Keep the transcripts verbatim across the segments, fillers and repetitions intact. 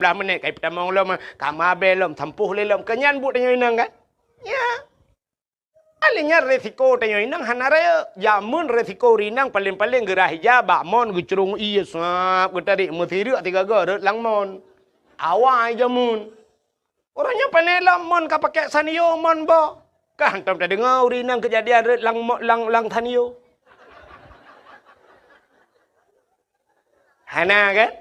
blah menit, kai peutamong lom, ka mabée lom, sampôh lé lom. Keu nyan buet tanyoe inong kan? Ya. Akhé nyan resiko tanyoe inong hana rayeuk. Jameun resiko ureueng inong paleng-paleng geurhah ija bak mon geucrông ié sab geutarek meusireuk sigaga rot lam mon. Awai jameun. Uroe nyoe pane lom mon ka pakai Sanyo mon boh. Ka hantom tadeungoe ureueng inong keujadian rot lam mo-, lam, lam Sanyo. Hana kan?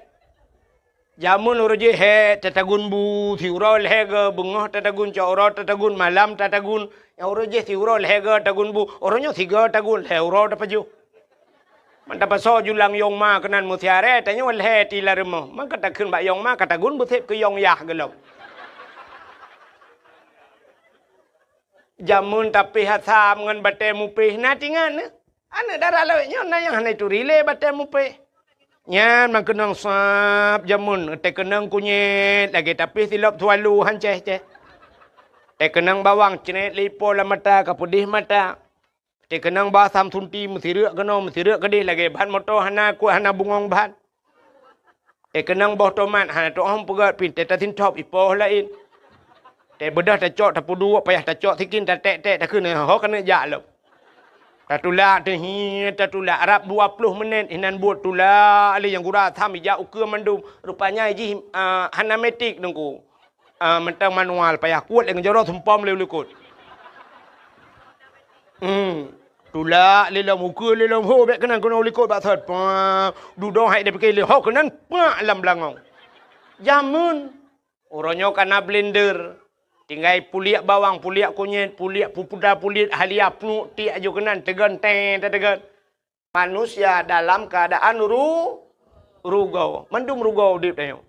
Jameun uroe jih hék tatagun bu, siuroe lhèe go, beungoh tatagun, cot uroe tatagun, malam tatagun. Nyang uroe jih siuroe lhèe go tagun bu, uroe nyoe sigo tagun, lhèe uroe tapajoh. Man tapasoe julang yong ma keunan meusiaré, tanyoe lhèe ti lam rumoh. Maka takheun bak yong ma ka tagun beuseb keu yong yah gohlom. Jameun tapéh asam ngon batée mupéh na tingan. Aneuk dara lawét nyoe na nyang hana ituri lé batée mupéh. Nyan meukeunong sab jameun, teuh keunong kunyét lagée tapéh silop swallow han céh-céh. Teuh keunong bawang cret lé ipo lam mata ka peudeh mata. Teuh keunong ba asam sunti meusireuk keunoe meusireuk keudeh lagée ban moto hana kuat hana bungong ban. Teuh keunong boh tomat hana teu'oh peugét pih teuh tasintop ipoh laén. Teuh beudôh tacok tapeuduek payah tacok sikin tatek-tek takheun ho keuneuk jak lom. Tatulak teuh hi tatulak rab dua ploh menit inan buet tulak lé nyang gura asam ijak ukeue mandum. Rupanya jih, ah, hana metik teungku. Ah, mantong manual payah kuet lé ngeujoro sumpom lé u likot. Hmm. Tulak lé lom ukeue lé lom ho bék keunan keunoe u likot bak sot. Pah, dudoe hai dipike lé ho keunan pak lam beulangong. Jameun. Uroe nyoe ka na blender. Tinggai puliek bawang, puliek kunyét, puliek pupuda, puliek halia, pnuek tiek aju keunan teugon tée tateugon. Manusia dalam keadaan ru-, rugoe. Mandum rugoe udeb tanyoe.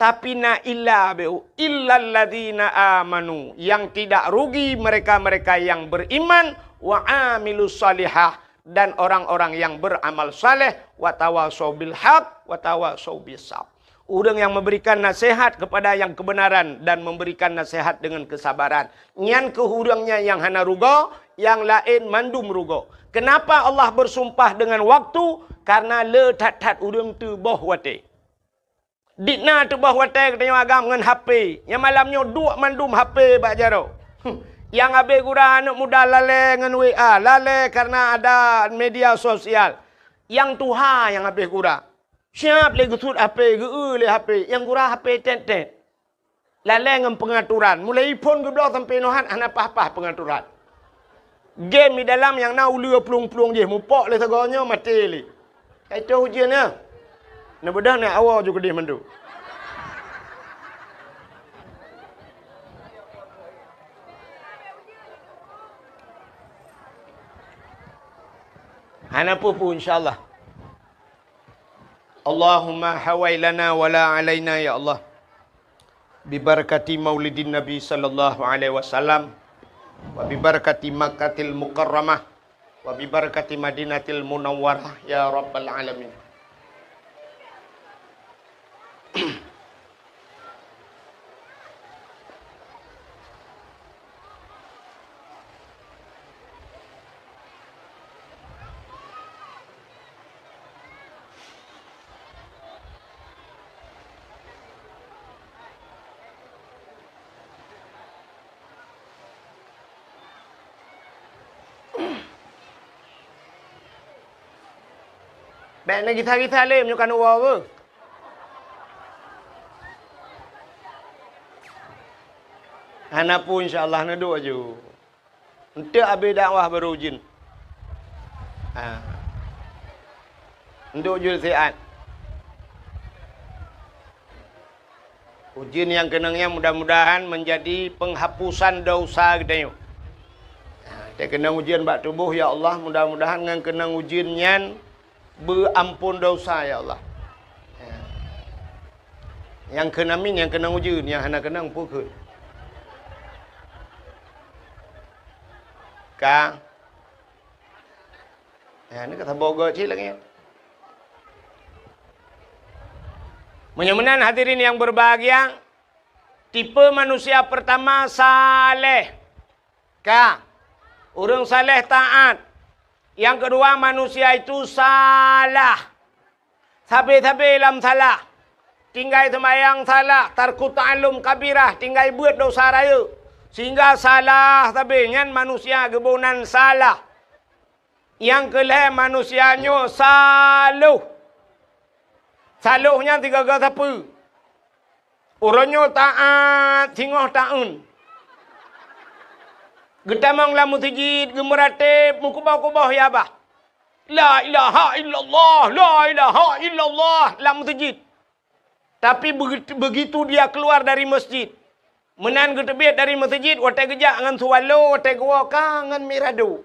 Tapi na illa beu, illalladzina amanu, yang tidak rugi mereka-mereka yang beriman, wa amilus salihah, dan orang-orang yang beramal saleh, wa tawasau bil haq, wa tawasau bis sabr. Ureuëng yang memberikan nasihat kepada yang kebenaran dan memberikan nasihat dengan kesabaran. Nyan keuh ureuëng nyan nyang hana rugoe, nyang laén mandum rugoe. Kenapa Allah bersumpah dengan waktu? Karena le that-that ureuëng teuboh watée. Dikna teuboh watée geutanyoe agam ngon H P. Nyang malam nyoe duek mandum H P bak jaroe. Huh. Nyang habéh gura aneuk muda lalée ngon W A, lalée karena ada media sosial. Nyang tuha nyang habéh gura. Siab lé geusuet H P, geu-eu lé H P, nyang gura H P tét-tét. Lalée ngon peungaturan, mulai iphon geubloe sampoe nohat hana paih-paih peungaturan. Game di dalam nyang na uleue plueng-plueng jih mupok lé sagoe nyoe maté lé. Kai toh ujeuen nyoe. Neubeudôh na awoe ju keudeh mandum. Hana peue-peue insya Allah. Allahumma hawai lana wala alaina ya Allah. Bibarakati maulidin Nabi sallallahu alaihi wasallam, wa bibarakati Makkatil Mukarramah, wa bibarakati Madinatil Munawwarah ya rabbal alamin. Bék na gisa-gisa lé meunyoe ka neuwoe. Hana peue insya Allah neuduek aju. Enteuk abéh dakwah baru ujeuen. Ha. Enteuk ujeuen siat. Ujeuen nyang keunong nyan mudah-mudahan menjadi penghapusan dosa geutanyoe. Ha, teukeunong ujeuen bak tuboh, ya Allah, mudah-mudahan ngon keunong ujeuen nyan beuampon dosa, ya Allah. Ya. Nyang kheun amin, nyang keunong ujeuen, nyang hana keunong peue kheun. Ka. Ya, ni ka saboh goe cit lagèe nyan. Meunyoe meunan hadirin yang berbahagia, tipe manusia pertama saleh. Ka. Ureueng saleh taat. Yang kedua, manusia itu salah. Sabe-sabe lam salah. tinggai seumayang salah, tarku ta'allum kabirah, tinggai beuet dosa rayeuk, sehingga salah sabe nyan manusia geuboh nan salah. Nyang keu lhée manusia nyoe saloh. Saloh nyan sigoe-goe sapeue? Uroe nyoe taát singoh taeun. Geutamong lam meuseujid, geumeuratéb, meukuboh-kuboh ya bah. La ilaha illallah, la ilaha illallah lam meuseujid. Tapi begitu, begitu dia keluar dari masjid, meunan geuteubiet dari meuseujid, watée geujak ngon swallow, watée geuwoe ka ngon mirado.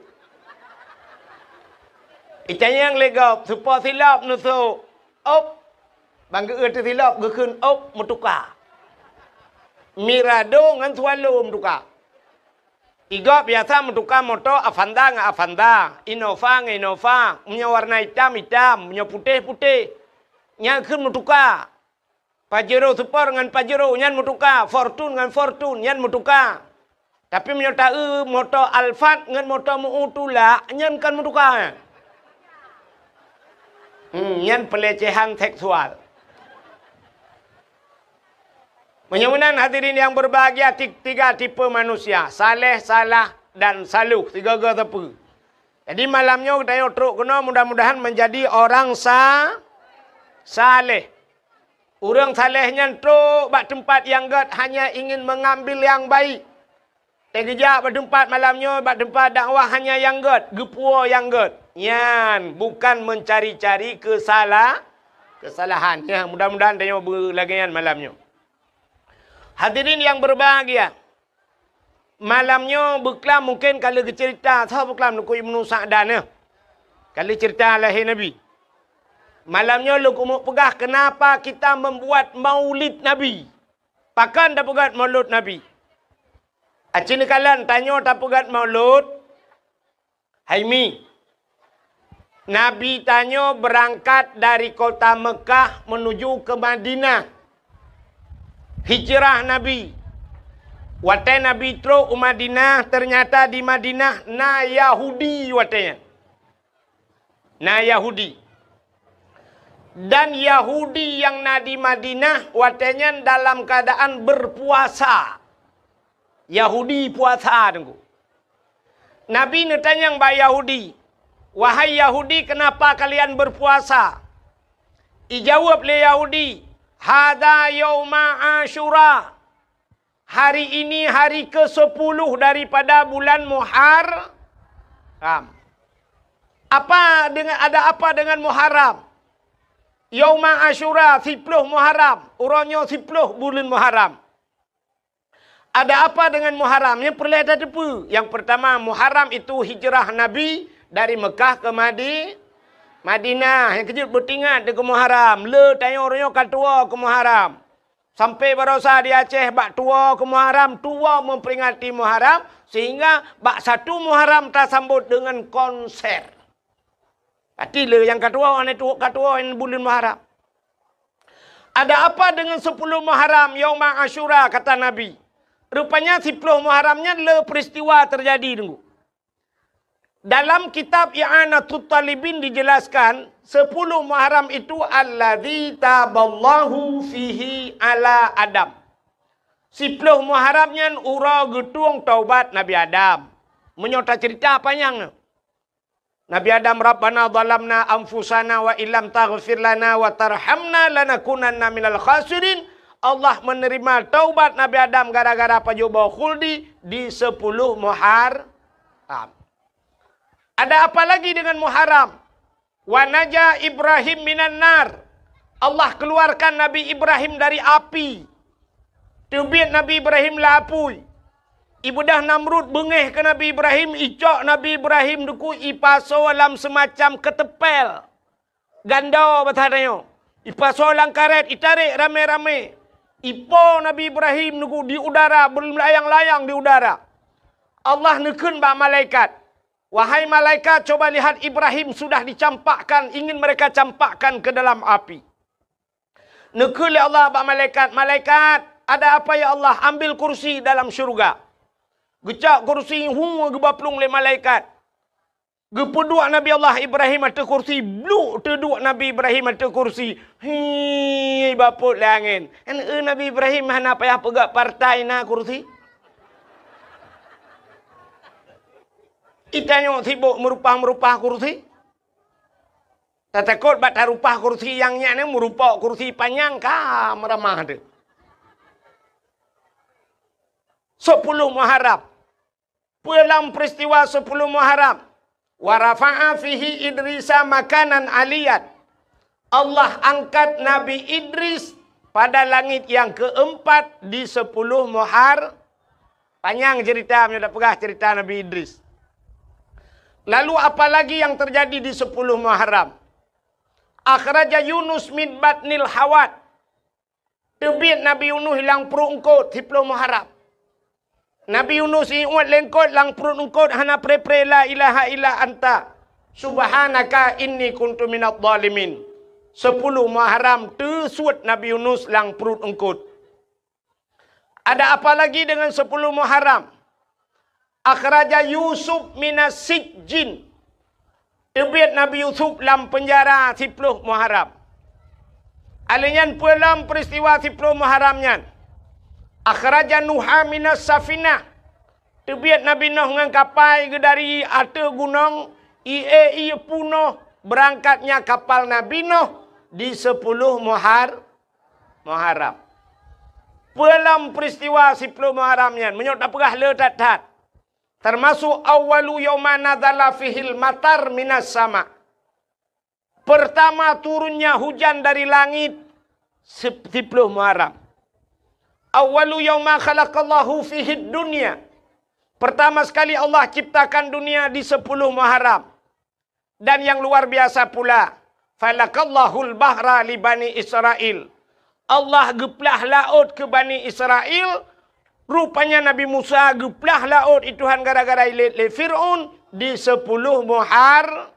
Itanyong lé gob, supo silop neusok, op, ban geu-eu teusilop geukheun op meutuka. Mirado ngon swallow meutuka. Igob biasa meutuka moto Avanza ngon Avanza, Innova ngon Innova, meunyoe warna itam, itam, meunyoe putéh, putéh. Nyan kheun meutuka. Pajero Sport ngon Pajero nyan meutuka, Fortuner ngon Fortuner nyan meutuka. Tapi meunyoe taeu moto Alphard ngon moto meu tulak, nyan kon meutuka. Hmm, nyan pelecehan seksual. Meunyoe meunan hadirin yang berbahagia, ti-, tiga tipe manusia, saleh, salah, dan saluh. Tiga-tiga teupeu. Jadi malam nyoe geutanyoe trok keunoe mudah-mudahan menjadi orang sa-, saleh. Ureuëng saleh nyan trok bak teumpat nyang gét hanya ingin mengambil yang baik. Teugeujak bak teumpat malam nyoe, bak teumpat dakwah hanya nyang gét, geupuwoe nyang gét. Nyan bukan mencari-cari kesala-, kesalahan. Ya, mudah-mudahan tanyoe beulagée nyan malam nyoe. Hadirin yang berbahagia, malam nyoe beuklam mungkin ka lheueh geuceurita, soe beuklam Teungku Ibnu Sa'dan nyoe. Ka lheueh ceurita lahé Nabi. Malam nyoe lôn keumeung peugah kenapa kita membuat maulid Nabi. Pakon tapeugét maulud Nabi? Aci neukalon tanyoe tapeugét maulud, hai mi. Nabi tanyoe beurangkat dari kota Meukah menuju ke Madinah. Hijrah Nabi. Watée Nabi trok u Madinah, ternyata di Madinah na Yahudi watée nyan. Na Yahudi. Dan Yahudi nyang na di Madinah watée nyan dalam keadaan berpuasa. Yahudi puasa, Teungku. Nabi neutanyong bak Yahudi, "Wahai Yahudi, kenapa kalian berpuasa?" Ijaweueb lé Yahudi, "Hadza yauma Asyura." Hari ini hari kesepuluh daripada bulan Muharram. Apa dengan, ada apa dengan Muharram? Yauma Asyura, siploh Muharram. Uroe nyoe siploh buleuen Muharram. Ada apa dengan Muharram? Nyang peureulée tateupeue. Yang pertama, Muharram itu hijrah Nabi dari Mekah ke Madi-, Madinah. Nyang keujeuet beutingat di keu Muharram. Le tanyoe uroe nyoe ka tuwoe keu Muharram. Sampai barosa di Aceh bak tuwoe keu Muharram, tuwoe memperingati Muharram, sehingga bak satu Muharram tasambot dengan konser. Pati le nyang ka tuwoe, aneuk tuwoe ka tuwoe buleuen Muharram. Ada apa dengan sepuluh Muharram, Yauma Asyura, kata Nabi. Rupanya siploh Muharram nyan le peristiwa terjadi, Teungku. Dalam kitab I'anatut Talibin dijelaskan, sepuluh Muharram itu alladzi taballahu fihi ala Adam. Siploh Muharram nyan uroe geutueng taubat Nabi Adam. Meunyoe taceurita panyang, Nabi Adam, "Rabbana zalamna anfusana wa illam taghfir lana wa tarhamna lanakunanna minal khasirin." Allah menerima taubat Nabi Adam gara-gara pajoh boh khuldi di sepuluh Muharram. Ada apa lagi dengan Muharram? "Wa naja Ibrahim minan nar." Allah keluarkan Nabi Ibrahim dari api. Teubiet Nabi Ibrahim lam apui. Ibeudah Namrud beungéh keu Nabi Ibrahim, icok Nabi Ibrahim, Teungku, ipasoe lam seumacam keuteumpél. Gando basa tanyoe. Ipasoe lam karét, itarek ramé-ramé. Ipo Nabi Ibrahim, Teungku, di udara, beulayang-layang di udara. Allah neukheun bak malaikat, "Wahai malaikat, coba lihat, Ibrahim sudah dicampakkan, ingin mereka campakkan ke dalam api." Neukheun lé Allah bak malaikat, "Malaikat, ada apa ya Allah? Ambil kursi dalam syurga." Geucok kursi, hu, geuba plueng lé malaikat. Geupeuduek Nabi Allah Ibrahim ateueh kursi, bluk teuduek Nabi Ibrahim ateueh kursi. Hi, bapot lé angén. Kan, eh, Nabi Ibrahim hana payah peugah partai na kursi. Itanyoe sibok meurupah-meurupah kursi. Tatakot bak tarupah kursi nyang nyan, eh, meurupok kursi panyang ka meuramah teuh. Sepuluh Muharram. Peue lam peristiwa sepuluh Muharram? "Wa rafa'a fihi Idrisa makanan aliyan." Allah angkat Nabi Idris pada langit yang keempat di sepuluh Muhar-, panyang cerita, meunyoe tapeugah cerita Nabi Idris. Lalu apa lagi yang terjadi di sepuluh Muharram? "Akhraja Yunus min batnil hawat." Teubiet Nabi Yunus lam pruet eungkot, siploh Muharram. Nabi Yunus iuet lé eungkot, lam pruet eungkot hana pre-pre la ilaha illa anta subhanaka inni kuntu minadh dhalimin. Sepuluh Muharram teusuet Nabi Yunus lam pruet eungkot. Ada apa lagi dengan sepuluh Muharram? "Akhraja Yusuf minas sijjin." Teubiet Nabi Yusuf lam peunjara siploh Muharram. Alèh nyan peue lam peristiwa siploh Muharram nyan? "Akhraja Nuha minas safinah." Teubiet Nabi Nuh ngon kapai geuh dari ateueh gunong, ie-ie punoh beurangkatnya kapal Nabi Nuh di sepuluh Muhar-, Muharram. Peue lam peristiwa siploh Muharram nyan, meunyoe tapeugah le that-that. Termasuk awwalu yauma nazala fihil matar minas sama. Pertama turunnya hujan dari langit sip-, siploh Muharram. Awwalu yauma khalaqallahu fihid dunya. Pertama sekali Allah ciptakan dunia di sepuluh Muharram. Dan yang luar biasa pula, falakallahul bahra li Bani Israel. Allah geuplah laôt keu Bani Israel. Rupanya Nabi Musa geuplah laôt i Tuhan gara-gara ilét lé Fir'aun di sepuluh Muhar-,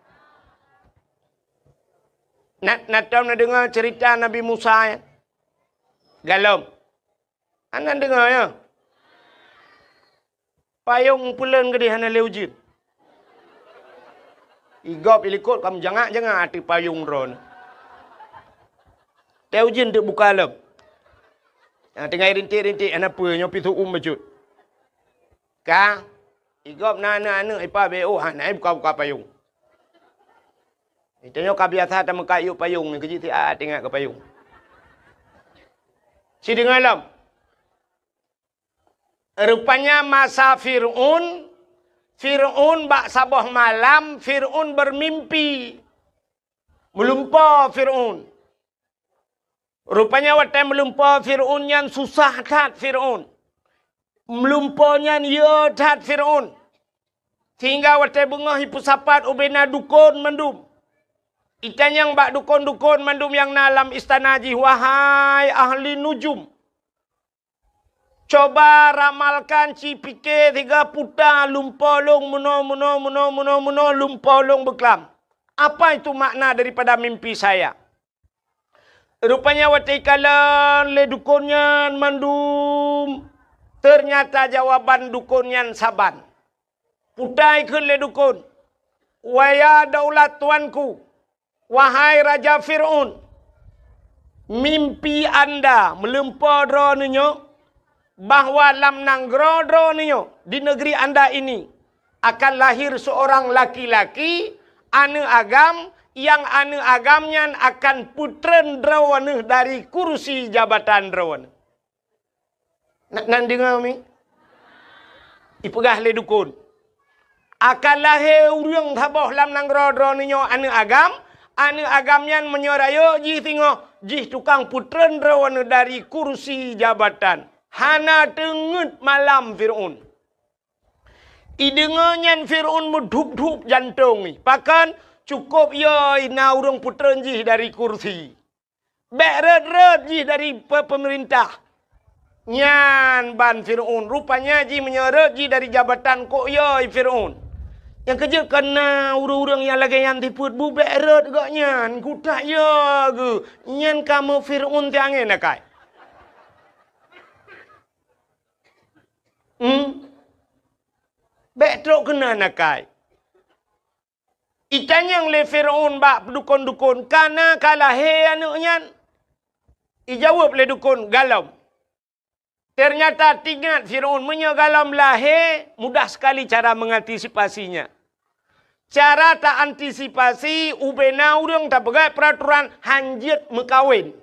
na, na tom na deungoe cerita Nabi Musa, ya? Galom. Hana deungoe, ya? Payong peuleuen geudeh hana lé ujeuen. Igop ilikot ka meujangak-jangak ateueh payong droeneuh. Teuh ujeuen teuk buka lom. Ah, teungoh rintik-rintik hana peue nyoe pih su'um bacut. Ka, igop na aneuk-aneuk ipa B O hana buka-buka payong. Tanyoe ka biasa tameukat yub payong nyoe keuji siat ingat keu payong. Sideungoe lom. Rupanya masa Fir'aun, Fir'aun bak saboh malam, Fir'aun beumimpi. Meulumpoe Fir'aun. Rupanya watée meulumpoe Fir'aun nyan susah that Fir'aun. Meulumpoe nyan yö that Fir'aun. Sehingga watée beungoh ipeusapat ubena dukon mandum. Itanyong bak dukon-dukon mandum nyang na lam istana jih, "Wahai ahli nujum, coba ramalkan, ci pike siga puta lumpoe lôn meunoe, meunoe, meunoe, meunoe, meunoe lumpoe lôn beuklam. Apa itu makna daripada mimpi saya?" Rupanya watée ikalon lé dukon nyan mandum, ternyata jawaban dukon nyan saban. Puta ikheun lé dukon, "Waya daulat tuanku, wahai Raja Fir'aun, mimpi anda meulumpoe droeneuh nyoe bahwa lam nanggroe droeneuh nyoe, di negeri anda ini, akan lahir seorang laki-laki, aneuk agam, nyang aneuk agam nyan akan peutreun droeneuh dari kursi jabatan droeneuh." Na, na deungoe mi? Ipeugah lé dukon, "Akan lahé ureuëng saboh lam nanggroe droeneuh nyoe aneuk agam, aneuk agam nyan meunyoe rayeuk jih singoh, jih tukang peutreun droeneuh dari kursi jabatan." Hana teungeut malam Fir'aun. Ideungoe nyan Fir'aun meudhup-dhup jantong jih. Pakon? Cukôp yö na ureuëng peutreun jih dari kursi. Bék rhot-rhot jih dari pe-, peumeurintah. Nyan ban Fir'aun. Rupanya jih meunyoe rhot jih dari jabatan kok yö Fir'aun. Nyang keujeuet keu na ureuëng-ureuëng nyang lagée nyan sifeuet bu bék rhot gobnyan. Kutak yö geuh. Nyan kamoe Fir'aun tiangén akai. Hmm? Bék trok keunan akai. Itanyong lé Firaun bak dukon-dukon, "Ka na ka lahé aneuëk nyan?" Ijaweueb lé dukon, "Galom." Ternyata teuingat Firaun, meunyoe galom lahé, mudah sekali cara mengantisipasinya. Cara ta antisipasi, ubena ureuëng tapeugah peraturan hanjeuet meukawen.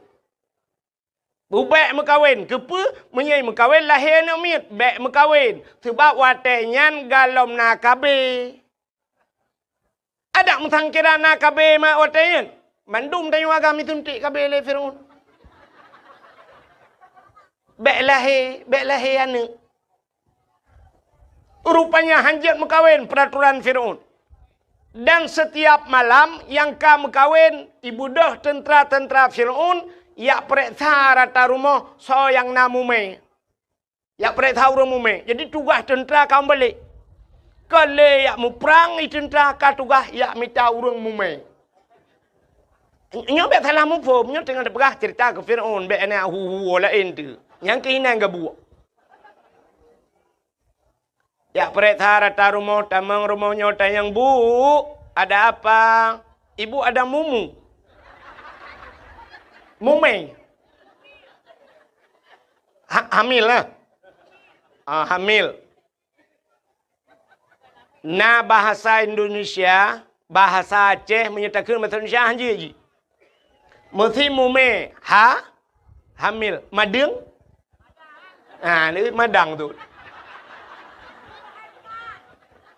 Bubek meukawen, keupeue? Meunyoe meukawen lahé aneuëk miet, bèk meukawen. Seubab watée nyan galom na K B. Adak meusangkira na K B mak watée nyan. Mandum tanyoe agam isuntik K B lé Firaun. Bèk lahé, bèk lahé aneuëk. Rupanya hanjeuet meukawen peraturan Firaun. Dan setiap malam nyang ka meukawen, ibeudôh teuntra-teuntra Firaun jak peuriksa rata rumoh soe nyang na mumé. Jak peuriksa ureuëng mumé. Jadi tugaih teuntra ka meubalek. Ka lé jak muprang i teuntra, ka tugaih jak mita ureuëng mumé. Nyoe bèk salah muphom, nyoe teungoh teupeugah cerita keu Firaun, bèk na hu-hu laén tu. Nyang keuh inan gabuek. Jak peuriksa rata rumoh, tamong rumoh nyoe tanyong, "Bu, ada apa?" "Ibu ada mumu." Mumé. Ha, hamil lah. Ah, hamil. Na bahasa Indonesia, bahasa Aceh, meunyoe takheun bahasa Indonesia hanjeuet jih. Meusi mumé, ha? Hamil. Madeueng? Ha, ni madang tu.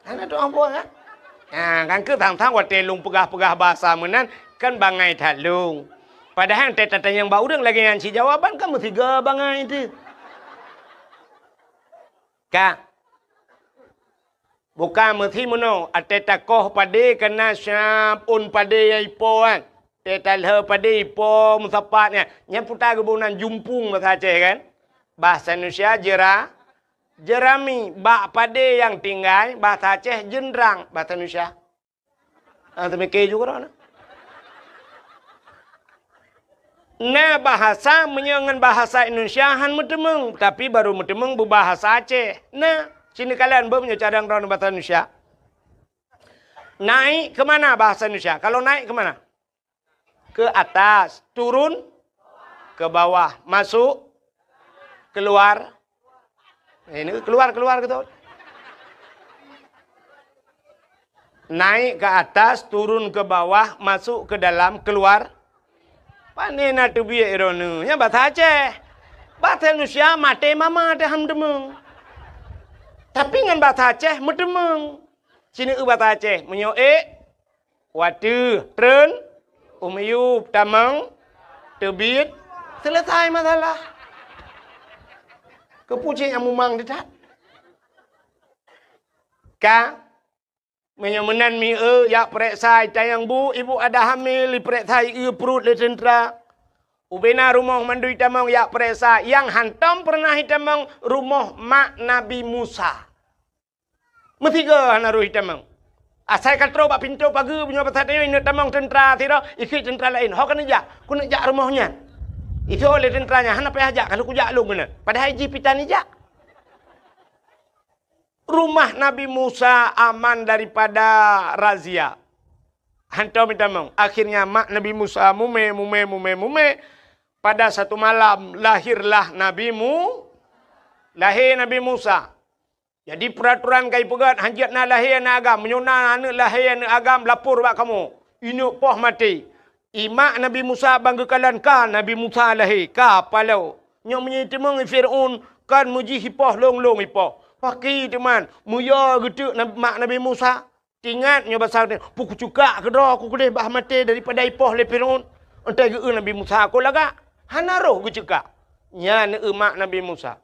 Hana tu ambo kan? Ha, kan keu sang-sang watée lôn peugah-peugah bahasa meunan, kan bangai that lôn. Padahai tée tatanyong bak ureuëng lagée nyan cit jawaban kan meusiga bangai tu. Ka. Bukan meusi meunoe, watée takoh padé kana siab ôn padé nyang ipo kan. Watée talheu padé ipo meusapat nyan. Nyan peue ta geuboh nan jumpung bahasa Aceh kan? Bahasa Indonesia jera-, jerami. Bak padé nyang tinggai, bahasa Aceh jeundrang, bahasa Indonesia. Ah, teumike juga dah. Na bahasa meunyoe ngon bahasa Indonesia han meuteumeung, tapi baru meuteumeung beubahasa Aceh. Na, sini kalian beu meunyoe cadang droe bahasa Indonesia. Naik ke mana bahasa Indonesia? Kalau naik ke mana? Ke atas, turun ke bawah, masuk, keluar. Eh, ini keluar, keluar gitu. Naik ke atas, turun ke bawah, masuk ke dalam, keluar. Pane na teubiet droeneuh? Nyan bahasa Aceh. Bahasa Indonesia maté mama teuh han meuteumeung. Tapi ngon bahasa Aceh meuteumeung. Sini eu bahasa Aceh, meunyoe ék, wateuh, treun, u miyueb, tamong, teubiet, selesai masalah. Keupeue cit nyang mumang teutab? Ka, meunyoe meunan mieu jak peuriksa, itanyong, "Bu, ibu ada hamil," ipeuriksa ié pruet lé teuntra. Ubena rumoh mandum itamong jak peuriksa, nyang hantom peureunah itamong rumoh mak Nabi Musa. Meusiga hana roh itamong. Asai ka troh bak pintoe pageue, meunyoe basa tanyoe ineuk tamong teuntra sidroe, ikheun teuntra laén, "Ho keuneuk jak, keuneuk jak rumoh nyan." Ijok lé teuntra nyan, "Hana payah jak, ka lheueh kujak lôn keunan." Padahai jih pih tan ijak. Rumah Nabi Musa aman daripada razia. Hantom itamong. Akhirnya mak Nabi Musa mumé, mumé, mumé, mumé. Pada satu malam lahirlah Nabi Mu-, lahé Nabi Musa. Jadi peuratoran ka ipeugét, hanjeuet na lahé aneuëk agam. Meunyoe na aneuëk lahé aneuëk agam, lapor bak kamoe. Ineuk poh maté. Ié mak Nabi Musa ban geukalon ka Nabi Musa lahé, ka paloe. Nyoe meunyoe iteumeung Fir'aun, kon meujih ipoh lôn-lôn ipoh. Pakri teuma, meuyue geuteuk nab-, mak Nabi Musa. Teuingat nyoe basa, "Peue kucukak keudroe ku keudeh bah maté daripada ipoh lé Fir'aun." Enteuk geu-eu Nabi Musa, "Kon lagak." Hana roh geucukak. Nyan eu mak Nabi Musa.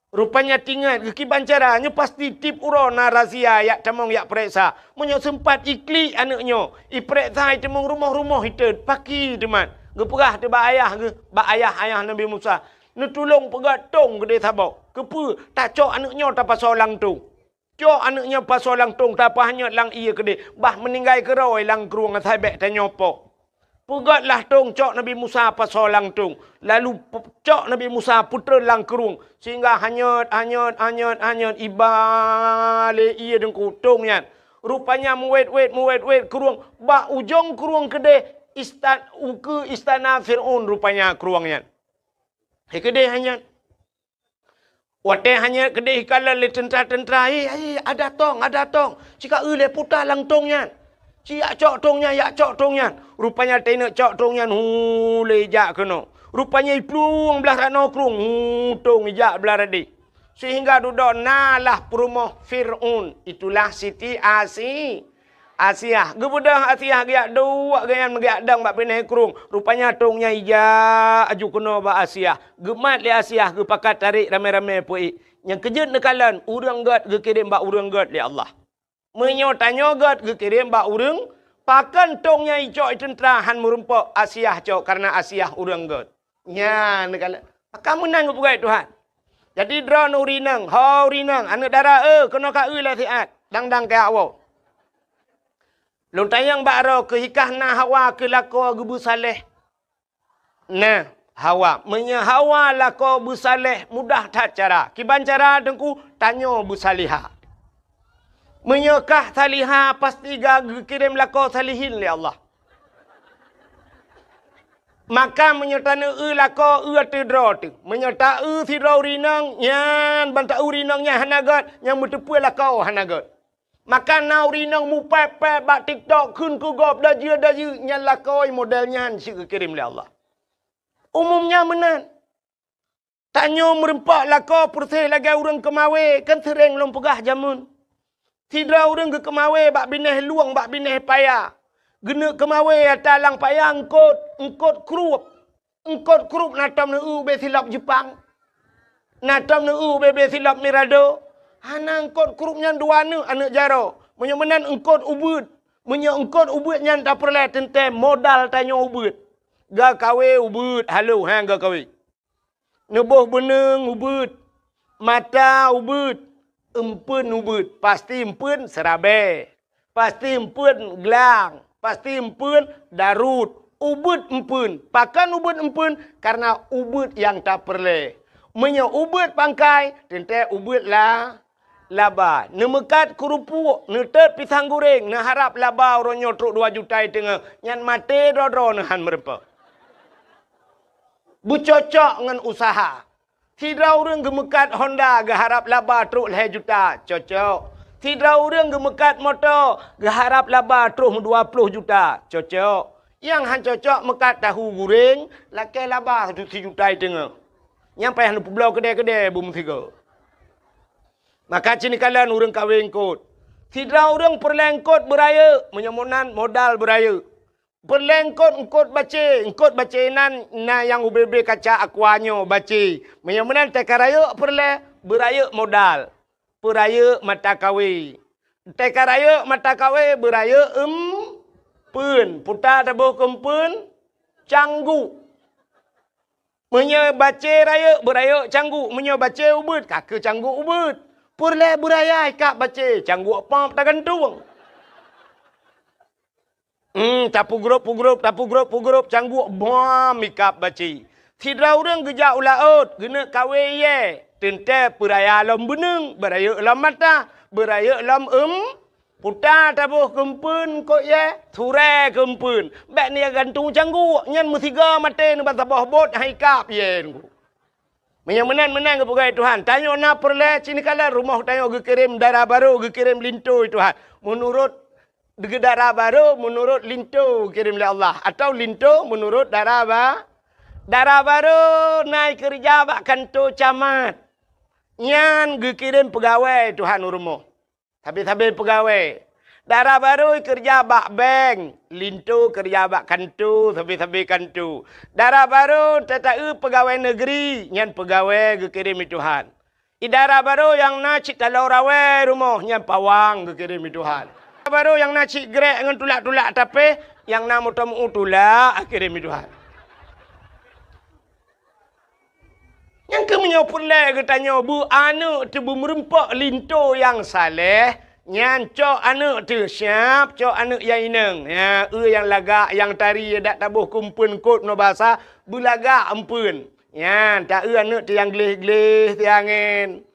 Rupanya teuingat geukiban cara, nyoe pasti tiep uroe na razia jak tamong jak peuriksa. Meunyoe seumpat iklik aneuëk nyoe, ipeuriksa iteumeung rumoh-rumoh itet, pakri teuma. Geupeugah teuh bak ayah geuh, bak ayah-ayah Nabi Musa, "Neutulông peugét tông keudeh saboh. Keupeue? Tacok aneuëk nyoe tapasoe lam tông." Cok aneuëk nyoe pasoe lam tông, tapeuhanyot lam ié keudeh, bah meuninggai keudroe lam krueng asai bék tanyoe poh. Peugét lah tông, cok Nabi Musa pasoe lam tông, lalu pe-, cok Nabi Musa peutreun lam krueng, sehingga hanyot, hanyot, hanyot, hanyot, iba lé ié deungku tông nyan. Rupanya meuwét-wét, meuwét-wét krueng. Bak ujong krueng keudeh istan-, ukeue istana Fir'aun rupanya krueng nyan. Hai keudeh nyan. Watée hana keudeh ikalon lé teuntra-teuntra, "Hei, hei, ada tong, ada tong! Cika eu lé puta lam tong nyan! Ci yak cok tong nyan, yak cok tong nyan!" Rupanya teuneuk cok tong nyan, hu, lé ijak keunoe. Rupanya iplueng blaih ranoe krueng, hu, tong ijak blaih radeh. Sehingga dudoe na lah peurumoh Fir'aun, itulah Siti Asi-, Asiah. Geubeudôh Asiah geujak duek gobnyan meugeuyak dong bak binéh krueng. Rupanya tong nyan ijak aju keunoe bak Asiah. Geumat lé Asiah, geupakat tarek ramé-ramé peuék. Nyang keujeuet neukalon, ureuëng gét geukirém bak ureuëng gét lé Allah. Meunyoe tanyoe gét geukirém bak ureuëng, pakon tong nyan icok i teuntra han meurumpok Asiah cok, kareuna Asiah ureuëng gét. Nyan neukalon. Maka meunan geupeugah Tuhan. Jadi droeneuh ureuëng inong, ho ureuëng inong, aneuëk dara, eh, keunoe ka eu lé siat, dang-dang keuhai woe. Lôn tanyong bak droe keuh, hikah na Hawa keuh lakoe geubeusaléh? Nah, Hawa. Meunyoe Hawa lakoe beusaléh, mudah that cara. Kiban cara Teungku, tanyoe beusalihah. Meunyoe kah salihah, pasti ka geukirém lakoe salihin lé Allah. Maka meunyoe taneueu lakoe, eu ateueh droe teuh. Meunyoe taeu sidroe ureuëng inong, nyan ban taeu ureuëng inong nyan hana gét, nyang meuteupeue lakoe hana gét. Maka na ureuëng inong mupéb-péb bak TikTok kheun keu gob dajeu-dajeu, nyan lakoe model nyan cit geukirém lé Allah. Umum nyan meunan. Tanyoe meurumpok lakoe peureséh lagée ureuëng keumawé, kan seuréng lôn peugah jameun. Sidroe ureuëng geukeumawé bak binéh lueng, bak binéh paya. Geuneuk keumawé ata lam paya eungkot, eungkot krueb. Eungkot krueb na tom neueu ubé silop Jeupang. Na tom neueu ubé-bé silop Mirado. Hana eungkot krueb nyan dua aneuëk, aneuëk jaroe. Meunyoe meunan eungkot ubeuet. Meunyoe eungkot ubeuet nyan tapeureulée teuntée modal tanyoe ubeuet. Gakawé ubeuet, halo, ha, gakawé. Neuboh beuneueng ubeuet, mata ubeuet, eumpeuen ubeuet, pasti eumpeuen seurabée, pasti eumpeuen glang, pasti eumpeuen daruet, ubeuet eumpeuen. Pakon ubeuet eumpeuen? Kareuna ubeuet nyang tapeureulée. Meunyoe ubeuet pangkai, teuntée ubeuet la, laba. Neumeukat keurupuek, neutot pisang goreng, neuharab laba uroe nyoe trok dua juta i teungoh, nyan maté droe-droe neuhan meurumpok. Beucocok ngon useuha. Sidroe ureuëng geumeukat Honda geuharab laba trok lhée juta, cocok. Sidroe ureuëng geumeukat moto geuharab laba trok dua ploh juta, cocok. Nyang han cocok meukat tahu goreng, lakée laba sijuta i teungoh. Nyang payah neupeubloe keudée-keudée beumeusigoe. Maka cit neukalon ureuëng kawé eungkot. Sidroe ureuëng peureulée eungkot beurayeuk, meunyoe meunan modal beurayeuk. Peureulée eungkot, eungkot bacé, eungkot bacé nan na nyang ubé-bé kaca aqua nyoe bacé. Meunyoe meunan teuka rayeuk peureulée, beurayeuk modal, peurayeuk mata kawé. Teuka rayeuk mata kawé, beurayeuk eumpeuen, puta taboh keu eumpeuen, cangguk. Meunyoe bacé rayeuk, beurayeuk cangguk. Meunyoe bacé ubeuet, ka keu cangguk ubeuet. Peureulée beuraya ikab bacé, cangguk pop tagantung. Hmm, tapeugrop-peugrop, tapeugrop-peugrop, cangguk bom ikab bacé. Sidroe ureuëng geujak u laôt, geuneuk kawé iyée, teuntée peuraya lom beuneueng, beurayeuk lom mata, beurayeuk lom eum, puta taboh keu eumpeuen eungkot iyée, surée keu eumpeuen. Bék neugantung cangguk, nyan meusigoe maté neuban saboh bot han ikab iyée nunggu. Meunyoe meunan, meunan geupeugah Tuhan, tanyoe na peureulée cit neukalon rumoh tanyoe geukirém dara barô, geukirém linto Tuhan. Meunurot dara barô, meunurot linto geukirém lé Allah, atawa linto meunurot dara ba-, dara barô na ikeureuja bak kanto camat. Nyan geukirém peugawée Tuhan u rumoh. Sabe-sabe peugawée. Dara barô keureuja bak bank, linto keureuja bak kanto, sabe-sabe kanto. Dara barô teuta-eu peugawée negeri, nyan peugawée geukirém lé Tuhan. Di dara barô nyang na cit taloe rawée rumoh, nyan pawang geukirém lé Tuhan. Dara barô nyang na cit grek ngon tulak-tulak tapéh, nyang na moto meu tulak geukirém lé Tuhan. Nyang keuh meunyoe peureulée geutanyoe beu aneuëk teuh beumeureumpok linto nyang saléh, nyan cok aneuëk teuh siab, cok aneuëk nyang inong. Nyan, eu nyang lagak, nyang tari, dak taboh keu eumpeuen kot ngon basa, beulagak eumpeuen. Nyan, ta eu aneuëk teuh nyang gleh-gleh siangén.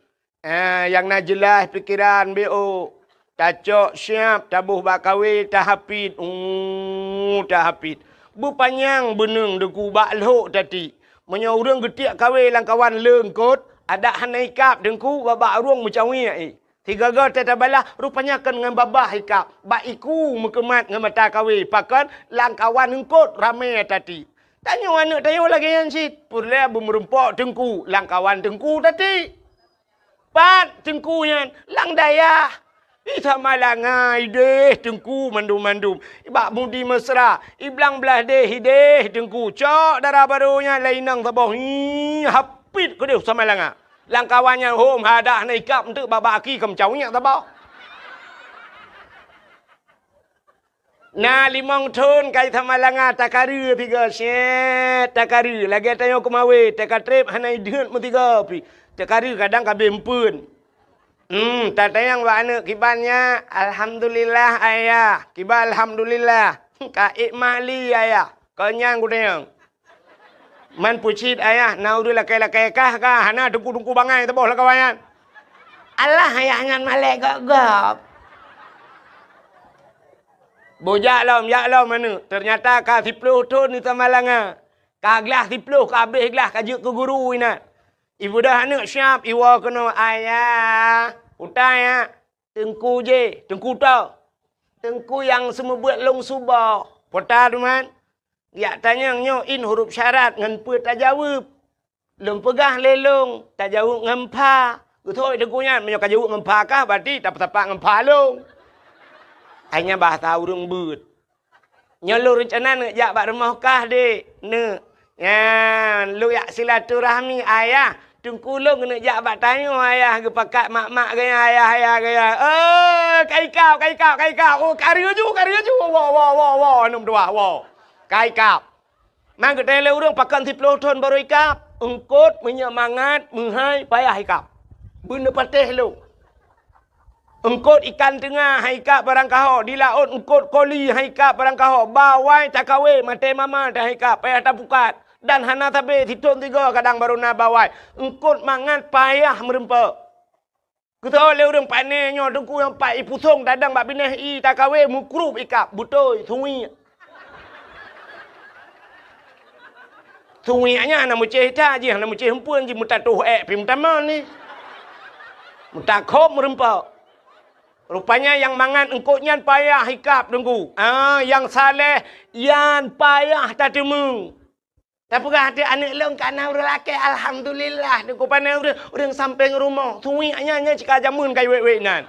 Ah, nyang na jeulaih pikeran B O. Tacok siab, taboh bak kawé, tahapit. Uh, tahapit. Beupanyang beuneueng Teungku bak lhok tati. Meunyoe ureuëng geutiek kawé lamkawan le eungkôt, adak hana ikab Teungku, babah ureuëng meucawiek i. Sigoe-goe teutabalaih, rupanya kon ngon babah ikab, bak iku meukeumat ngon mata kawé, pakon lamkawan eungkôt ramé tati. Tanyoe aneuëk tanyoe lagée nyan cit, peureulée beumeurumpok Teungku, lamkawan Teungku tati. Pat Teungku nyan? Lam dayah. I Samalanga ideh Teungku mandum-mandum. Bak Mudi Mesra, i Blang Blahdeh ideh Teungku. Cok dara barô nyan lam inong saboh. Hi, hapit keudeh Samalanga. Lamkawan nyan hom hadah na ikab eunteuk bak-bak aki keu meucawiek saboh. Na limong thon ka i Samalanga takareu sigoe, syet takareu, lagée tanyoe keumawé, takatreb hana ideuet meusigoe pih. Takareu kadang ka abéh eumpeuen. Hmm, tatanyong bak aneuëk kiban nyan, "Alhamdulillah, Ayah." Kiban alhamdulillah. "Ka ék mak li, Ayah?" Kon nyan kutanyong. Man peucit ayah, na ureuëng lakée-lakée kah ka hana teungku-teungku bangai saboh lakawan nyan. Alah ayah nyan malée gob-gob. Bujak lom, jak lom aneuëk. Teunyata ka siplôh thon di Samalanga. Ka glah siplôh, ka abéh glah ka jeuet keu guru inan. Ibeudôh aneuëk siab, iwoe keunoe, "Ayah, utai ya, teungku jih, teungku toh. Teungku nyang seumeubeuet lôn suboh." Peue teuma? Jak tanyong nyoe in huruf syarat ngon peue tajaweueb. Lôn peugah lé lôn, tajaweueb ngon pha. Geutôi teungku nyan, meunyoe kajaweueb ngon pha kah, berarti tapeusapat ngon pha lôn. Hai nyan bahasa ureuëng beuet. Nyoe lôn reuncana neuk jak bak rumoh kah, Dek, neuk. Nyan, lôn jak silaturahmi, Ayah. Teungku lôn keuneuk jak bak tanyoe, Ayah, geupakat mak-mak geuya, Ayah, Ayah geuya. Eh, ka ikab, ka ikab, ka ikab. Oh, kareuju, kareuju. Woe, woe, woe, woe, aneuk meutuah, woe. Ka ikab. Man geutanyong lé ureuëng, pakon siplôh thon barô ikab? Eungkôt meunyoe mangat, meuhai, payah ikab. Beuneupatéh lôn. Eungkôt ikan teunga han ikab barangkaho, di laôt eungkôt koli han ikab barangkaho, bawai takawé maté mama han ikab, payah tapukat. Dan hana sabé sithon sigoe kadang barô na bawai. Eungkôt mangat payah meurumpok. Geutanyong lé ureuëng, "Pane nyoe teungku nyang pat ipusong tadong bak binéh i takawé meukrub ikab?" "Beutôi, suwiek." Suwiek nyan hana meucéh that jih, hana meucéh eumpeuen jih, meutatôh ék pih meutamong ni. Meutakhob meurumpok. Rupanya nyang mangat eungkôt nyan payah ikab teungku. Ah, nyang saleh nyan payah tateumeung. Tapeugah até aneuk lôn ka na ureuëng lakée, alhamdulillah, teungku. Pane ureuëng, ureuëng sampéng rumoh. Suwiek nyan, nyan cit ka jameun ka iwék-wék nan.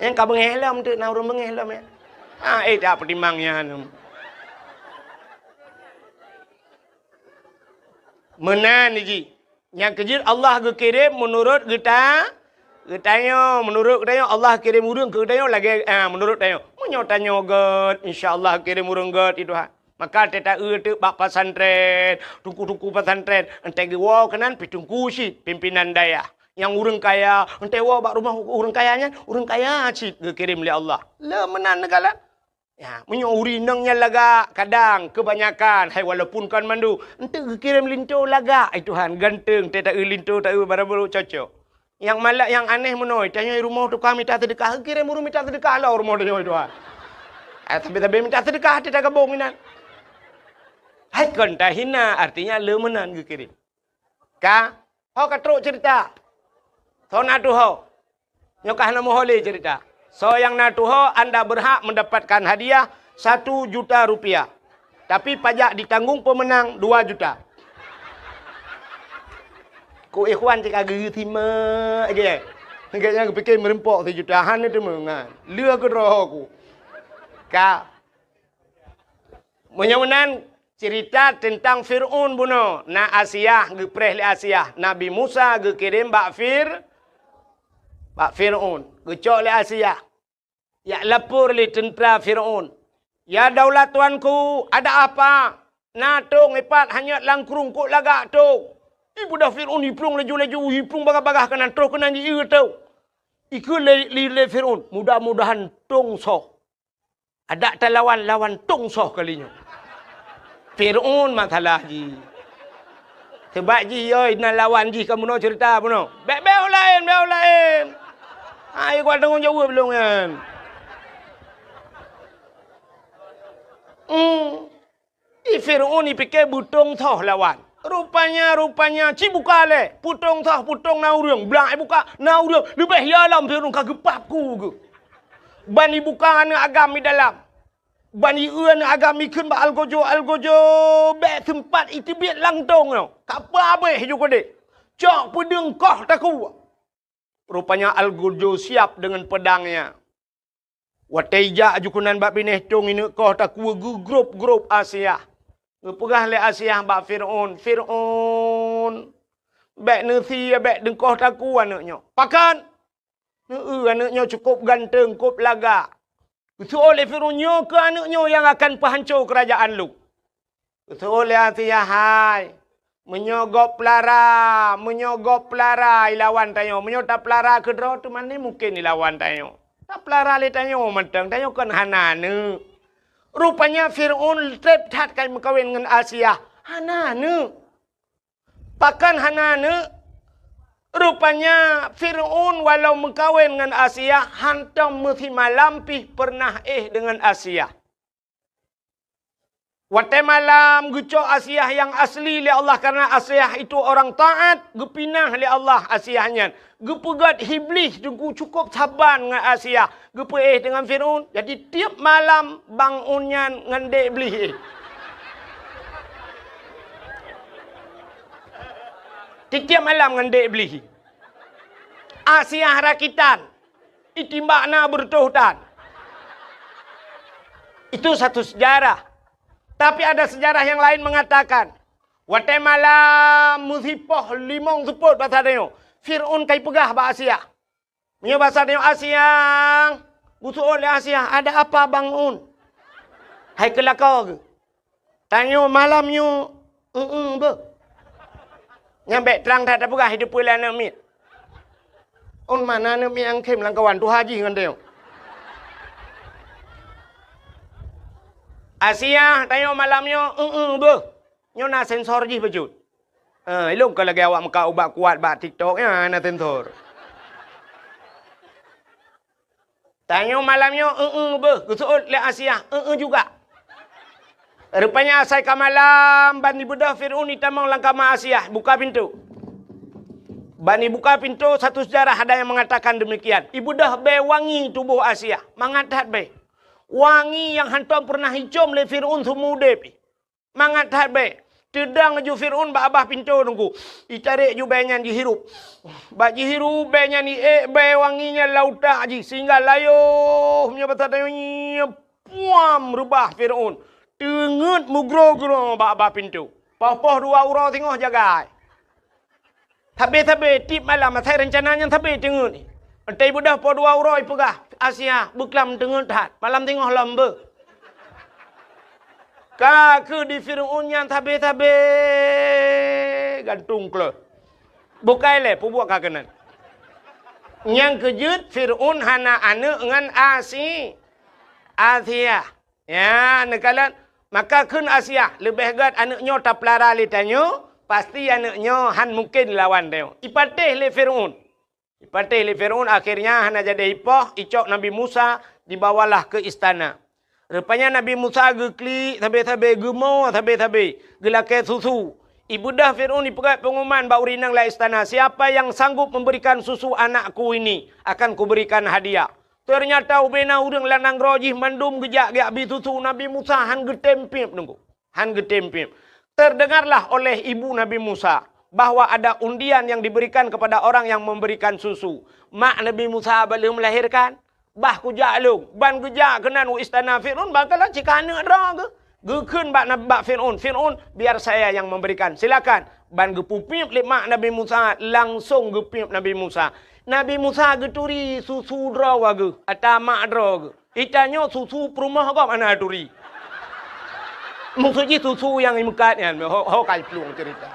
Nyang ka beungéh lom teuk na ureuëng beungéh lom ya. Ah, eh, tak peutimang nyan. Meunan jih. Nyang keujeuet Allah geukirém meunurot geuta-, geutanyoe. Meunurot geutanyoe Allah kirém ureuëng keu geutanyoe lagée, ah, meunurot tanyoe. Meunyoe tanyoe gét, insya Allah kirém ureuëng gét, ya Tuhan. Maka teuta-eu teuk bak pesantren, teungku-teungku pesantren, entée geuwoe keunan pih teungku cit, pimpinan dayah. Nyang ureuëng kaya, entée woe bak rumoh ureuëng kaya nyan, ureuëng kaya cit geukirém lé Allah. Le meunan neukalon. Ya, meunyoe ureuëng inong nyan lagak, kadang keubanyakan, hai walaupun kon mandum, eunteuk geukirém linto lagak, ai Tuhan, ganteng, teuta-eu linto, ta-eu barang barô cocok. Nyang malak, nyang aneh meunoe, tanyoe rumoh tukang mita seudeukah, geukirém ureuëng mita seudeukah lom rumoh tanyoe, ai Tuhan. Eh, sabe-sabe mita seudeukah, teuta gabong inan. Hai kon tahina, artinya le meunan geukirém. Ka, ho ka trok cerita. Soe na tuho? Nyoe ka hana meuho lé cerita. Soe nyang na tuho, anda berhak mendapatkan hadiah satu juta rupiah. Tapi pajak ditanggung pemenang dua juta. Ku ikhwan cit ka geusimak je. Gét nyan geupike meureumpok sijuta, hana teumeungan. Lheueh keudroe ku. Ka. Meunyoe meunan, cerita teuntang Fir'aun bunoe, na Asiah, geupreh lé Asiah, Nabi Musa geukirém bak Fir-, bak Fir'aun, geucok lé Asiah. Jak lapor lé teuntra Fir'aun, "Ya daulat tuanku, ada apa? Na tong ipat hanyot lam krueng, kok lagak tong?" Ibeudôh Fir'aun, iplueng laju-laju, iplueng bagaih-bagaih keunan, troh keunan jieu tong. Ikheun lé, lé, lé Fir'aun, "Mudah-mudahan tong soh." Adak talawan, lawan tong soh kali nyoe. Fir'aun masalah jih. Sabab jih yo na lawan jih ka bunoe cerita bunoe. Bèk, bèk laén, bèk laén. Hai, kuat tanggong jaweueb lôn nyan. Hmm. I Fir'aun ipike beutông thoh lawan. Rupanya, rupanya, ci buka lé. Putông thoh, putông na ureueng. Blah ibuka, na ureueng. Leubeh ya lom Fir'aun ka geupap ku geuh. Ban ibuka aneuk agam i dalam. Ban ieu aneuk agam ikheun bak algojo, algojo, bèk seumpat iteubiet lantông nyoe. Ka peuhabéh ju keudeh. Cok peudeueng koh takue. Rupanya algojo siap deungon peudangnya. Watèe ijak ju keunan bak binéh tông ineuk koh takue geugrôp-grôp Asiah. Geupeugah lé Asiah bak Fir'aun, "Fir'aun, bèk neusie, bèk neukoh takue aneuk nyoe." "Pakon?" "Neu-eu aneuk nyoe cukôp ganteng, kôp lagak." Geuseuôt lé Fir'aun, "Nyoe keuh aneuk nyoe nyang akan peuhanco keurajeuen lôn." Geuseuôt lé Asiah, "Hai, meunyoe gob peulara, meunyoe gob peulara ilawan tanyoe, meunyoe tapeulara keudroe teuma ni mungken ilawan tanyoe. Tapeulara lé tanyoe mantong, tanyoe kon hana aneuk." Rupanya Fir'aun trép that ka meukawen ngon Asiah, hana aneuk. Pakon hana aneuk? Rupanya Fir'aun walau meukawen ngon Asiah, hantom meusimalam pih peureunah éh deungon Asiah. Watèe malam geucok Asiah nyang asli lé Allah, karena Asiah itu orang taat, geupinah lé Allah Asiah nyan. Geupeugét Iblih teungku cukôp saban ngon Asiah, geupeuéh deungon Fir'aun. Jadi tiep malam bangun nyan ngon dek Iblih éh. Tiep-tiep malam ngon dek Iblih. Asiah rakitan. Itimbak na beureutoh tan. Itu satu sejarah. Tapi ada sejarah yang lain mengatakan, watèe malam meusipoh limong seupôt basa tanyoe, Fir'aun ka ipeugah bak Asiah. Meunyoe basa tanyoe Asiah, geuseuôt lé Asiah, "Ada apa, Bang Un?" Hai keu lakoe geuh. Tanyoe malam nyoe, eu-eu beuh. Nyan bèk trang that tapeugah, hideue peue lé aneuk miet. Un mana aneuk miet nyang khém lam kawan tuha jih ngon tanyoe. Asiah, tanyoe malam nyoe, eu-eu beuh. Nyoe na sensor jih bacut. Eh, ilôn ka lagèe awak meukat ubat kuat bak TikTok nyan na sensor. Tanyoe malam nyoe, eu-eu beuh, geuseuôt lé Asiah, eu-eu juga. Rupanya asai ka malam, ban ibeudôh Fir'aun itamong lam kama Asiah, buka pintoe. Ban ibuka pintoe, satu sejarah ada yang mengatakan demikian. Ibeudôh bèe wangi tuboh Asiah, mangat that bèe. Wangi nyang hantom peureunah icôm lé Fir'aun seumeu udép. Mangat that bèe. Teudong ju Fir'aun bak babah pintoe teungku. Itarek ju bèe nyan jihirup. Bak jihirup bèe nyan iék bèe wangi nyan lam utak jih sehingga layoh meunyoe basa tanyoe nyan puam reubah Fir'aun. Teungeut meugroe-groe bak babah pintoe. Poh-poh dua uroe singoh jagai. Sabe-sabe tiep malam asai reuncana nyan sabe teungeut. Watèe ibeudôh poh dua uroe ipeugah, "Asiah, beuklam teungeut that, malam singoh lom beuh." Ka keuh di Fir'aun nyan sabe-sabe gantung kleuh. Bukai lé peubuet ka keunan. Nyang keujeuet Fir'aun hana aneuk ngon Asi-, Asiah. Ya, neukalon, maka kheun Asiah, leubeh gèt aneuk nyoe tapeulara lé tanyoe, pasti aneuk nyoe han mungken lawan tanyoe. Ipatéh lé Fir'aun. Ipatéh lé Fir'aun, akhirnya hana jadi ipoh, icok Nabi Musa, dibawalah ke istana. Rupanya Nabi Musa geuklik sabe-sabe, geumo sabe-sabe, geulakèe susu. Ibeudôh Fir'aun ipeugèt pengumuman bak ureueng inong lam istana, "Siapa yang sanggup memberikan susu anakku ini, akan kuberikan hadiah." Teunyata ubena ureueng lam nanggroe jih mandum geujak geubri susu. Nabi Musa han geutem piep teungku. Han geutem piep. Terdengarlah oleh ibu Nabi Musa bahwa ada undian yang diberikan kepada orang yang memberikan susu. Mak Nabi Musa bak lheueh melahirkan, bah kujak lôn, ban geujak keunan u istana Fir'aun, bah kalon cit ka aneuk droe geuh. Geukheun bak, bak Fir'aun, "Fir'aun, biar saya yang memberikan. Silakan." Ban geupeupiep lé mak Nabi Musa, langsong geupiep Nabi Musa. Nabi Musa geuturi susu droe geuh, ata mak droe geuh. Itanyoe susu peurumoh gob hana turi. Maksud jih susu nyang imeukat nyan, ho, ho ka iplueng cerita.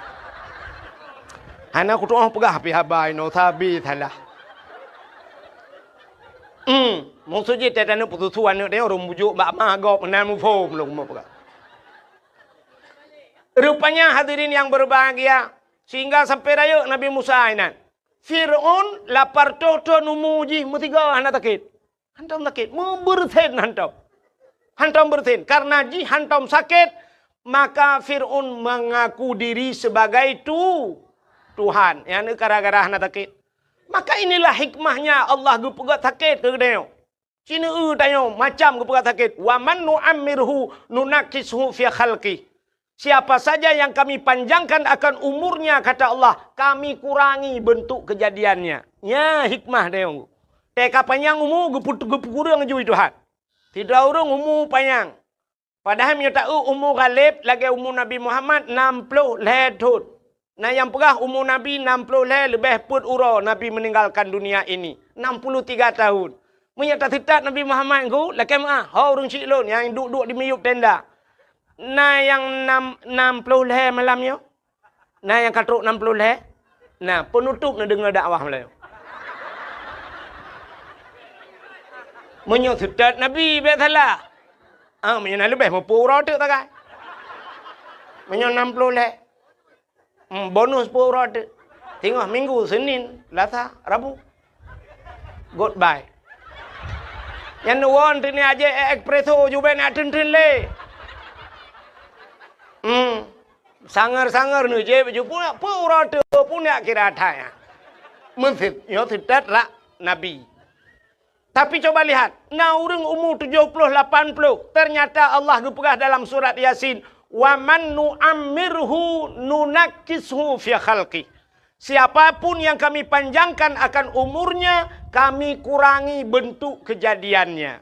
Hana kutu'oh peugah pih haba inoe sabe salah. Hmm, maksud jih teuh taneuk peususu aneuk tanyoe rhom bujok bak ma gob meunan muphom lôn meupeugah. Rupanya hadirin yang berbahagia, Sehingga sampai rayeuk Nabi Musa inan. Fir'aun lapan reutôh thon umu jih meusigoe hana sakét. Hantom sakét, meubeureusen hantom. Hantom beureusen. Karena jih hantom sakét, maka Fir'aun mengaku diri sebagai tu-, Tuhan. Nyan gara-gara hana sakét. Maka inilah hikmahnya Allah geupeugah sakét keu geutanyoe. Sineue tanyoe macam geupeugah sakét, "Wa man nu'ammirhu nunakkishu fi khalqih." Siapa saja yang Kami panjangkan akan umurnya, kata Allah, Kami kurangi bentuk kejadiannya. Nya hikmah tanyoe. Teuka panyang umu geupeu-, geupeukureueng ju Tuhan. Sidroe ureuëng umu panyang. Padahai meunyoe taeu umu Ghalib lagée umu Nabi Muhammad nam ploh lhée thon. Na nyang peugah umu Nabi nam ploh lhée leubeh peuet uroe Nabi meninggalkan dunia ini, enam puluh tiga tahun. Meunyoe tateutat Nabi Muhammad ngon lakée meuah, ho ureuëng syiek lôn nyang duek-duek di miyueb tenda. Na nyang nam, nam ploh lhée malam nyoe? Na nyang ka trok nam ploh lhée? Na, peunutôb neudeungoe dakwah meulayeue. Meunyoe seutôt Nabi bék salah. Ah, meunyoe na leubeh meupeu uroe teuk tagai. Meunyoe nam ploh lhée. Hmm, bonus peuet uroe teuk. Singoh Minggu, Senin, Selasa, Rabu. Goodbye. Nyan neuwoe teuk ni aje espresso jubek nak tren-tren lé. Hmm. Sanger-sanger neujép ju pun, peuet uroe teuk pun jak kira that nyan. Meuseutôt, nyoe seutôt rak Nabi. Tapi coba lihat, na ureuëng umu tujoh ploh lapan ploh, ternyata Allah geupeugah dalam surat Yasin, "Wa man nu'ammirhu nunakkishu fi khalqih." Siapapun yang Kami panjangkan akan umurnya, Kami kurangi bentuk kejadiannya.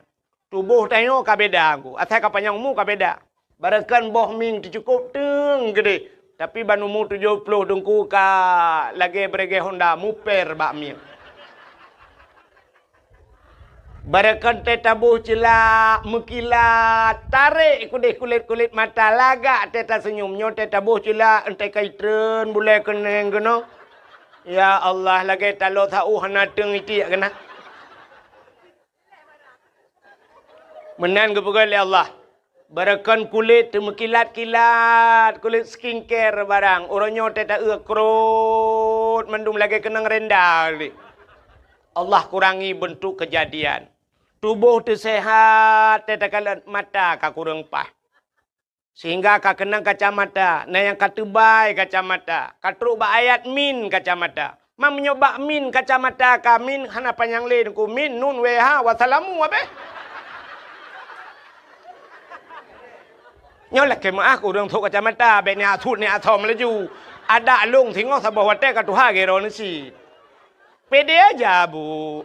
Tuboh tanyoe ka beda, Teungku. Asai ka panyang umu ka beda. Barangkan boh mieng teucukôb teueng keudeh, tapi ban umu tujoh ploh Teungku ka lagée beureuguih honda muper bak mieng. Barangkan teuh taboh ceulak meukilat, tarek keudeh kulét-kulét mata, lagak teuh taseunyum. Nyoe teuh taboh ceulak, enteuk ka itreun bulée keuneng keunoe. Ya Allah, lagée taloe sa-ueh hana teueng itiek keunan. Meunan geupeugah lé Allah, "Barangkan kulét teumeukilat-kilat, kulét skincare barang, uroe nyoe teuh taeu krot mandum lagée keunong renda lé." Allah kurangi bentuk kejadian. Tuboh teuh seuhat, teuh takalon mata ka kureueng paih. Sehingga ka keunong kacamata, na nyang ka teubai kacamata, ka trok bak ayat min kacamata. Ma meunyoe bak min kacamata ka min hana panyang lé Teungku, min, nun, wéh, ha, wassalamu, abéh. Nyoe lakée meuáh ureuëng trok kacamata, bék ni asut ni asom laju. Adak lông singoh saboh watée ka tuha geuroe neusi. Pede aja, Bu.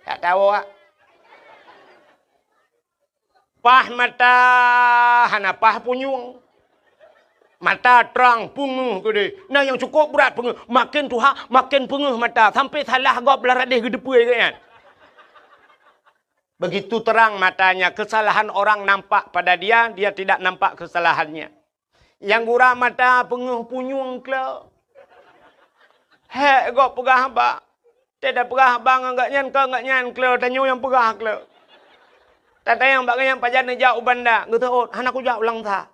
Tak tahu, ah. Paih mata hana paih punyueng. Mata trang peungeuh keudeh. Na nyang cukôp brat peungeuh. Maken tuha, maken peungeuh mata. Sampai salah gob blah radeh geuteupeue geuh nyan. Begitu terang matanya, kesalahan orang nampak pada dia, dia tidak nampak kesalahannya. Nyang gura mata peungeuh punyueng klo. Hék gob peugah haba. Teuh tapeugah haba ngon gobnyan, kon gobnyan klo, tanyoe nyang peugah klo. Tatanyong bak gobnyan pajan neujak u Banda, geuseuôt, hana kujak u Langsa.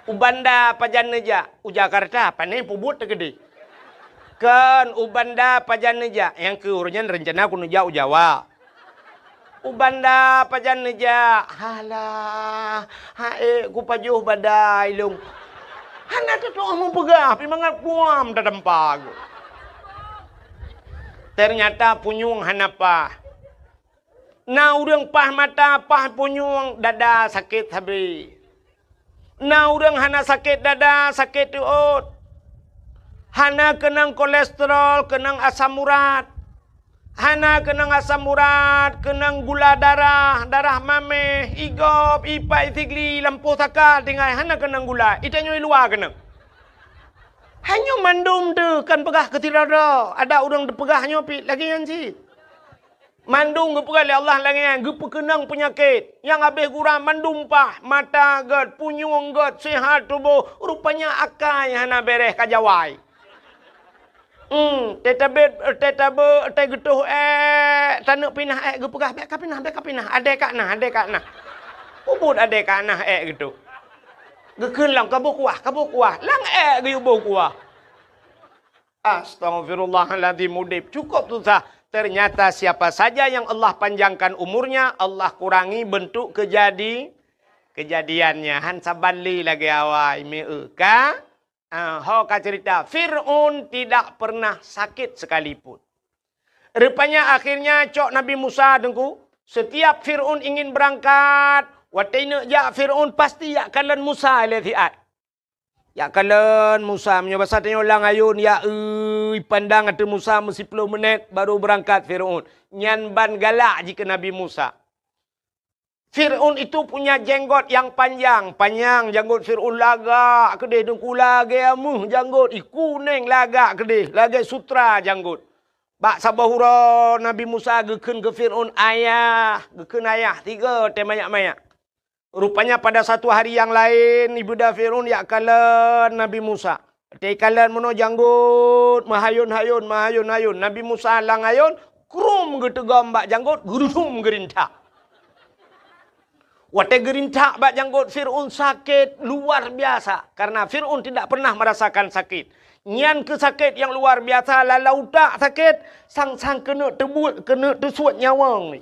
U Banda pajan neujak, u Jakarta, pane peubuet teukeudeh. Kon u Banda pajan neujak, nyang keu uroe nyan reuncana kuneujak u Jawa. U Banda pajan neujak, halah, ha ék kupajoh badai lôn. Hana teutoh meupeugah, pi mangat puam tatampa geuh. Ternyata punyueng hana paih. Na ureuëng paih mata, paih punyueng, dada sakét sabe. Na ureuëng hana sakét dada, sakét teuôt. Hana keunong kolesterol, keunong asam urat. Hana keunong asam urat, keunong gula darah, darah maméh, igob, ipat, isigli, lampôh saka, tinggai hana keunong gula. Itanyoe luwa keunong. Hanyoe mandum teuh kan peugah keu sidroe-droe. Ada ureuëng teupeugah nyoe pih lagée nyan cit. Mandum geupeugah lé Allah lagée nyan, geupeukeunong peunyakét. Nyang habéh gura mandum paih, mata gét, punyueng gét, seuhat tuboh, rupanya akai hana béréh ka jawai. Hmm, teuh tabét, teuh tabe, teuh geutoh ék, taneuk pinah ék geupeugah, bék ka pinah, bék ka pinah, adé ka na, adé ka na. Peubuet adé ka na ék geutoh. Geukheun lom, "Ka boh kuah, ka boh kuah." Lam ék geuyue boh kuah. Astaghfirullahaladzim, udeb cukup susah. Ternyata siapa saja yang Allah panjangkan umurnya, Allah kurangi bentuk kejadi-, kejadiannya. Han saban lé lagée awai, meu ka? Ah, ho ka cerita, Fir'aun tidak pernah sakit sekalipun. Rupanya akhirnya cok Nabi Musa, Teungku, setiap Fir'aun ingin berangkat, watée neuk jak Fir'aun pasti jak kalon Musa lé siat. Jak kalon Musa, meunyoe basa tanyoe lam ayôn, ya, ui, pandang ateueh Musa meusiploh menét baru beurangkat Fir'aun. Nyan ban galak jih keu Nabi Musa. Fir'aun itu punya jenggot yang panjang, panyang janggot Fir'aun lagak keudeh, Teungku, lagée meuh janggot, i kuneng lagak keudeh, lagée sutra janggot. Bak saboh uroe Nabi Musa geukheun keu Fir'aun, "Ayah," geukheun ayah, tiga watée manyak-manyak. Rupanya pada satu hari yang lain, ibeudôh Fir'aun jak kalon Nabi Musa. Watée kalon meunoe janggot, meuhayôn-hayôn, meuhayôn-hayôn. Nabi Musa lam ayôn, krum geuteugom bak janggot, geurudum geurintak. Watée geurintak bak janggot Fir'aun sakét luar biasa, karena Fir'aun tidak pernah merasakan sakit. Nyan keuh sakét nyang luar biasa, lalau utak sakét, sang-sang keuneuk teubuet, keuneuk teusuet nyawöng.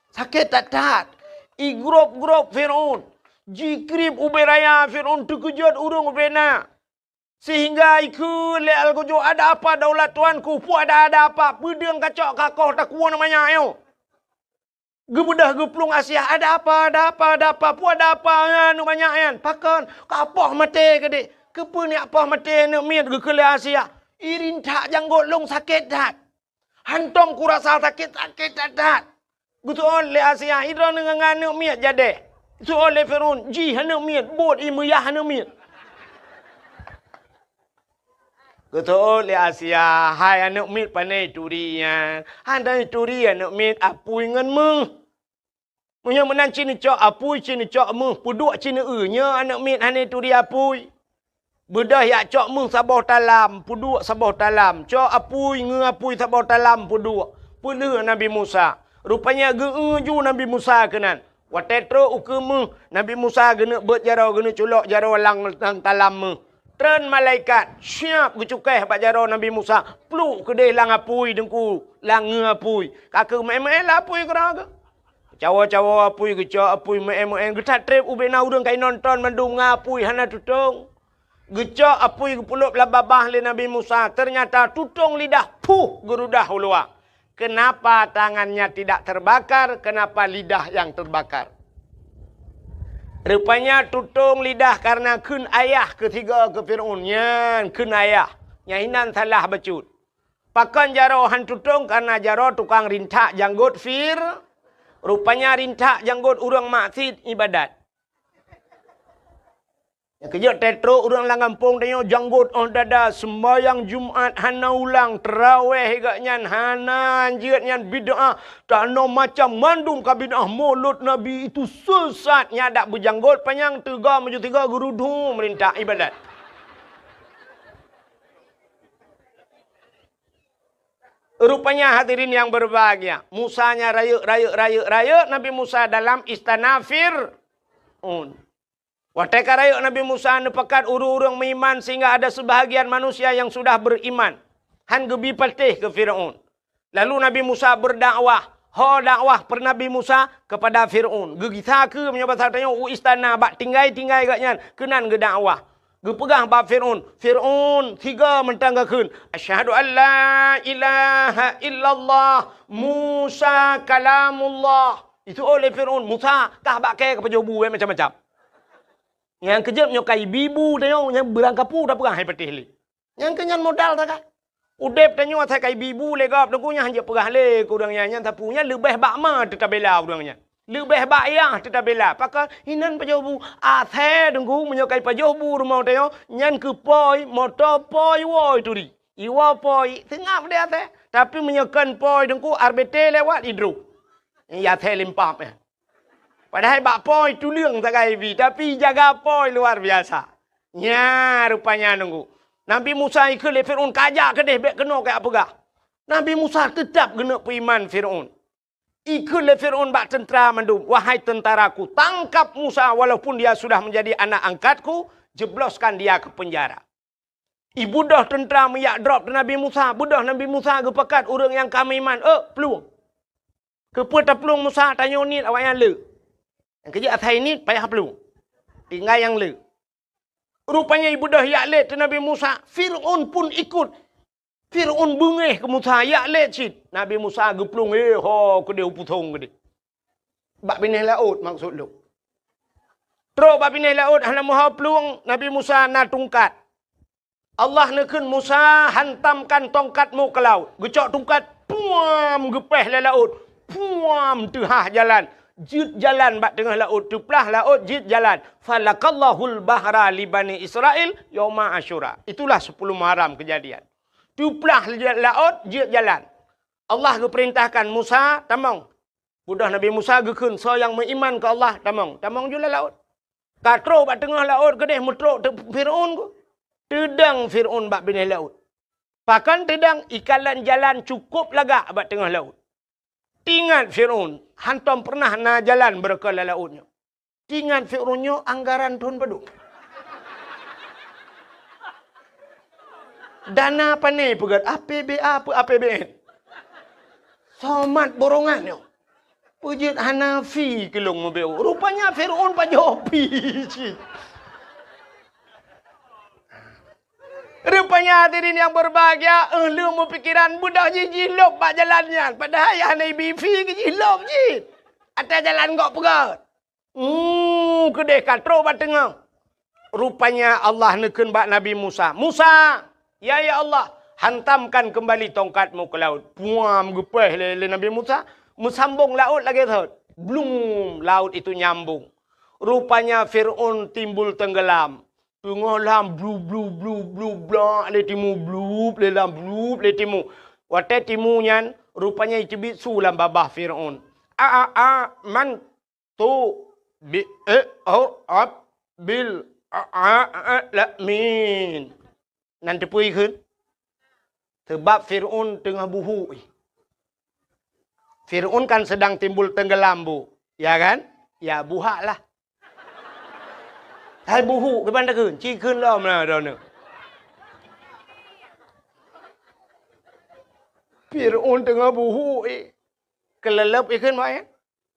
Sakét that-that. Igrôb-grôb Fir'aun. Jikrieb ubé raya, Fir'aun teukeujot ureuëng ubé na. Sehingga ikheun lé algojo, "Ada apa daulat tuanku? Peue ada, ada apa? Peudeueng kacok kakoh takuwoe manyak nyoe?" Geubeudôh geuplueng Asia, "Ada apa? Ada apa? Ada apa? Peue ada apa? Nyan, manyak nyan. Pakon? Ka poh maté keudeh." "Keupeue nyak poh maté, aneuëk miet?" geukheun lé Asia. "Irintak janggot lôn sakét that. Hantom kurasa sakét, sakét that-that." Geuseuôt lé Asia, "Idroe ngon aneuëk miet jadeh?" Seuôt lé Fir'aun, "Jih aneuëk miet, buet i meuyah aneuëk miet." Geuseuôt lé Asia, "Hai aneuëk miet, pane turi nyan?" "Hana turi aneuëk miet, apui ngon méuh." Meunyoe meunan ci neucok apui, ci neucok méuh, peuduek ci neueu, nyoe aneuëk miet hana turi apui. Beudôh jak cok méuh saboh talam, peuduek saboh talam, cok apui, ngeu apui saboh talam, peuduek, peulheueh Nabi Musa. Rupanya geu-eu ju Nabi Musa keunan. Watée trok ukeue méuh, Nabi Musa geuneuk beuet jaroe, geuneuk culok jaroe lam, lam talam méuh. Treun malaikat, siab geucukéh bak jaroe Nabi Musa, pluek keudeh lam apui Teungku, lam ngeu apui. Ka keuh meu'én-meu'én lam apui keudroe geuh. Cawoe-cawoe apui, geucok apui, meu'én-meu'én, geuthat treb ubé na ureuëng ka inonton mandum ngon apui hana tutong. Geucok apui geupeulop lam babah lé Nabi Musa, ternyata tutong lidah, puh, geurudah u luwa. Kenapa tangannya tidak terbakar? Kenapa lidah yang terbakar? Rupanya tutong lidah karena kheun ayah keu tiga keu Fir'aun. Nyan kheun ayah. Nyang inan salah bacut. Pakon jaroe han tutong? Karena jaroe tukang rintak janggot Fir-, rupanya rintak janggot ureuëng maksiet ibadat. Nyang keujeuet tetrok ureuëng lam gampông tanyoe janggot óh dada, seumbahyang Jumat hana ulang, teurawéh geuh nyan hana, jeuet nyan bid'ah, tanoh macam mandum ka bid'ah, mulod Nabi itu sesat, nyan dak beujanggot panyang teuga maju tiga geurudum rintak ibadat. Rupanya hadirin yang berbahagia, Musa nya rayeuk, rayeuk, rayeuk, rayeuk Nabi Musa dalam istana Fir'aun. Watée ka rayeuk Nabi Musa neupakat ureuëng-ureuëng meuiman sehingga ada sebahagian manusia yang sudah beriman. Han geubi patéh keu Fir'aun. Lalu Nabi Musa berdakwah. Ho dakwah per Nabi Musa kepada Fir'aun. Geugisa keu meunyoe basa tanyoe u istana bak tinggai-tinggai geuh nyan keunan geudakwah. Geupeugah bak Fir'aun, "Fir'aun, tiga mantong geukheun, 'Asyhadu an la ilaha illallah, Musa kalamullah.'" Itu oleh Fir'aun, "Musa, kah bak kée ka pajoh bu, macam-macam." Nyang keujeuet nyoe ka ibi bu tanyoe, nyang beurangkapu tapeugah hai patéh lé. Nyang keu nyan modal sagai. Udeb tanyoe asai ka ibi bu lé gob, Teungku, nyan hanjeuet peugah lé keu ureuëng nyan, nyan sapeue nyan leubeh bak ma teutabela ureuëng nyan. Leubeh bak yah teutabela. Pakon inan pajoh bu? Asai Teungku, meunyoe ka ipajoh bu rumoh tanyoe, nyan keu poi, moto poi, woe turi. Iwoe poi, seungab deh asai. Tapi meunyoe kon poi Teungku, R B T lewat idroh. Ya asai limpap, eh. Padahai bak poi tuleueng sagai ibi, tapi jaga poi luar biasa. Nya rupanya Teungku. Nabi Musa ikheun lé Fir'aun, "Kajak keudeh, bék keunoe kajak peugah." Nabi Musa teutab geuneuk peuiman Fir'aun. Ikheun lé Fir'aun bak teuntra mandum, "Wahai teuntra-Ku, tangkap Musa walaupun dia sudah menjadi anak angkat-Ku, jebloskan dia ke penjara." Ibeudôh teuntra meuyak drob Nabi Musa, beudôh Nabi Musa geupakat ureuëng nyang ka meuiman, "Eh, plueng!" Keupeue taplueng Musa, tanyoe niet awaknyan le. Nyang keujeuet asai niet payah plueng. Tinggai nyang le. Rupanya ibeudôh yak lét Nabi Musa, Fir'aun pun ikut. Fir'aun beungéh keu Musa, yak lét cit. Nabi Musa geuplueng, "Eh, ho keudeh u pusong keudeh." Bak binéh laôt maksud lôn. Trok bak binéh laôt hana meuho plueng, Nabi Musa na tungkat. Allah neukheun Musa, "Hantamkan tongkatmu ke laut." Geucok tungkat, puam, geupéh lé laôt. Puam, teuhah jalan. Jeuet jalan bak teungoh laôt, teuplah laôt jeuet jalan. "Falakallahul bahra li Bani Israil yauma Asyura." Itulah sepuluh Muharram kejadian. Teuplah laôt jeuet jalan. Allah geupeurintahkan Musa, "Tamong." Beudôh Nabi Musa geukheun, "Soe nyang meuiman keu Allah, tamong." Tamong ju lam laôt. Ka trok bak teungoh laôt keudeh meutrok teu-, Fir'aun ku. Teudong Fir'aun bak binéh laôt. Pakon teudong, ikalon jalan cukôp lagak bak teungoh laôt. Teuingat Fir'aun, hantom peureunah na jalan beureukat lam laôt nyoe. Teuingat Fir'aun nyoe anggaran thon padum. Dana pane peugét, A P B A peu A P B N. Somat borongan nyoe. Peujeuet hana fi keu lôn meubeuet. Rupanya Fir'aun pajoh fi cit. Rupanya hadirin yang berbahagia, eh, lôn meupikeran beudôh jih jilôb bak jalan nyan. Padahai hana ibi fi keu jilôb jih. Até jalan gok peugét. Hmm, keudeh ka trok bak teungoh. Rupanya Allah neukheun bak Nabi Musa, "Musa, ya, ya Allah, hantamkan kembali tongkatmu ke laut." Puam, geupéh lé, lé Nabi Musa, meusambong laôt lagée thot. Blum, laut itu nyambung. Rupanya Fir'aun timbul tenggelam. Teungoh lam blu, blu, blu, blu, blak lé timu, blup lé lam, blup lé timu. Watée timu nyan, rupanya iteubiet su lam babah Fir'aun. A, a, a, man tu bi, eh, oh, ab, bil, a, a, a, la, min. Nan teupeu ikheun? Sebab Fir'aun teungoh buhuk. Fir'aun kan sedang timbul tenggelam, Bu. Ya kan? Ya, buhak lah. Hai buhuk, kiban takheun? Ci kheun lom lah droeneuh. Fir'aun teungoh buhuk, eh. Keuleuleub ikheun, Mak, ya?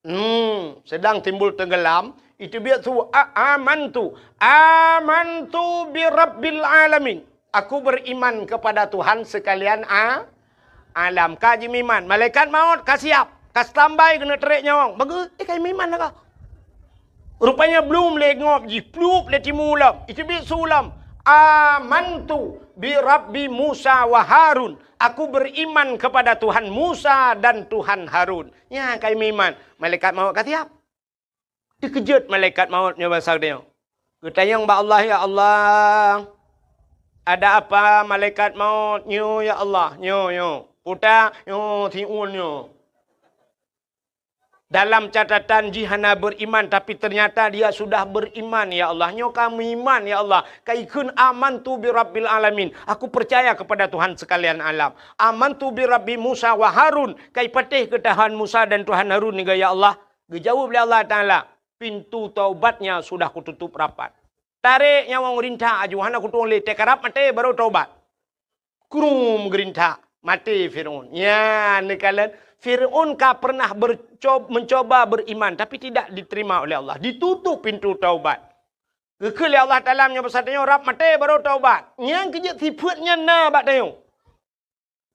Hmm, sedang timbul tenggelam, iteubiet su, a, amantu, amantu bi rabbil alamin. Aku beriman kepada Tuhan sekalian a, alam. Ka jimeuiman, malaikat maut ka siap, ka standby keuneuk trek nyawöng. Bagus, eh, ka jimeuiman dah ka. Rupanya blum lé ngop jih, plup lé timu lom, iteubiet su lom. Amantu bi rabbi Musa wa Harun. Aku beriman kepada Tuhan Musa dan Tuhan Harun. Nyan ka jimeuiman, malaikat maut ka siap. Teukeujot malaikat maut nyoe basa geutanyoe. Geutanyong bak Allah, "Ya Allah, ada apa malaikat maut nyoe, ya Allah? Nyoe, nyoe. Puta, nyoe, siun nyoe." Dalam catatan jih hana beriman, tapi ternyata dia sudah beriman, ya Allah. Nyoe ka meuiman, ya Allah. Ka ikheun, "Amantu bi rabbil alamin." Aku percaya kepada Tuhan sekalian alam. "Amantu bi rabbi Musa wa Harun." Ka ipatéh keu Tuhan Musa dan Tuhan Harun nyoe, ya Allah. Geujaweueb lé Allah Taala, "Pintu taubatnya sudah kututup rapat." Tarek nyawöng rintak aju, hana kutueng lé, teukarab maté baru taubat. Krum geurintak, maté Fir'aun. Nyan neukalon, Fir'aun ka pernah berco-, mencoba beriman, tapi tidak diterima oleh Allah. Ditutup pintu taubat. Geukheun lé Allah Taala meunyoe basa tanyoe rab maté baru taubat. Nyan keujeuet sifeuet nyan na bak tanyoe.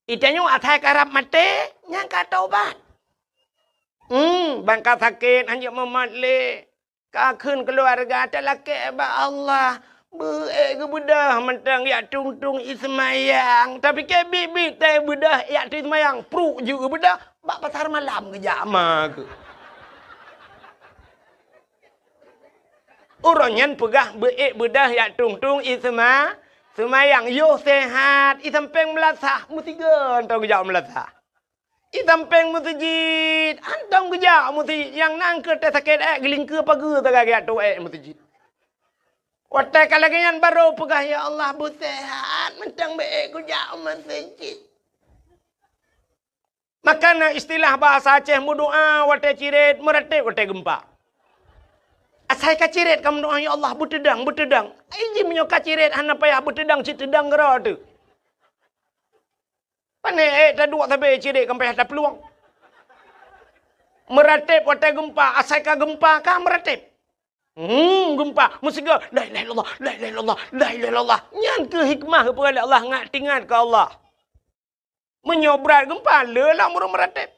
Itanyoe asai karab maté, nyan ka taubat. Hmm, ban ka sakét, hanjeuet mumat lé. Ka kheun keuluarga, talakée bak Allah. Beu-ék geubeudôh mantong jak tueng-tueng i seumayang. Tapike biet-biet tée beudôh jak tueng seumayang. Pruk jeuet geubeudôh, bak pasar malam geujak ma keuh. Uroe nyan peugah beu-ék beudôh jak tueng-tueng i seuma-, seumayang. Yoh seuhat, i sampéng meulasah, meusigoe mantong geujak meulasah. I sampéng meuseujid, mantong geujak meuseujid. Nyang nan keu teu sakét ék, geulingkeue pageue sagai geujak tueng ék meuseujid. Watée ka lagée nyan barô peugah, "Ya Allah, beuseuhat, mantong beu-ék geujak meuseujid." Maka na istilah bahasa Aceh, meudoa watée cirét, meuratéb watée geumpa. Asai ka cirét ka meudoa, "Ya Allah, beuteudang, beuteudang." Ai jih meunyoe ka cirét hana payah beuteudang, cit teudang keudroe teuh. Pané ék taduek sabe cirét ka payah taplueng. Meuratéb watée geumpa, asai ka geumpa ka meuratéb. Hmm, geumpa, meusigoe, "La ilaha illallah, la ilaha illallah, la ilaha illallah." Nyan keuh hikmah geupeugah lé Allah, ngat teuingat keu Allah. Meunyoe brat geumpa, le lam ureuëng meuratéb.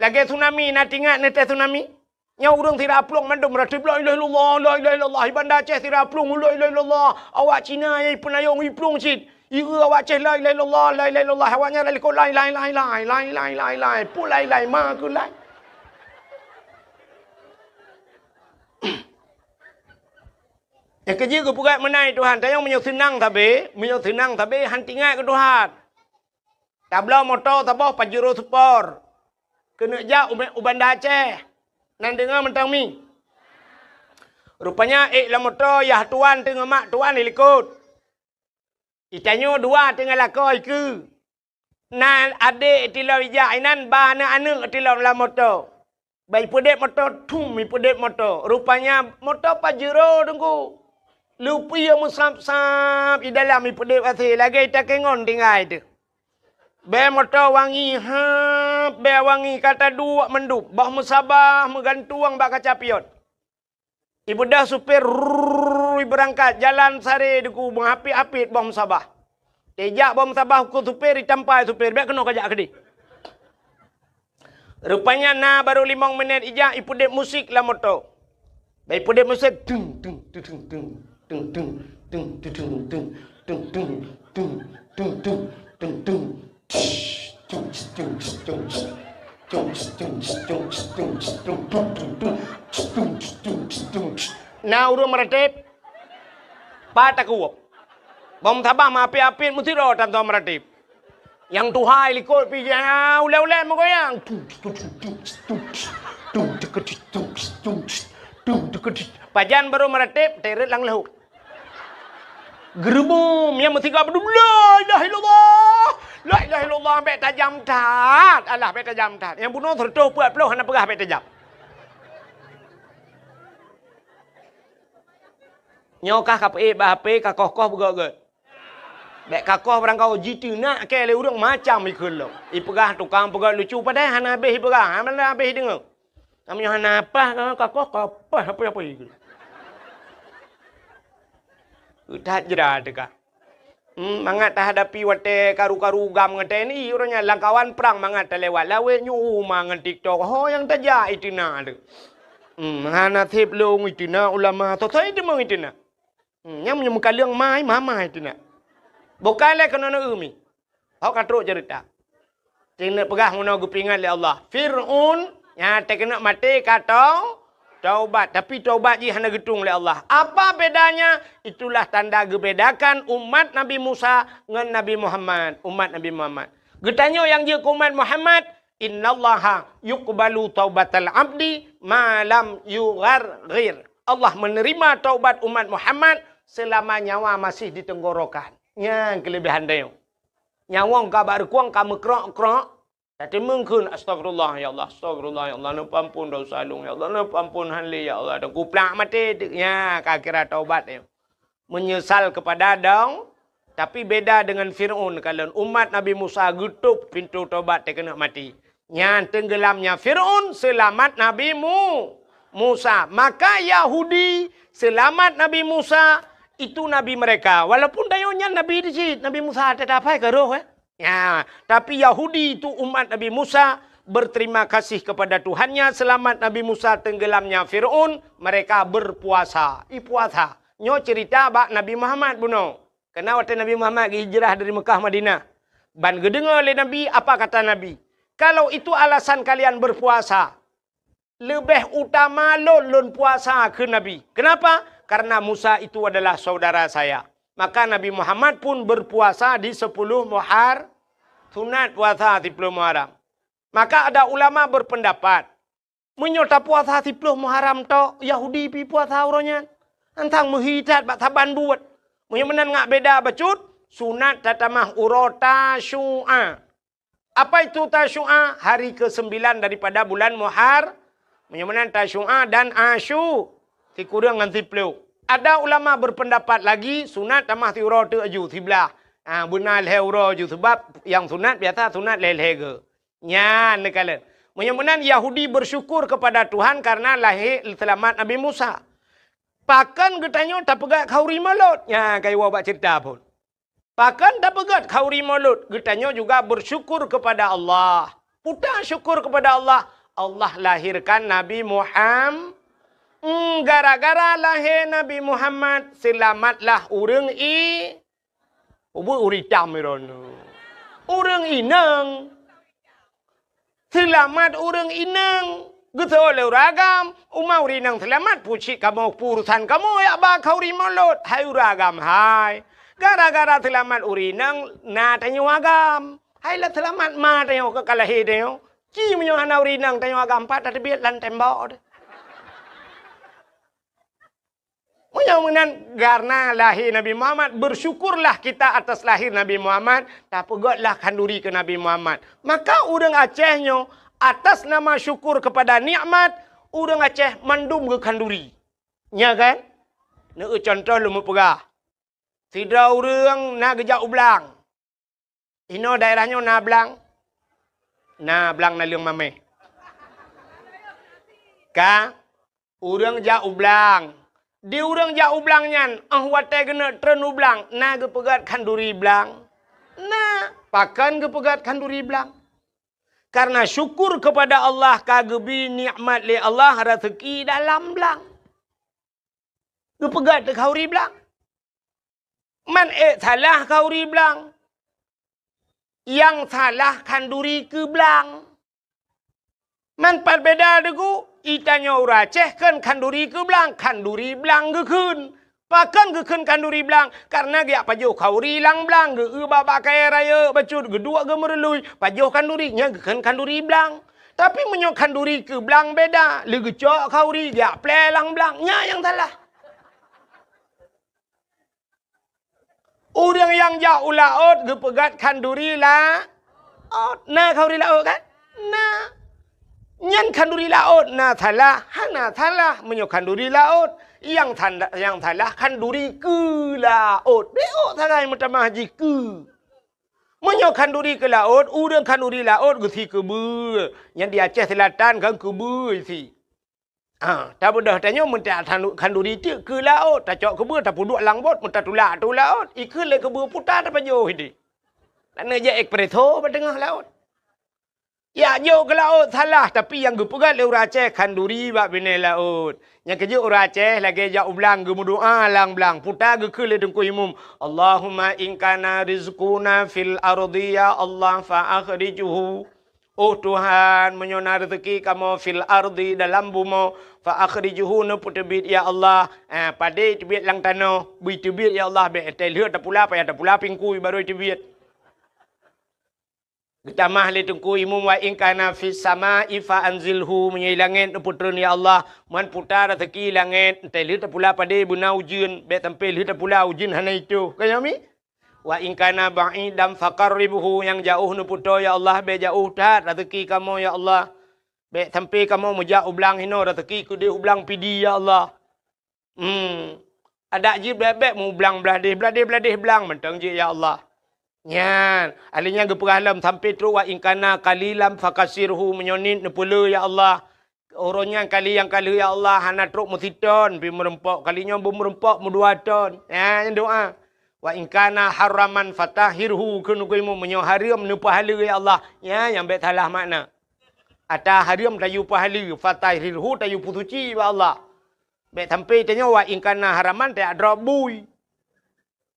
Lagée tsunami, na teuingat neutée tsunami? Nyoe ureuëng sira plueng mandum meuratéb, "La ilaha illallah, la ilaha illallah." Di Banda Aceh sira plueng, "La ilaha illallah." Awak Cina nyang ipeunayong iplueng cit. Ieu awak Aceh, "La ilaha illallah, la ilaha illallah." Awaknyan lalikot, "Lai, lai, lai, lai, lai, lai, lai, lai." Peue lai, lai, ma keu lai. Nyang keujeuet geupeugah meunan Tuhan, tanyoe meunyoe seunang sabe, meunyoe seunang sabe, han teuingat keu Tuhan. Tabloe moto saboh Pajero Sport. Keuneuk jak u, u Banda Aceh. Nan deungoe mantong mi. Rupanya ék lam moto yah tuan teungoh mak tuan dilikot. Itanyoe dua teungoh lakoe ikeue. Na adék tilom ijak inan, ba aneuëk-aneuëk tilom lam moto. Ba ipeudeb moto, thum, ipeudeb moto. Rupanya moto Pajero teungku. Lupie meusab-sab i dalam ipeudeb asée lagée takengon tinggai teuh. Bée moto wangi hab, bée wangi ka taduek mandum, boh meusabah meugantueng bak kaca pion. Ibeudôh supir, rrrr, ibeurangkat, jalan sare deuku meuhapit-hapit boh meusabah. Tejak boh meusabah keu supir, itampa supir, "Bék keunoe kajak keudeh." Rupanya na barô limong minét ijak ipeudeb musik lam moto. Bék ipeudeb musik, tung, tung, tung, tung, tung. Na ureuëng meuratéb, pat takuwöb. Boh meusabah meuhapit-hapit meusidroe tan soe meuratéb. Nyang tuha likot pih ulée-ulée meugoyang. Pajan barô meuratéb, teret lam leuhok. Geureuboh, nyang meusigoe beudôh, "La ilaha illallah! La ilaha illallah!" Bék tajam that. Alah, bék tajam that. Nyang bunoe sireutôh peuet ploh hana peugah bék tajam. Nyoe kah ka peuék bak H P, ka koh-koh beugöt-göt. Bék ka koh barangkaho jiteunak kée lé ureuëng macam ikheun lom. Ipeugah tukang peugöt lucu padahai hana habéh ipeugah, hana habéh ideungoe. Meunyoe hana paih, ka koh, ka paih, apa-apa ikheun. That jra teuka. Hmm, mangat tahadapi watée karu-karu GAM ngon T N I, uroe nyan lam kawan prang mangat talewat lawét nyoe uma ngon TikTok. Ho nyang tajak iteunak teuh. Hmm, hana sép lôn iteunak ulama, soe-soe iteumeung iteunak. Hmm, nyang meunyoe meukaleueng mai, mama iteunak. Bukai lé keunoe neu mi. Ho ka trok ceurita. Teuneuk peugah meunoe geupeuingat lé Allah. Fir'aun nyang teukeunok maté ka tau-, taubat, tapi taubat jih hana geutueng lé Allah. Apa bedanya? Itulah tanda geubedakan umat Nabi Musa ngon Nabi Muhammad, umat Nabi Muhammad. Geutanyoe nyang jeuet keu umat Muhammad, "Innallaha yuqbalu taubatal abdi ma lam yugharghir." Allah menerima taubat umat Muhammad selama nyawa masih di tenggorokan. Nyan keulebihan tanyoe. Nyawöng ka bak rukong ka meukrok-krok, Tateumeung kheun, "Astagfirullah, ya Allah, astagfirullah, ya Allah, neupeuampon desya lôn, ya Allah, neupeuampon han lé, ya Allah." Dan kuplak maté teuk, nya ka kira taubat nyoe. Menyesal kepada dong, tapi beda dengan Fir'aun. Kalon umat Nabi Musa geutôp pintoe taubat teukeunok maté. Nyan teunggeulamnya Fir'aun, seulamat Nabi Mu-, Musa. Maka Yahudi seulamat Nabi Musa, itu nabi mereka. Walaupun tanyoe nyan nabi di cit, Nabi Musa teutab hai ka roh, eh. Ya, tapi Yahudi itu umat Nabi Musa berterima kasih kepada Tuhannya, selamat Nabi Musa tenggelamnya Firaun, mereka berpuasa. I puasa. Nyoe cerita bak Nabi Muhammad bunoe. Karena watée Nabi Muhammad geuhijrah dari Mekah Madinah. Ban geudeungoe lé Nabi, apa kata Nabi? "Kalau itu alasan kalian berpuasa, leubeh utama lôn, lôn puasa," kheun Nabi. Kenapa? Karena Musa itu adalah saudara saya. Maka Nabi Muhammad pun berpuasa di sepuluh Muhar-, sunat puasa sepuluh Muharram. Maka ada ulama berpendapat, meunyoe tapuasa sepuluh Muharram tok, Yahudi pi puasa uroe nyan. Antang meuhi that bak saban buet. Meunyoe meunan ngat beda bacut, sunat tatamah uroe Tasyu'a. Apa itu Tasyu'a? Hari kesembilan daripada bulan Muhar-, meunyoe meunan Tasyu'a dan Asyu, sikureueng ngon siplôh. Ada ulama berpendapat lagi, sunat tamah siuroe teuk aju, siblah. Ha, beuna lhèe uroe aju, sebab nyang sunat biasa sunat lhèe-lhèe geu. Nyan neukalon. Meunyoe meunan Yahudi bersyukur kepada Tuhan karena lahé seulamat Nabi Musa. Pakon geutanyoe tapeugèt khanduri Maulud? Nyan ka iwoe bak ceurita phon. Pakon tapeugèt khanduri Maulud? Geutanyoe juga bersyukur kepada Allah. Peue syukur kepada Allah? Allah lahirkan Nabi Muham-, Hmm, gara-gara lahé Nabi Muhammad, seulamatlah ureueng i-, Ubit ureueng itam droeneuh. Ureueng inong. Seulamat ureueng inong. Geuseuôt lé ureueng agam. Uma ureueng inong seulamat, peue cit kamoe, peue urusan kamoe jak ba khanduri Maulud. Hai ureueng agam, hai. Gara-gara seulamat ureueng inong, na tanyoe agam. Hai lôn seulamat ma tanyoe ka lahé tanyoe. Ci meunyoe hana ureueng inong tanyoe agam, pat tateubiet lam tembok. Meunyoe meunan, karena lahé Nabi Muhammad, bersyukurlah kita atas lahir Nabi Muhammad, tapeugètlah khanduri keu Nabi Muhammad. Maka ureueng Aceh nyoe, atas nama syukur kepada nikmat, ureueng Aceh mandum geukhanduri. Nya kan? Neueu contoh lôn meupeugah. Sidroe ureueng na geujak u blang. Inoe daerah nyoe na blang? Na blang Naleueng Mamèh. Ka, ureueng jak u blang. Di ureueng jak u blang nyan, 'oh watèe geuneuk treun u blang, na geupeugèt khanduri blang? Na. Pakon geupeugèt khanduri blang? Karena syukur kepada Allah ka geubri nikmat lé Allah raseuki dalam blang. Geupeugèt khanduri blang. Man ék salah khanduri blang. Nyang salah khanduri keu blang. Man pat beda deungon geutanyoe ureueng Aceh kheun khanduri keu blang, khanduri blang geukheun. Pakon geukheun khanduri blang? Karena geujak pajoh khanduri lam blang, geu-eu bak-bak kayèe rayeuk bacut, geuduek geumeurului, pajoh khanduri, nyan geukheun khanduri blang. Tapi meunyoe khanduri keu blang beda, lé geucok khanduri geujak plè lam blang, nyan nyang salah. Ureueng nyang jak u laôt geupeugèt khanduri laôt. Na khanduri laôt kan? Na. Nyan khanduri laôt na salah? Hana salah meunyoe khanduri laôt. Nyang sanda-, nyang salah khanduri keu laôt. Beuôt sagai meutamah jih keu. Meunyoe khanduri keu laôt, ureueng khanduri laôt geusi keubeue. Nyan di Aceh Selatan kan keubeue isi. Ha, tabeudôh tanyoe meunteuk khanduri teuk keu laôt, tacok keubeue tapeuduek lam bot, meutatulak ateueh laôt, ikheun lé keubeue puta tapajoh idéh. Laneuk jak espresso bak teungoh laôt. Jak jok keu laôt salah, tapi nyang geupeugèt lé ureueng Aceh khanduri bak binéh laôt. Nyang keujeuet ureueng Aceh lagèe jak u blang geumeudoa lam blang, puta geukheun lé Teungku Imum, "Allahumma in kana rizquna fil ardi ya Allah fa akhrijhu." Oh Tuhan, meunyoe na reuzeuki kamoe fil ardi, dalam bumoe, fa akhrijhu, neupeuteubiet ya Allah. Eh, padé teubiet lam tanoh, bri teubiet ya Allah, bèk teuh lheueh tapula, payah tapula pingkui barô teubiet. Geutamah lé Teungku Imum, wa in kana fis sama'i fa anzilhu, meunyoe langèt neupeutreun ya Allah, man puta reuzeuki langèt, teuh lheueh tapula padé beuna ujeuen, bèk sampai lheueh tapula ujeuen hana itôh. Ka nyoe mi? Wa in kana ba'idan faqarribhu, nyang jaoh neupeutoe ya Allah, bèk jaoh that reuzeuki kamoe ya Allah. Bèk sampai kamoe meujak u blang hinoe reuzeuki keudéh u blang Pidie ya Allah. Hmm. Adak jih bèk-bèk mu blang blah déh, blah déh, blah déh blang mantong jih ya Allah. Nyan, alèh nyan geupeugah lom sampai trok wa in kana qalilan fakasirhu, meunyoe niet neupeulé ya Allah. Uroe nyan kali nyang ka lheueh ya Allah hana trok meusiton pih meureumpok, kali nyoe beumeureumpok meudua ton. Ha, nyan doa. Wa in kana haraman fatahhirhu, kheun Teungku Imum, meunyoe hareuem neupeuhaleue ya Allah. Nyan nyang bèk salah makna. Ata hareuem tayue peuhaleue, fatahhirhu tayue peusuci bak Allah. Bèk sampai tanyoe wa in kana haraman tajak drob bui.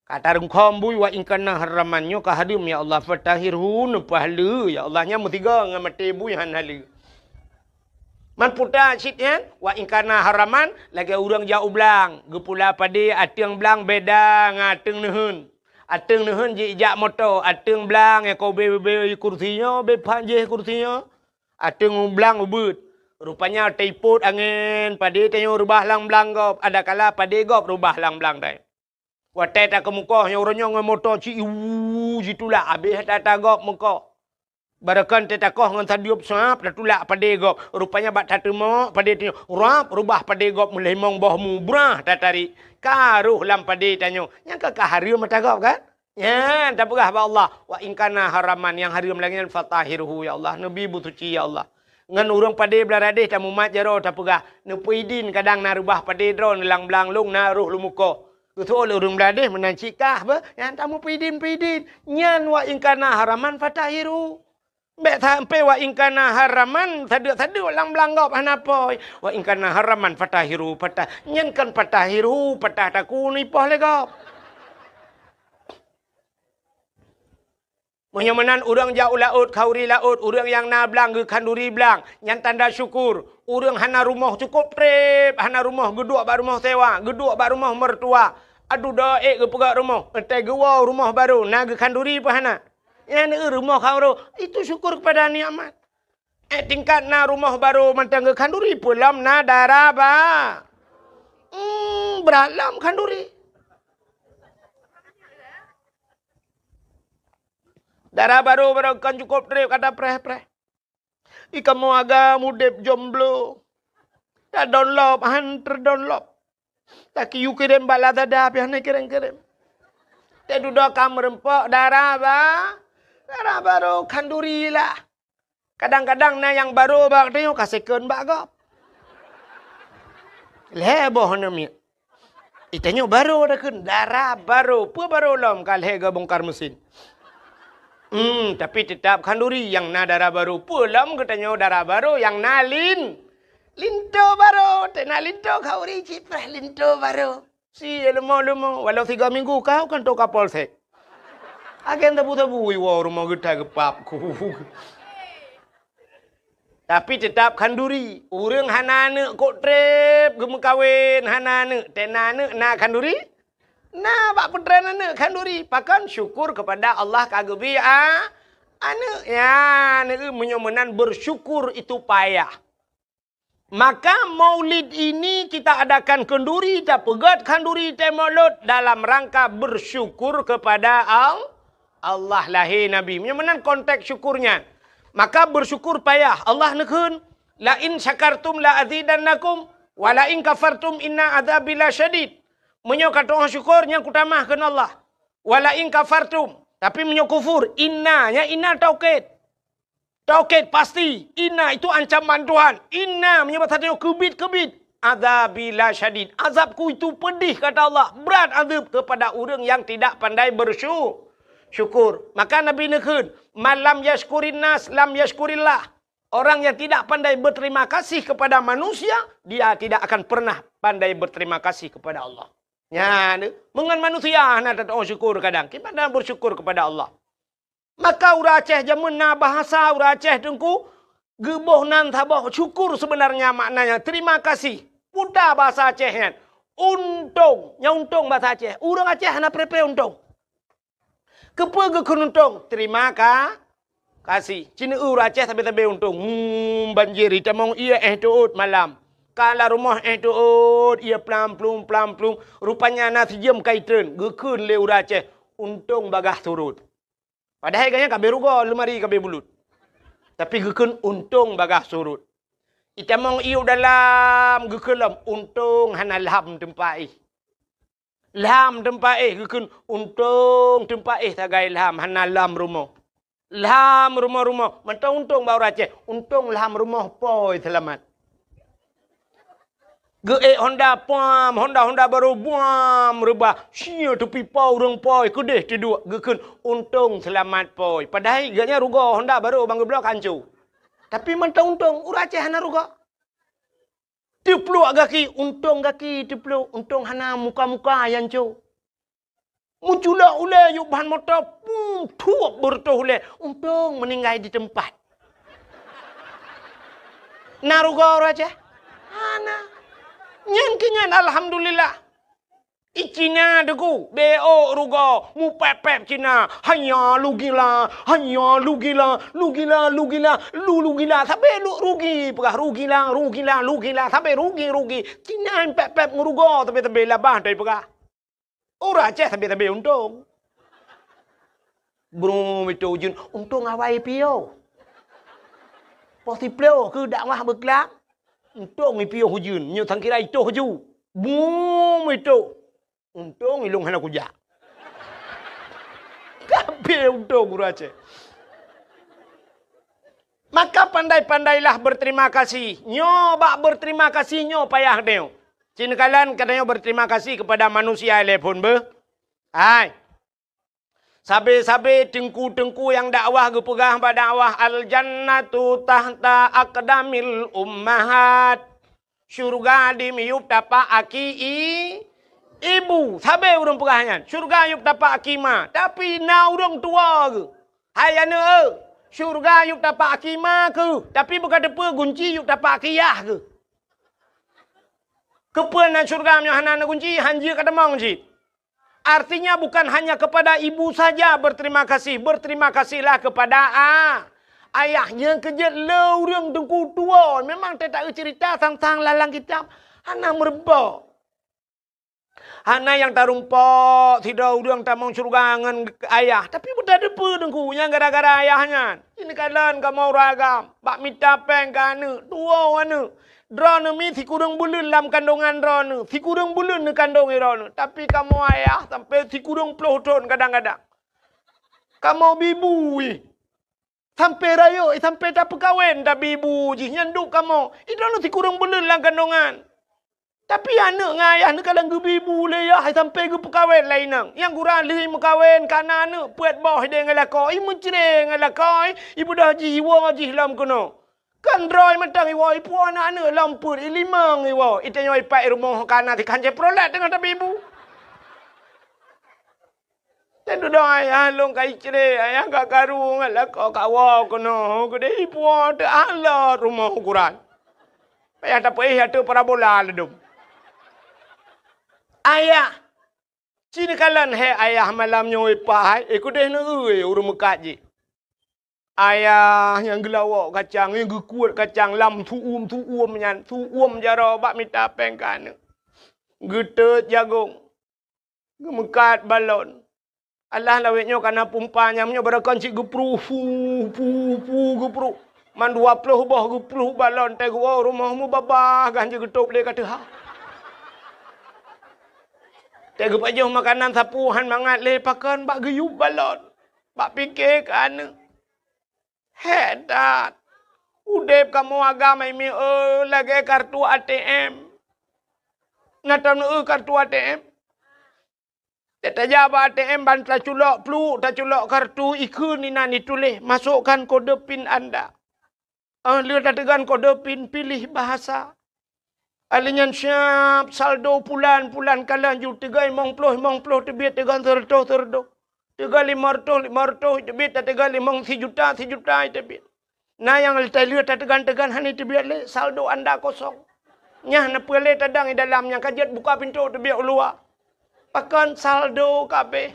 Ka tarungkhom bui wa in kana haraman nyoe ka hareuem ya Allah, fatahhirhu neupeuhaleue ya Allah, nyan meusigoe ngon maté bui han haleue. Man puta cit nyan, wa in kana haraman lagèe ureueng jak u blang, geupula padé ateueng blang beda ngon ateueng neuheun. Ateueng neuheun jih jak moto, ateueng blang nyang ka ubé-ubé kursi nyoe, ubé phan jih kursi nyoe. Ateueng blang ubeuet. Rupanya teupot angén, padé tanyoe reubah lam blang gob, adakala padé gob reubah lam blang tanyoe. Watèe takeumeukoh nyoe uroe nyoe ngon moto ci iwu jitulak habéh ata-ata gob meukoh. Barokon teuh takoh ngon sadueb suab, tatulak padé gob. Rupanya bak tateumok padé tanyoe, rab, rubah padé gob meulimong boh mu, brah tatarék. Ka rôh lam padé tanyoe. Nyang ka, ka hareuem ata gob kan? Nyan tapeugah bak Allah, "Wa in kana haraman," nyang hareuem lagée nyan, "fatahhirhu, ya Allah, neubi beusuci, ya Allah." Ngon ureuëng padé Blang Radéh tamumat jaroe tapeugah, neupeuidin kadang na rubah padé droe neulang blang lông na rôh lumukoh. Geuseuôt lé ureuëng Blang Radéh meunan cit kah beuh, nyan tamupeuidin-peuidin. Nyan "wa in kana haraman fatahhirhu." Bék sampoe "wa in kana haraman" sadeuk-sadeuk lam blang gob hana pôi. "Wa in kana haraman fatahhirhu," patah. Nyan kon "fatahhirhu," patah takue neuipoh lé gob. Meunyoe meunan ureuëng jak u laôt, khanduri laôt, ureuëng nyang na blang geukhanduri blang, nyan tanda syukur. Ureuëng hana rumoh cukôp treb, hana rumoh geuduek bak rumoh sewa, geuduek bak rumoh mertua. Aduh, do ék geupeugöt rumoh, 'oh watée geuwoe rumoh barô, na geukhanduri peue hana? Nyan rumoh khanduri, itu syukur kepada nikmat. Eh, tingkat na rumoh barô mantong geukhanduri, peue lom na dara ba-, hmm, brat lom khanduri. Dara barô, barô kon cukôp treb ka tapreh-preh. Di kamoe agam udeb jomblo. Tadonlop, han teudonlop. Takiyue kirém bak Lazada, pih hana kirém-kirém. Teududoe ka meureumpok dara ba-, dara barô khanduri lah. Kadang-kadang na nyang barô bak tanyoe ka second bak gob. Lhée boh hana miet. Di tanyoe barô takheun, dara barô. Peue barô lom ka lhée geubongkar mesin. Hmm, tapi teutap khanduri nyang na dara barô. Peue lom geutanyoe dara barô nyang na lin-, linto barô. Teuh na linto khanduri cit preh linto barô. Si leumo-leumo, walau tiga minggu kau kan to Kapolsek. Agen tabu-tabu iwoe rumoh geuta geupap ku. Tapi teutap khanduri. Ureuëng hana aneuëk kok treb geumeukawen, hana aneuëk, teuh na aneuëk na khanduri? Na bak peutren aneuëk khanduri. Pakon? Syukur kepada Allah ka geubri a-, aneuëk. Ya, aneuëk meunyoe meunan bersyukur itu payah. Maka maulid ini kita adakan khanduri, tapeugöt khanduri teuh maulud dalam rangka bersyukur kepada Al-, Allah lahé Nabi. Meunyoe meunan konteks syukur nyan. Maka bersyukur payah. Allah neukheun, "La in syakartum la azidannakum, wa la in kafartum inna adzabi lasyadid." Meunyoe ka tu'oh syukur, nyan kutamah kheun Allah. "Wa la in kafartum." Tapi meunyoe kufur, inna, nyan inna taukid. Taukid pasti, inna itu ancaman Tuhan. Inna meunyoe bahasa tanyoe keubit-keubit. "Adzabi lasyadid." Azabku itu pedih, kata Allah. Berat azab kepada ureuëng yang tidak pandai bersyu-, syukur. Maka Nabi neukheun, "Man lam yashkurin nas, lam yashkurillah." Orang yang tidak pandai berterima kasih kepada manusia, dia tidak akan pernah pandai berterima kasih kepada Allah. Nyan, meungon manusia hana tatu'oh syukur kadang. Kiban na bersyukur kepada Allah. Maka ureuëng Aceh jameun na bahasa ureuëng Aceh teungku, geuboh nan saboh syukur sebenarnya maknanya terima kasih. Puta bahasa Aceh nyan. Untông, nyan untông bahasa Aceh. Ureuëng Aceh hana preh-preh untông. Keupeue geukheun untông? Terima ka-, kasih. Ci neu ureuëng Aceh sabe-sabe untông. Hmm, banjir itamong ié éh teuôt malam. Ka lam rumoh éh teuôt ié plam-plum, plam-plum. Rupanya na sijeuem ka itreun. Geukheun lé ureuëng Aceh, untông bagaih surot. Padahai gobnyan ka abéh rugoe, leumari ka abéh bulut. Tapi geukheun untông bagaih surot. Itamong ié u dalam, geukheun lom, untông hana lham teumpat éh. Lham teumpat éh, geukheun untông teumpat éh sagai lham, hana lham rumoh. Lham rumoh-rumoh, mantong untông bak ureuëng Aceh, untông lham rumoh pôi seulamat. Geuék honda puam, honda-honda barô buam reubah. Sia teupipa ureuëng pôi keudeh teuduek geukheun untông seulamat pôi. Padahai gobnyan rugoe honda barô ban geubloe ka hanco. Tapi mantong untông, ureuëng Aceh hana rugoe. Teupluek gaki, untông gaki teupluek, untông hana muka-muka nyang hanco. Meuculok ulée yub ban moto, pum, thuep beureutoh ulée, untông meuninggai di teumpat. Na rugoe ureuëng Aceh? Hana. Nyan keuh nyan alhamdulillah. I Cina teungku, beuôk rugoe, mupép-pép Cina, hanya lugila, hanya lugila, lugila, lugila, lu lugila, sabe lu rugi, peugah rugila, rugila, lugila, sabe rugi, rugi. Cina pép-pép meurugoe, sabe-sabe labah tai peugah. Ureuëng Aceh sabe-sabe untông. Brum itu jeuet, untông awai piôh. Poh siplôh keuh dakwah beuklam, untông ipiôh ujeuen, nyoe sangkira itoh ju. Bum itoh. Untông ilông hana kujak. Ka abéh untông guru Aceh. Maka pandai-pandailah berterima kasih. Nyoe bak berterima kasih nyoe payah nyoe. Cit neukalon geutanyoe berterima kasih kepada manusia ilée phon beuh. Hai. Sabe-sabe teungku-teungku nyang dakwah geupeugah bak dakwah, "Al-jannatu tahta aqdamil ummahat." Syurga di miyueb tapak aki i-, ibu. Sabe ureuëng peugah nyan, syurga yueb tapak aki ma. Tapi na ureuëng tuwoe geuh, "Hai aneuëk, syurga yueb tapak aki ma keuh, tapi beuka teupeue gunci yueb tapak aki yah keuh." Keupeue na syurga meunyoe hana na gunci, hanjeuet ka tamong cit. Artinya bukan hanya kepada ibu saja berterima kasih, berterima kasihlah kepada a-, ayah. Nyang keujeuet le ureuëng teungku tuwoe. Memang teutak cerita sang-sang lalang kitab hana meurumpok. Hana nyang tarumpok sidroe ureuëng tamong syurga ngon ayah. Tapi beutateupeue teungku nyang gara-gara ayah nyan. Ini kalon kamoe ureuëng agam bak mita péng keu aneuëk, tuwoe aneuëk. Droeneuh mi sikureueng buleuen lam kandongan droeneuh, sikureueng buleuen neukandong droeneuh. Tapi kamoe ayah sampai sikureueng ploh thon kadang-kadang. Kamoe bibu ih. Sampai rayeuk, eh, sampai tapeukawen tabibu jih nyan duek kamoe. Ih, droeneuh sikureueng buleuen lam kandongan. Tapi aneuëk ngon ayah neukalon geubibu lé yah, eh, sampai geupeukawen lé inong. Nyang gura lheueh meukawen kana aneuëk peuet boh idéh ngon lakoe, ih meucre ngon lakoe, ih beudôh jih iwoe jih lom keunoe. Kan droe mantong iwoe, ipuwoe aneuëk-aneuëk lom peuet, ilimong iwoe, itanyoe ipat irumoh kana tikan cit peureulée teungoh tabibu. Dan dudoe ayah lôn ka icre, ayah ka karu ngon lakoe kawoe keunoe, keudeh ipuwoe teualot rumoh ukuran. Payah tapeuéh ateueh parabola ladom. Ayah, ci neukalon hék ayah malam nyoe ipat hai, eh keudeh neueu ureuëng meukat jih. Ayah nyang geulawok kacang, nyang geukuet kacang lam su'um-su'um nyan, su'um jaroe bak mita péng keu aneuëk. Geutot jagong, geumeukat balon. Alah lawét nyoe kana pumpa nyang nyoe barokon cit geupruh, pu, pu, pu, geupruh. Man dua ploh boh geupruh balon, teuh geuwoe rumoh mubabah gan jeuet geutôb lé ka teuha. Teuh geupajoh makanan sapeue han mangat lé pakon bak geuyueb balon. Bak pike keu aneuëk. Hék that! Udeb kamoe agam hai mieu lagée kartu A T M. Na taneueu kartu A T M? Tajak bak A T M ban taculok pluek, taculok kartu, ikheun inan ituléh, "Masukkan kode pin anda." Óh lheueh tateugon kode pin, pilih bahasa. Alèh nyan siab saldo pulan, pulan ka laju teuga limong ploh, limong ploh teubiet teuga seureutôh, seureutôh. Teuga limong reutôh, limong reutôh teubiet, tateuga limong sijuta, sijuta teubiet. Na nyang lheueh tateugon-teugon hana teubiet lé, saldo anda kosong. Nyan na peue lé tadong i dalam nyang ka jeuet buka pintoe teubiet u luwa. Pakon saldo ka abéh.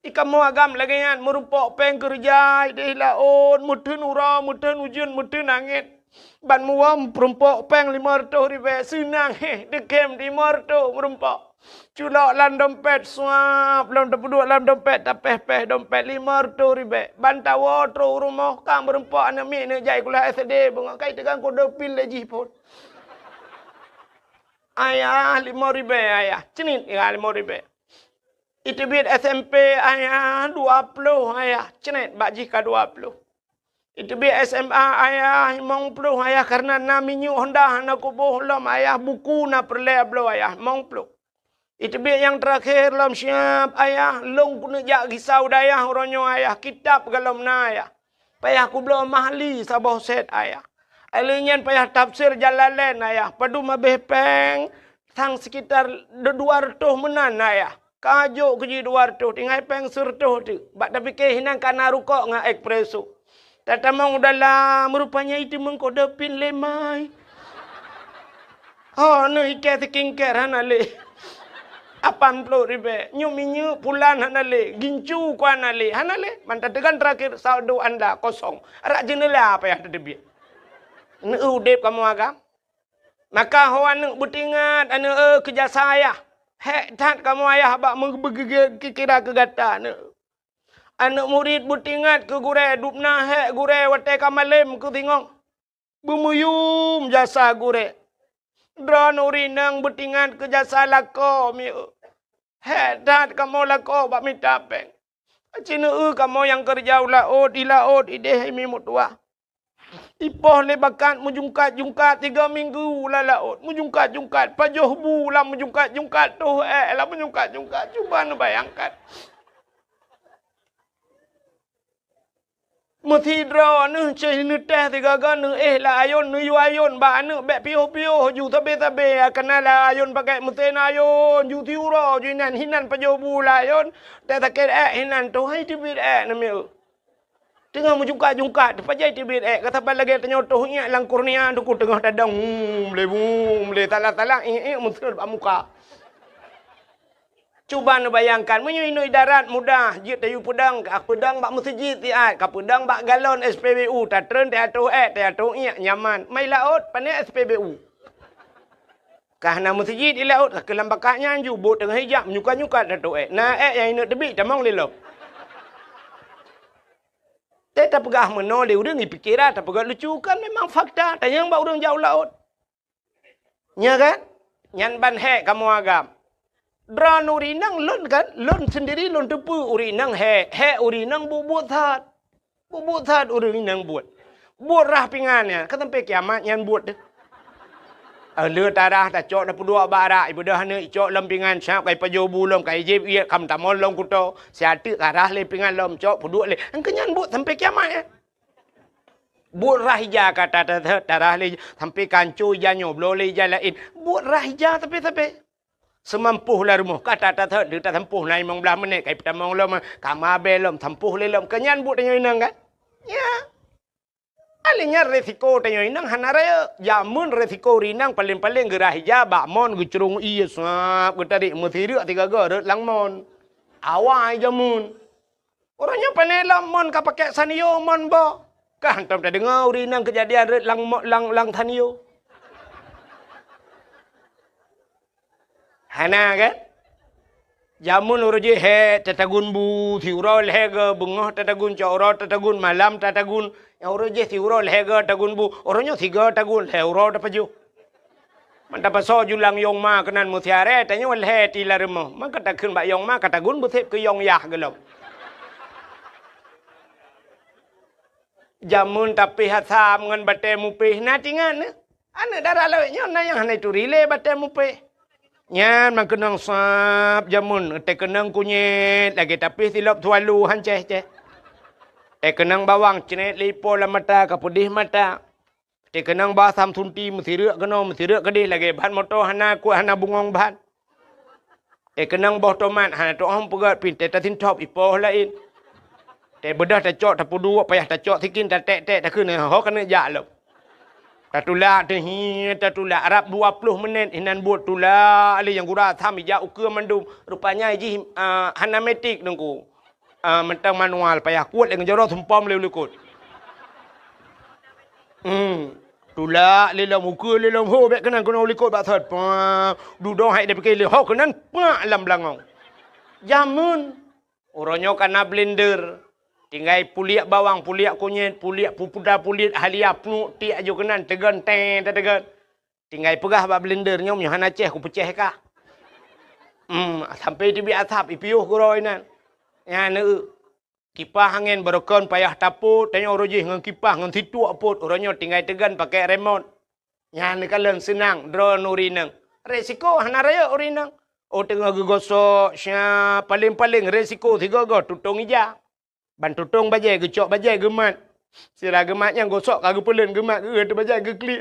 I kamoe agam lagée nyan, meurumpok péng keureuja ideh laôt, meuteun uroe, meuteun ujeuen, meuteun angén. Ban muwöm peurumpok péng limong reutôh ribée, seunang héh, deukém limong reutôh meurumpok. Culok lam dompet, suab, lom tapeuduek lam dompet, tapéh-péh dompet limong reutôh ribée. Ban tawoe trok u rumoh, ka meurumpok aneuk miet neuk jai kuliah S D, beungoh kai teugang kode pin lé jih phon. Ayah, limong ribée, ayah. Ceunit, ya, limong ribée. Iteubiet S M P, ayah, dua ploh, ayah. Ceunit, bak jih ka dua ploh. Iteubiet S M A, ayah, limong ploh, ayah, karena na minyeuk Honda hana kuboh lom, ayah, buku na peureulée bloe, ayah, limong ploh. Iteubiet nyang teurakhé lom siab, ayah, lôn keuneuk jak gisa u dayah uroe nyoe, ayah, kitab galom na, ayah. Payah kubloe mahli saboh set, ayah. Alèh nyan payah tafsir Jalalain, ayah. Padum abéh péng, sang sekitar du-, dua reutôh meunan, ayah. Ka jok keu jih dua reutôh, tinggai péng seureutôh teuk. Bak tapike hinan ka na rukok ngon espresso. Tatamong u dalam, rupanya iteumeung kode pin lé mai. Ho, neuh iké skincare hana lé. Lapan ploh ribée. Nyoe minyeuk pulan hana lé. Gincu ku hana lé. Hana lé. Mantong teugan terakhir saldo anda kosong. Arak jeuneula payah tateubiet. Neueu udeb kamoe agam. Maka ho aneuk beuteuingat, aneuk, eh, keu jasa ayah. Hék that kamoe ayah bak meubeugeugét kira keu gata aneuk. Aneuk murit beuteuingat keu gurée, dubna hék gurée watée ka malém keu singoh. Beumuyum jasa gurée. Droeneuh ureueng inong beutingat keu jasa lakoe mieu. Hék that kamoe lakoe bak mita péng. Aci neueu kamoe nyang keureuja u laôt, di laôt idéh imi meutuwah. Ipoh lé bakat meujungkat-jungkat tiga minggu lam laôt, meujungkat-jungkat, pajoh bu lam meujungkat-jungkat, toh ék lam meujungkat-jungkat. Cuba neubayangkan. Meusidroe neuh ceh neuteh sigaga neuéh lam ayôn, neuyue ayôn bak aneuk bék piôh-piôh ju sabe-sabe, kana lam ayôn pakai meusén ayôn, ju siuroe ju inan, hinan pajoh bu lam ayôn, teuh sakét ék hinan, toh hai teubiet ék namiet. Teungoh meujungkat-jungkat, teupajai teubiet ék, ka saban lagée tanyoe toh iék lam kurnia, teungku teungoh tadong, hum, lé, hum, lé, salah-salah, iék-iék meuseuet bak muka. Cuba neubayangkan, meunyoe inoe idarat mudah, jeuet tayue peudong, ka peudong bak meuseujid siat, ka peudong bak galon S P B U, tatreun teuatoh ék, teuatoh iék, nyaman. Mai laôt, pané S P B U. Ka hana meuseujid di laôt, ka keulam bakat nyan ju, bot teungoh ijak, menyukat-nyukat teuatoh ék. Na ék nyang ineuk teubiet, tamong lé lom. Teuh tapeugah meunoe lé ureueng, ipikeran, tapeugah lucu, kan memang fakta, tanyong bak ureueng jak u laôt. Nya kan? Nyan ban hék kamoe agam. Droeneuh ureueng inong lôn kan, lôn sendiri lôn teupeue ureueng inong hék, hék ureueng inong buet-buet that. Buet-buet that ureueng inong buet. Buet rhah pingan nyan, ka sampai kiamat nyan buet teuh. Eh, le tarhah tacok tapeuduek bak arak, ibeudôh aneuk icok lom pingan, sab ka ipajoh bu lom, ka ijieb iék, ka meutamong lom kuto, siat teuk ka rhah lé pingan lom, cok peuduek lé. Engkeu nyan buet sampai kiamat nyan. Buet rhah ija ka ta-, ta-, ta-, tarhah lé, sampai ka ancô ija nyoe, bloe lé ija laén. Buet rhah ija sabe-sabe. Seumampôh lam rumoh, ka ta-, ta-, ta-, tasampôh na limong blaih menit, ka ipeutamong lom, ka mabée lom, sampôh lé lom. Keu nyan buet tanyoe inong kan? Ya. Akhé nyan resiko tanyoe inong hana rayeuk. Jameun resiko ureueng inong paleng-paleng geurhah ija bak mon geucrông ié sab geutarék meusireuk sigaga rot lam mon. Awai jameun. Uroe nyoe pane lom mon ka pakai sanyo mon boh. Ka hantom tadeungoe ureueng inong keujadian rot lam mo-, lam, lam sanyo. Hana kan? Jameun uroe jih hék tatagun bu, siuroe lhée go, beungoh tatagun, cot uroe tatagun, malam tatagun. Nyang uroe jih siuroe lhée go tagun bu, uroe nyoe sigo tagun, lhée uroe tapajoh. Man tapasoe ju lam yong ma keunan meusiaré, tanyoe lhée ti lam rumoh. Man ka takheun bak yong ma, ka tagun beusép keu yong yah gohlom. Jameun tapéh asam ngon batée mupéh na tingat nyoe. Aneuk dara lawét nyoe na nyang hana ituri lé batée mupéh. Nyan meukeunong sab jameun, teukeunong kunyét lagée tapéh silop sualu han céh-céh. Teukeunong bawang cret lé ipo lam mata ka peudeh mata. Teukeunong bawang asam sunti meusireuk keunoe meusireuk keudeh lagée ban moto hana kuat hana bungong ban. Teukeunong boh tomat hana teu'oh peugét pih teuh tasintop ipoh laén. Teubeudôh tacok tapeuduek payah tacok sikin taték-ték takheun ho keuneuk jak lom. Tatulak teuh hi tatulak rab dua ploh menit inan buet tulak lé nyang gura asam ijak ukeue mandum. Rupanya jih, ah, hana metik teungku. Ah, mantong manual payah kuet lé ngon jaroe sumpom lé u likot. Hmm. Tulak lé lom ukeue lé lom ho bék keunan keunoe u likot bak thot. Pah, dudoe hai dipike lé ho keunan pak lam beulangong. Jameun. Uroe nyoe ka na blender. Tinggai puliek bawang, puliek kunyét, puliek pupuda, puliek halia, pnuek tiek aju keunan teugon tée tateugon. Tinggai peugah bak blender nyoe, "Meunyoe hana céh, kupeucéh kah." Hmm, sampai teubiet asap, ipiôh keudroe inan. Nyan, eu, kipah angén barokon payah tapot, tanyoe uroe jih ngon kipah ngon situek pot, uroe nyoe tinggai teugon pakai remot. Nyan neukalon seunang droeneuh ureueng inong. Resiko hana rayeuk ureueng inong. Oh, teungoh geugosok, sya, paleng-paleng resiko sigoe-goe tutong ija. Ban tutong bajée, geucok bajée geumat. Sira geumat nyang gosok ka geupeuleuen geumat geuh teuh bajée geuklik.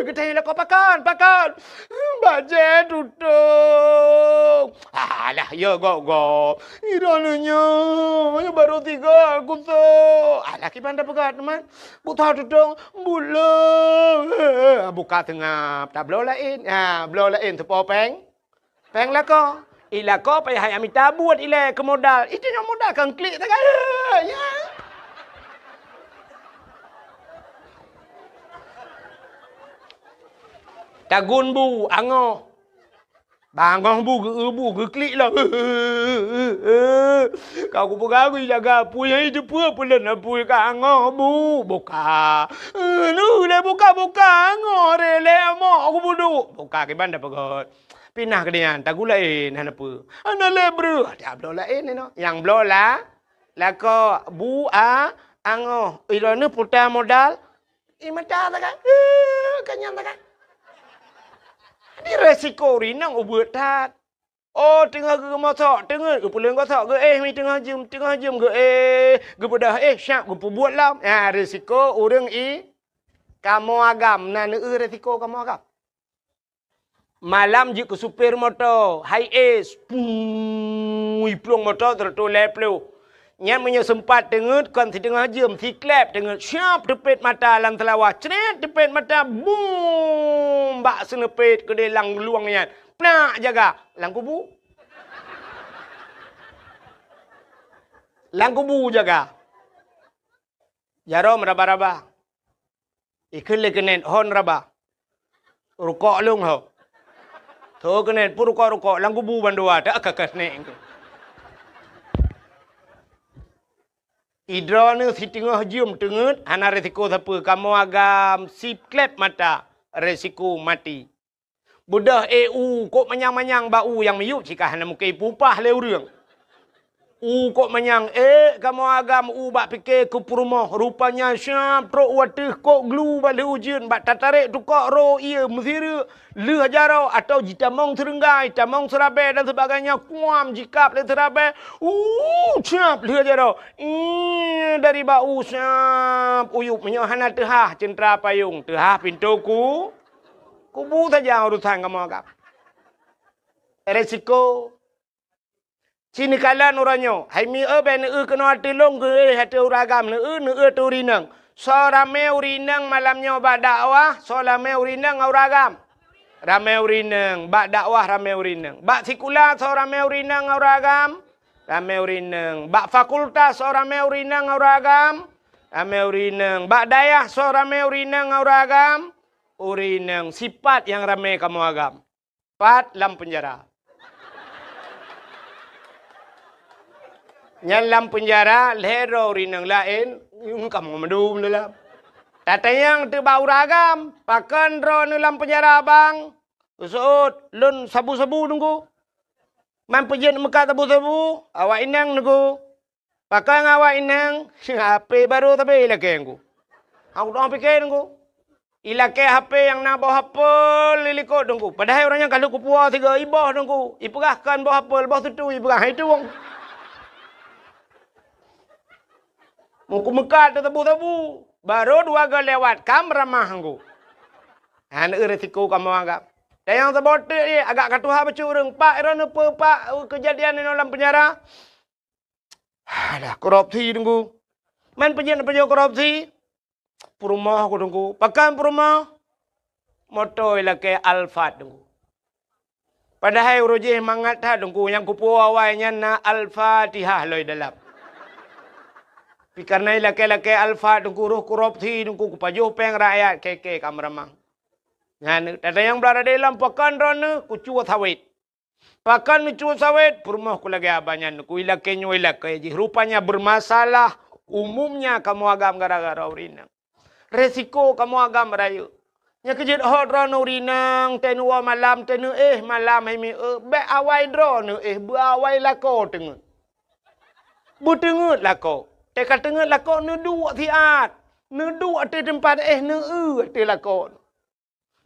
Geutanyong lakoe, "Pakon, pakon?" "Bajée tutong." "Alah, ya gop-gop. Droeneuh nyoe, nyoe barô tiga kusok." "Alah, kiban tapeugah teuma." "Bukon tutong, buleuen." Buka seungab, tabloe laén. Ha, bloe laén teupo péng. Péng lakoe. I lakoe payah jak mita buet ilée keu modal. Itu nyoe modal keu klik sagai. Ya. Tagun bu, angoh. Ka angoh bu geu-, bu geuklik lom. Ka kupeugah geujaga apui, hai teupeue peulon apui ka angoh bu. Boka. Neuh lé boka-boka angoh ré lé amok kubuduek. Boka kiban tapeugöt. Pinah keu nyan, tagulaén hana peue. Hana lé breuh. Ata bloe laén inoe. Nyang bloe la, lakoe bu a angoh. Iroe neuh puta modal. I mata takai. Eh, ka nyan takai. Di resiko rinang ubeut that. Oh, teungoh geumosok, teungeut geupeuleueng gosok, geuéh mi teungoh jeuem, teungoh jeuem geuéh, geupeudah éh syab geupeubuet lom. Ya, resiko ureuëng i kamoe agam, na neueu resiko kamoe agam. Malam jeuet keu supir moto, hai es, pui plueng moto seratus lhèe ploh. Nyan meunyoe seumpat teungeut kon siteungoh jeuem, siklep teungeut, syab teupet mata lam seulawa, cret teupet mata, bum! Bak seuneupet keudeh lam luwang nyan. Peunak jaga lam kubu. Lam kubu jaga. Jaroe meuraba-raba. Ikheun lé keuneuk hon raba. Rukok lôn ho. Tho keuneuk pun rukok-rukok lam kubu bandua tak ka kasnek. Idroeneuh siteungoh jeuem teungeut hana resiko sapeue, kamoe agam siklep mata resiko maté. Beudôh éh u kok manyang-manyang bak u nyang miyueb cit ka hana mungken ipupah lé ureuëng. U kok manyang ék kamoe agam u bak pike keu peurumoh, rupanya syab trok u ateueh kok glu bak lheueh ujeuen bak tatarek tukok ro ié meusireuk lheueh jaroe atau jitamong seureunggai, tamong seurabée dan sebagainya kuam jikab lé seurabée. U syab lheueh jaroe. Ih, dari bak u syab uyueb meunyoe hana teuhah ceuntra payong, teuhah pintoe ku. Kubu saja urusan kamoe agam. Resiko. Ci neukalon uroe nyoe, hai mi eu bèk neueu keunoe ateueh lôn geuéh ateueh ureuëng agam, neueu, neueu ateueh ureuëng inong. Soe ramé ureuëng inong malam nyoe bak dakwah, soe ramé ureuëng inong ngon ureuëng agam? Ramé ureuëng inong, bak dakwah ramé ureuëng inong. Bak sikula soe ramé ureuëng inong ngon ureuëng agam? Ramé ureuëng inong. Bak fakultas soe ramé ureuëng inong ngon ureuëng agam? Ramé ureuëng inong. Bak dayah soe ramé ureuëng inong ngon ureuëng agam? Ureuëng inong, sipat nyang ramé kamoe agam. Pat lam peunjara. Nyan lam peunjara lhèe droe ureuëng inong laén, kamoe mandum dalam. Tatanyong teuk bak ureuëng agam, pakon droeneuh lam peunjara bang? Geuseuôt, lôn sabu-sabu teungku. Man peujeuet meukat sabu-sabu, awak inong teungku. Pakon awak inong, H P barô sabe ilakée teungku. Aku tuang pike teungku. Ilakée H P nyang na boh apel di likot teungku. Padahai ureuëng nyan ka lheueh kupuwoe sigoe iboh teungku. Ipeugah kon boh apel, boh tutui ipeugah hai tueng. Muku meukat teusabu-sabu. Barô dua goe lewat kam ramah teungku. Hana eu resiko kamoe agam. Dan nyang saboh teuk agak ka tuha bacut ureuëng. Pak, droeneuh peue pak keujadian inoe lam peunjara? Alah, korupsi teungku. Man peujeuet pajoh korupsi? Peurumoh ku teungku. Pakon peurumoh? Moto ilakée Alphard teungku. Padahai uroe jih mangat that teungku, nyang kupuwoe awai nyan na Al-Fatihah lom dalam. Tapi karena ilakée-lakée Alphard teungku, roh korupsi teungku, kupajoh péng rakyat keke ka meuramah. Nyan tatanyong bak radé lom, pakon droeneuh? Kucue sawét. Pakon neucue sawét? Peurumoh ku lagée abah nyan, ku ilakée nyoe ilakée jih. Rupanya bermasalah umumnya kamoe agam gara-gara ureuëng inong. Resiko kamoe agam rayeuk. Nyang keujeuet hot droeneuh ureuëng inong, teuh neuwoe malam, teuh neuéh malam hai mi eu, bék awai droeneuh éh, beu awai lakoe teungeut. Beuteungeut lakoe. Teuh ka teungeut lakoe neuduek siat. Neuduek ateueh teumpat éh, neueu ateueh lakoe.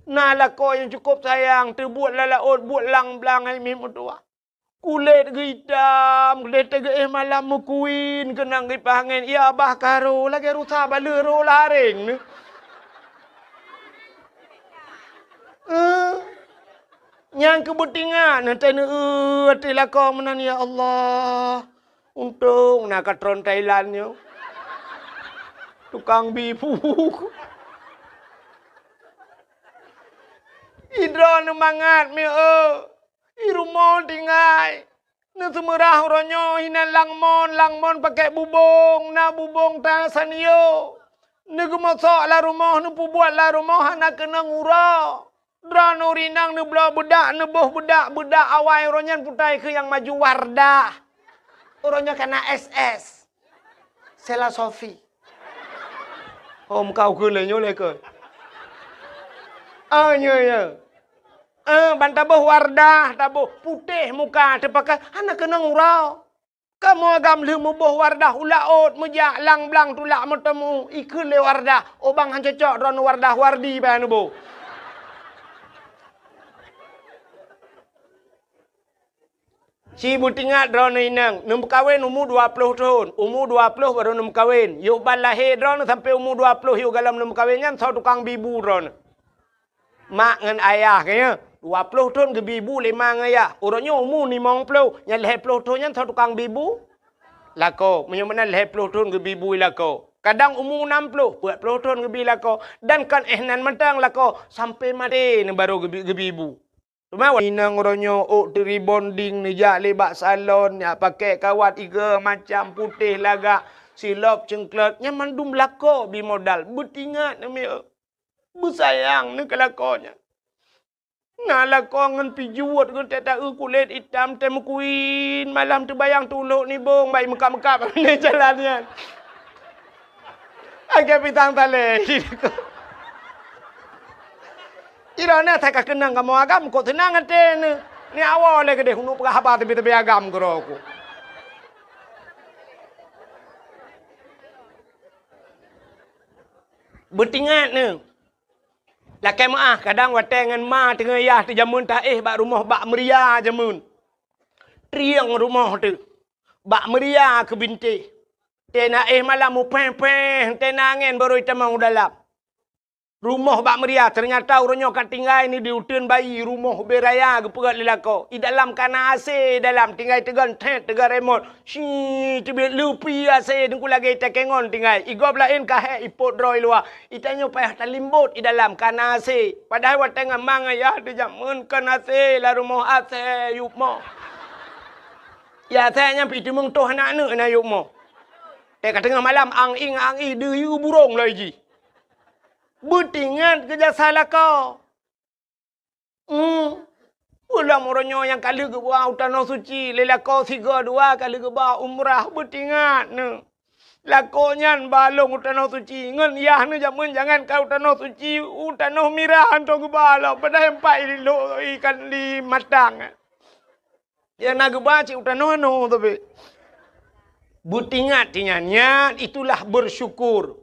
Na lakoe nyang cukôp sayang, teubuet lam laôt, buet lam blang hai mi meutuwah. Kulét geuitam, kulét teuh geuéh malam meukuin, keunong gipah angén, ya bah ka ro, lagée rusa baleueh ro lareng nyoe. Eh, nyang keubeut ingat, neuteuneu ateueh lakoe meunan, ya Allah. Untông na katron Thailand nyoe. Tukang bi phu. Idroe neumangat mi eu. I rumoh tinggai. Neuseumeurah uroe nyoe hinan langmon, langmon pakèk bubông, na bubông ta sanyo. Neugeumosok lam rumoh, neupeubuet lam rumoh hana keunong uroe. Droeneuh ureueng inong neubloe beudak, neuboh beudak, beudak awai uroe nyan putai keu nyang maju Wardah. Uroe nyoe kana S S. Sela Sofi. Hom kau keu lé nyoe lé keu. Ah, nyoe, nyoe. Eh, ban taboh Wardah, taboh putéh muka, teupakai hana keunong uroe. Kamoe agam lheueh muboh Wardah u laôt, meujak lang blang tulak meuteumu, ikheun lé Wardah, "Oh bang, han cocok droeneuh Wardah, Wardi bah neuboh." Ci beutingat droeneuh inong, neumeukawen umu dua ploh thon, umu dua ploh barô neumeukawen. Yôh ban lahé droeneuh sampoe umu dua ploh yôh galom neumeukawen nyan soe tukang bi bu droeneuh. Mak ngon ayah geuh nyan, dua ploh thon geubi bu lé ma ngon ayah. Uroe nyoe umu limong ploh, nyan lhèe ploh thon nyan soe tukang bi bu? Lakoe, meunyoe meunan lhèe ploh thon geubi bu lakoe. Kadang umu nam ploh, peuet ploh thon geubi lakoe. Dan kon éh nan mantong lakoe, sampoe maté neuh barô geubi, geubi bu. Teuma inong uroe nyoe ôk teurebonding neujak lé bak salon, jak pakèk kawat igo macam putéh lagak, silop ceungklot, nyan mandum lakoe bi modal. Beutingat neuh mieu. Beusayang neuh keu lakoe nyan. Na lakoe ngon pijuet geuh teuh taeu kulét itam teuh meukuin, malam teubayang tulok nibong bai meukab-meukab lé jalan nyan. Akhé pisang talé. Droeneuh asai ka keunong kamoe agam, kok seunang até neuh. Ni awai lé keudéh, uneuk peugah haba teubi-teubi agam keudroe ku. Beutingat neuh. Lakèe meu'ah, kadang watèe ngon ma teungoh yah teuh jameun taéh bak rumoh bak meuria jameun. Trieng rumoh teuh. Bak meuria keu bintéh. Teuh na éh malam mupéh-péh, teuh na angén barô itamong u dalam. Rumoh bak meuria, teunyata uroe nyoe ka tinggai neuh di uteuen bayi, rumoh ubé raya geupeugöt lé lakoe. I dalam ka na AC, i dalam tinggai teugon thèt, teugon remot. Shi, teubiet leupi AC teungku lagèe takengon tinggai. I gob laén ka hék ipot droe i luwa. I tanyoe payah talimbot i dalam ka na AC. Padahai watèe ngon ma ngon yah teuh jameun kon AC, lam rumoh AC yub moh. Ya, AC nyan pih teumeung toh aneuk-aneuk na yub moh. Teuh ka teungoh malam ang-ing ang-ing deuyue burông lagèe jih. Beutingat keu jasa lakoe. Hmm. Ulôn uroe nyoe nyang ka lheueh geuba u Tanoh Suci, lé lakoe sigoe dua ka lheueh geuba umrah, beutingat neuh. Lakoe nyan ba lôn u Tanoh Suci, ngon yah neuh jameun jangan ka u Tanoh Suci, u Tanoh Mirah hantom geuba lom, padahai empat i lôn ikan di Matang. Nyang na geuba cit u tanoh nyoe tapi. Beutingat nyan, nyan itulah bersyukur.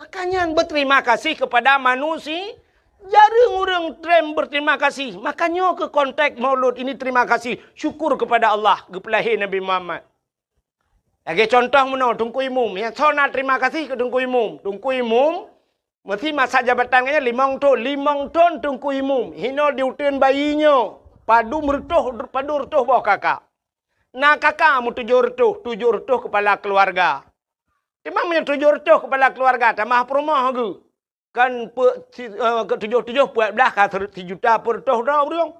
Maka nyan berterima kasih kepada manusia. Jareueng ureueng treb berterima kasih. Maka nyoe keuh konteks Maulud ini terima kasih, syukur kepada Allah, geupeulahé Nabi Muhammad. Lagèe contoh meunoe, Teungku Imum. Nyang soe na terima kasih keu Teungku Imum. Teungku Imum, meusi masa jabatan geuh nyan limong thon, limong thon Teungku Imum. Hinoe di uteuen bayi nyoe, padum reutôh, padum reutôh boh kaka. Na kaka meutujoh reutôh, tujoh reutôh keupala keuluwarga. Teuma meunyoe tujoh reutôh keupala keuluwarga, tamah peurumoh geuh. Kan peuet si-, eh, keu tujoh-tujoh peuet blah ka seureut-, sijuta peuet reutôh droe ureueng.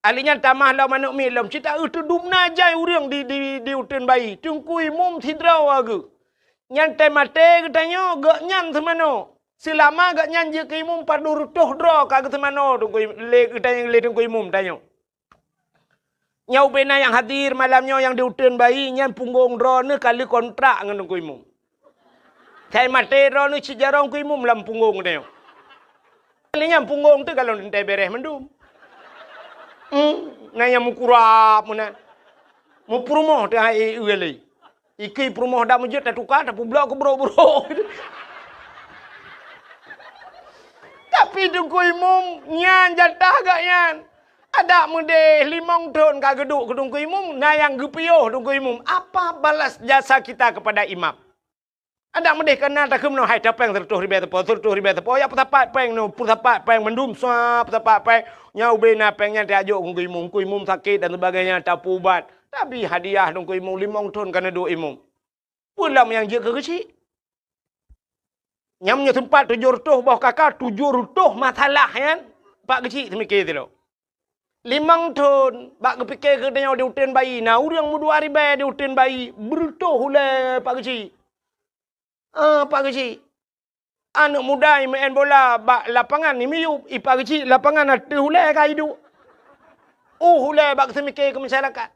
Ahli nyan tamah lom aneuk miet lom, cit taeu teudum na jai ureueng di, di, di uteuen bayi. Teungku Imum sidroe geuh. Nyan teuh maté geutanyoe, gobnyan seumanoe. Seulama gobnyan jeuet keu imum padum reutôh droe ka geuseumanoe Teungku Im-, lé geutanyoe, lé Teungku Imum tanyoe. Nyoe ubé na nyang hadir malam nyoe nyang di uteuen bayi, nyan punggong droeneuh ka lheueh kontrak ngon Teungku Imum. Sai maté droeneuh cit jaroe Teungku Imum lam punggong geutanyoe. Kali nyan punggong teuh galon teuntèe bèrèh mandum. Hmm, na nyang meukurab meunan. Meupeurumoh teuh hai e lé. Ikei peurumoh dak meujeuet tatuka, tapeublok keu brok-brok. Tapi Teungku Imum nyan jatah gobnyan. Adak meudeh limong thon ka geuduek keu Teungku Imum, na nyang geupiôh Teungku Imum. Apa balas jasa kita kepada imam? Adak meudeh ka na takheun meunoe, hai tapéng sireutôh ribèe sapo, sireutôh ribèe sapo, jak peusapat péng nyoe, peusapat péng mandum, sua peusapat péng. Nyan ubé na péng nyan tajok keu Teungku Imum, Teungku Imum sakét dan sebagainya, tapeuubat. Tabi hadiah Teungku Imum, limong thon ka neuduek Imum. Peue lom nyang jeuet keu keuchik? Nyan meunyoe seumpat tujoh reutôh boh kaka, tujoh reutôh masalah nyan, Pak Keuchik seumiké sidroe. Limong thon, bak geupike keu tanyoe di uteuen bayi, na ureueng meudua ribèe di uteuen bayi, beureutôh ulèe Pak Keuchik. Ah, Pak Keuchik. Aneuk muda imeu'en bola bak lapangan imiyup, ipak geuchik lapangan ateueh ulèe ka iduek. Uh, ulèe bak seumike keu masyarakat.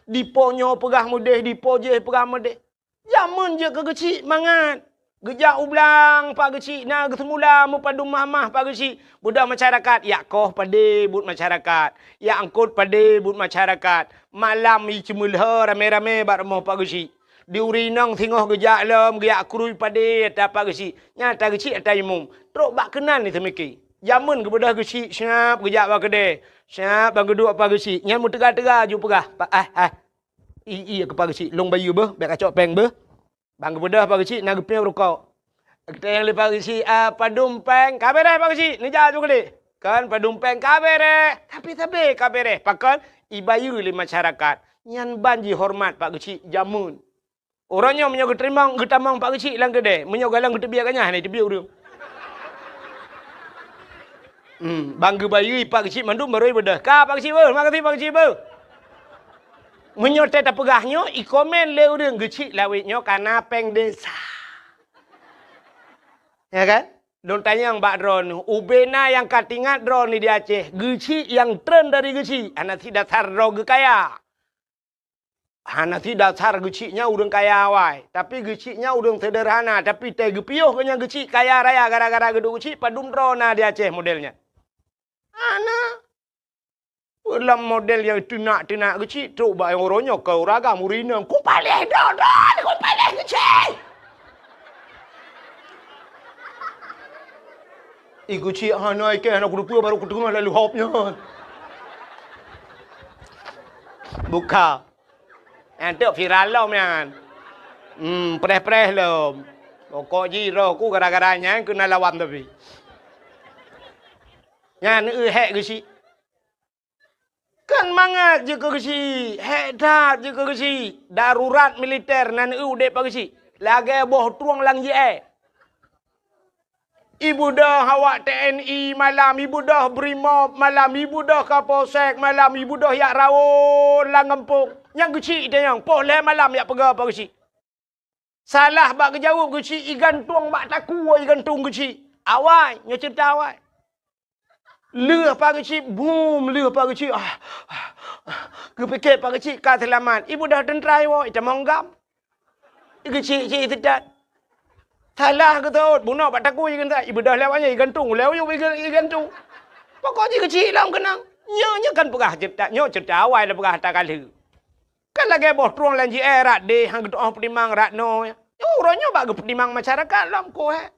Dipo nyoe peugah meudeh, dipo jéh peugah meudeh. Jameun jeuet keu geuchik mangat. Geujak u blang pak geuchik na geuseumula meupadum mah-mah pak geuchik. Beudôh masyarakat, yak koh padé buet masyarakat. Yak eungkot padé buet masyarakat. Malam iceumeuleue ramé-ramé bak rumoh pak geuchik. Di uri inong singoh geujak lom, geujak krui padé ata pak geuchik. Nyan ata geuchik ata imum. Trok bak keunan iseumike. Jameun geubeudôh geuchik, siap geujak bak keudè. Siap ban geuduek pak geuchik. Nyan meuteuga-teuga ju peugah, "Pak, ah, ah." I, i, keu pak geuchik, lôn bayeue beuh, bèk kacok péng beuh. Ban geubeudôh pak geuchik na geupiôh rukok. Geutanyong lé pak geuchik, "Ah, padum péng?" "Ka bèrèh pak geuchik, neujak ju keudéh." "Kon padum péng?" "Ka bèrèh." Tapi sabé ka bèrèh, pakon? Ibayeue lé masyarakat. Nyan ban jihoreumat pak geuchik jameun. Uroe nyoe meunyoe geuteurimong, geutamong pak geuchik lam keudè, meunyoe galong geuteubiet ganyah na iteubiet ureueng. Hmm, ban geubayeue pak geuchik mandum barô ibeudôh. "Ka pak geuchik beuh, makasih pak geuchik beuh." Meunyoe teuh tapeugah nyoe, ikomen lé ureueng geuchik lawét nyoe kana péng desa. Ya kan? Lôn tanyong bak droeneuh, ubé na nyang ka teuingat droeneuh di Aceh, geuchik nyang treun dari geuchik, hana sit dasar droe geukaya. Hana sit dasar geuchik nyan ureueng kaya awai, tapi geuchik nyan ureueng seuderhana, tapi teuh geupiôh keu nyang geuchik kaya raya gara-gara geuduek geuchik, padum droe na di Aceh model nyan. Hana. Lam model nyang teunak-teunak geuchik, trok bak nyang uroe nyoe keu uragam, ureueng inong, "Kupaléh droe-droe, kupaléh geuchik!" I geuchik hana ikèh, hana kuteupeu barô kuteungoh lalu hop nyan. Buka. Nyan teuk viral lom nyan. Hmm, preh-preh lom. Pokok jih roh ku gara-gara nyan keuneuk lawan tapi. Nyan eu hék geuchik. Kan mangat jeuet keu geuchik, hék that jeuet keu geuchik. Darurat militer nan eu udép bak geuchik. Lagèe boh trueng lam jié. Ibeudôh awak T N I malam, ibeudôh Brimob malam, ibeudôh Kapolsek malam, ibeudôh jak rawon lam gampông. Nyan geuchik itanyong, poh lhèe malam jak peugah bak geuchik. Salah bak geujaweueb geuchik, igantung bak takue igantung geuchik. Awai, nyoe ceurita awai. Lheueh pak geuchik, bum, lheueh pak geuchik. Ah, ah, ah. Geupike pak geuchik ka seulamat. Ibeudôh teuntra iwoe, itamong GAM. Geuchik-chik seutat. Salah geutot, bunoe bak takue igantung. Ibeudôh lewat nyan igantung, lewat uyueb iga-, igantung. Pokok jih geuchik lom keunong. Nyoe, nyoe kan peugah ceurita, nyoe ceurita awai lôn peugah ata ka lheueh. Kan lagèe boh trueng lam jié, rat deh han geutu'oh peutimang rat noe. Nyoe uroe nyoe bak geupeutimang masyarakat lom koh, eh.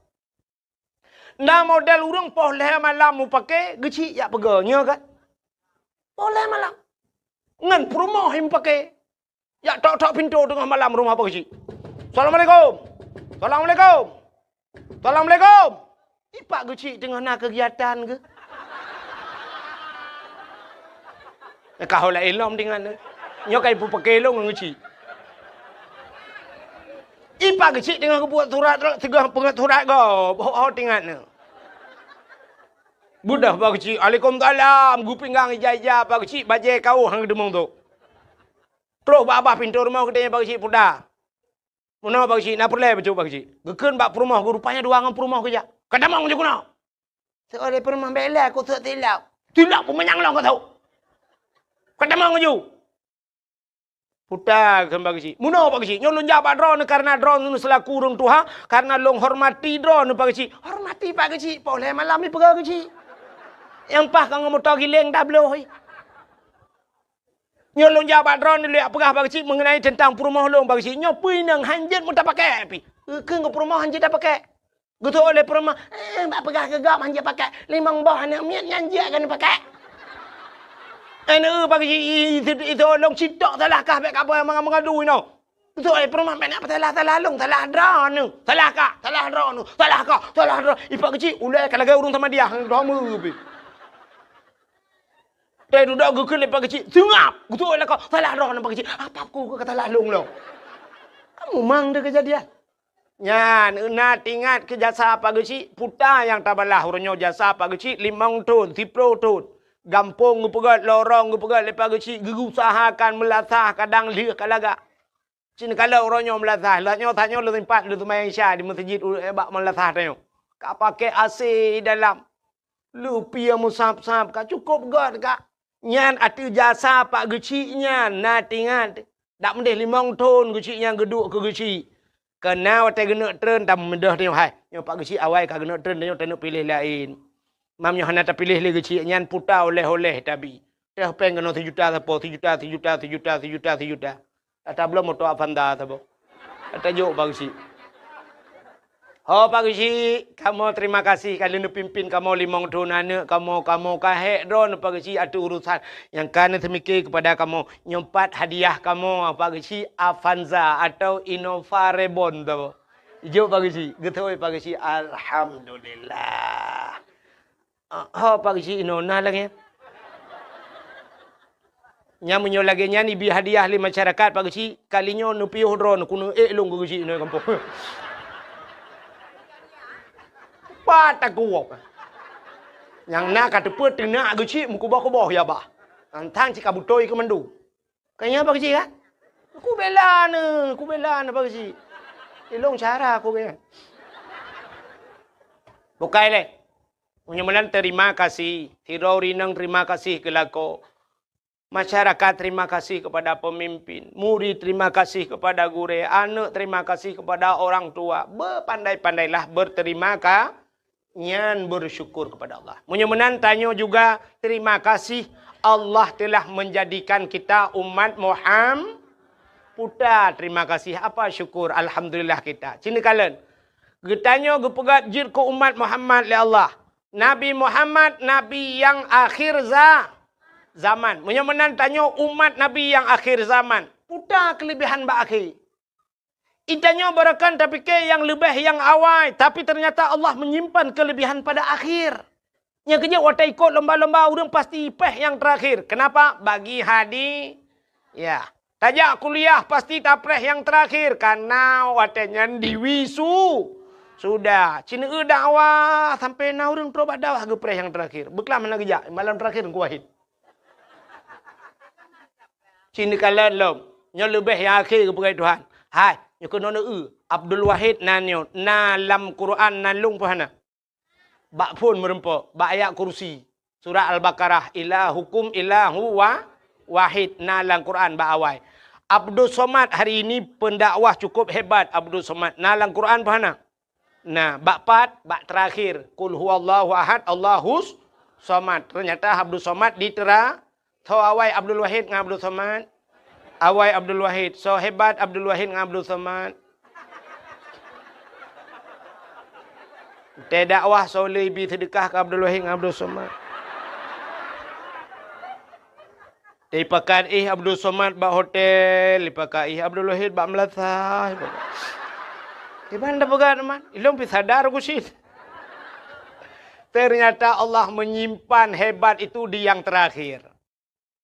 Na model ureueng poh lhèe malam mupake geuchik jak peugah, nyoe kan? Poh lhèe malam. Ngon peurumoh mupake. Jak tok-tok pintoe teungoh malam rumoh pak geuchik. "Assalamualaikum. Assalamualaikum. Assalamualaikum." Ipak geuchik teungoh na keugiatan geuh. Ka ho laén lom tingat nyoe. Nyoe ka ipupake lôn ngon geuchik. Ipak geuchik teungoh geubuet surat, teungoh peungeut surat gob. Ho, ho tingat nyoe. Beudôh pak geuchik, "Alaikumsalam." Geupinggang ija-ija pak geuchik, bajèe kaoh han geudeungoe tu. Trok bak babah pintoe rumoh geutanyong pak geuchik, "Puta, meunoe pak geuchik, na peureulèe bacut pak geuchik?" Geukheun bak peurumoh geuh, rupanya dua ngon peurumoh geujak. "Ka tamong ju keunoe." Seulé peurumoh bèk lé, keu sôk tilok. "Tilok peumanyang lôn keu sôk. Ka tamong ju." "Puta," kheun pak geuchik. "Meunoe pak geuchik, nyoe lôn jak bak droeneuh kareuna droeneuh seulaku ureueng tuha, kareuna lôn hormati droeneuh pak geuchik." Hormati pak geuchik, poh lhèe malam ipeugah geuchik. Nyang paih ka ngon moto giléng dah bloh. Nyoe lôn jak bak droeneuh lôn jak peugah bak geuchik meungenai teuntang peurumoh lôn bak geuchik. Nyoe peue inong han jeuet meutapakèk pih. Keu ngon peurumoh han jeuet tapakèk. Geutôh lé peurumoh, "Eh, bak peugah keu gob han jeuet pakèk. Limong boh aneuk miet nyan jeuet keuneuk pakèk." Aneuk bak geuchik, i, i, i, itôh lôn citok salah kah bèk kaboh meungadu inoe. Geutôh lé peurumoh, "Bèk na peusalah-salah lôn, salah droeneuh. Salah kah, salah droeneuh. Salah kah, salah droe." Ipak geuchik, ulèe ka lagèe ureueng samadiyah, droe meu pih. Teuh dudoe geukheun lé pak geuchik, "Seungab!" Geutôh lé lakoe, "Salah droeneuh pak geuchik." "Apa ku ka salah lôn lom?" Kamu mang deh keujadian. Nyan, na teuingat keu jasa pak geuchik, puta nyang tabalah uroe nyoe jasa pak geuchik limong thôn, siplôh thôn. Gampông geupeugöt, lorong geupeugöt lé pak geuchik, geuusahakan meulasah kadang lheueh ka lagak. Cit neukalon uroe nyoe meulasah, lheueh nyoe that nyoe lôn sempat lôn seumayang Isya di meuseujid u-, eh, bak meulasah tanyoe. ka pakai A C dalam. Leupie meusab-sab ka, cukôp göt ka. Nyan ateueh jasa Pak Geuchik nyan, na tingat. Dak meudeh limong thon Geuchik nyan geuduek keu Geuchik. Keu na watèe geuneuk treun, tameudeh tanyoe, hai. Nyoe Pak Geuchik awai ka geuneuk treun, tanyoe taneuk piléh laén. Mam nyoe hana tapiléh lé Geuchik nyan, puta oleh-oleh tabi. Teuh péng keunoe sijuta sapo, sijuta, sijuta, sijuta, sijuta, sijuta. Ata bloe moto Avanza saboh. Ata jok Pak Geuchik. Ho Pak Geuchik, kamoe terima kasih ka lheueh neupimpin kamoe limong thon aneuk kamoe, kamoe ka hék droeneuh Pak Geuchik ateueh urusan nyang ka neuseumiké keupada kamoe. Nyoe pat hadiah kamoe Pak Geuchik, Avanza atau Innova Reborn saboh. Jok Pak Geuchik, geutôi Pak Geuchik, alhamdulillah. Ah, ho Pak Geuchik inoe na lagèe nyan. Nyan meunyoe lagèe nyan ibi hadiah lé masyarakat Pak Geuchik, kali nyoe neupiôh droeneuh keuneuk ék lôn keu Geuchik inoe gampông. Pat takuwok. Nyang na ka teupeu teunak Geuchik meukuboh-kuboh ya bah. Tantang cit ka beutôi keu mandum. Ka nyan Pak Geuchik kan? Ku bela neuh, ku bela neuh Pak Geuchik. Ilong cara ku kan. Bukai lé. Meunyoe meunan terima kasih, sidroe ureueng inong terima kasih keu lakoe. Masyarakat terima kasih kepada pemimpin, murid terima kasih kepada gurèe, aneuk terima kasih kepada orang tua. Bepandai-pandailah berterima ka-, nyan bersyukur kepada Allah. Meunyoe meunan tanyoe juga terima kasih Allah telah menjadikan kita umat Muham-, puta terima kasih, apa syukur, alhamdulillah kita. Cina kalen. Geutanyoe geupeugah jeuet keu umat Muhammad lé Allah. Nabi Muhammad, nabi nyang akhir za-, zaman. Meunyoe meunan tanyoe umat nabi nyang akhir zaman. Puta keulebihan bak akhé. Geutanyoe barangkapeue tapike nyang leubeh nyang awai, tapi ternyata Allah menyimpan kelebihan pada akhir. Nyang keujeuet watèe ikot lomba-lomba ureueng pasti péh nyang terakhir. Kenapa? Bagi hadi-, ya. Tajak kuliah pasti tapréh nyang terakhir, karena watèe nyan diwisu-, sudah. Cina eu dakwah sampai na ureueng trok bak dakwah geupréh nyang terakhir. Beuklam hana geujak, malam terakhir Teungku Wahid. Cina kalen lom. Nyoe leubeh nyang akhé geupeugah Tuhan. Hai, nyoe keunoe eu, Abdul Wahid na nyoe, na lam Quran na lôn peue hana? Bak phon meureumpok, bak ayat kursi. Surat Al-Baqarah, "Ilahukum ilahu wa-, wahid", na lam Quran bak awai. Abdus Somad hari ini pendakwah cukup hebat, Abdus Somad. Na lam Quran peue hana? Na, bak pat, bak terakhir. "Qul huwallahu ahad, Allahus somad." Ternyata Abdus Somad di tera-, Soe awai Abdul Wahid ngon Abdul Somad? Awai Abdul Wahid. Soe hebat Abdul Wahid ngon Abdul Somad? Teudakwah soe le ibi seudeukah keu Abdul Wahid ngon Abdul Somad? Ipakat ih Abdul Somad bak hotel, ipakat ih Abdul Wahid bak meulasah, ipakat. Iban dah peugah teuma, ilong pi sadar ku sit. Ternyata Allah menyimpan hebat itu di yang terakhir.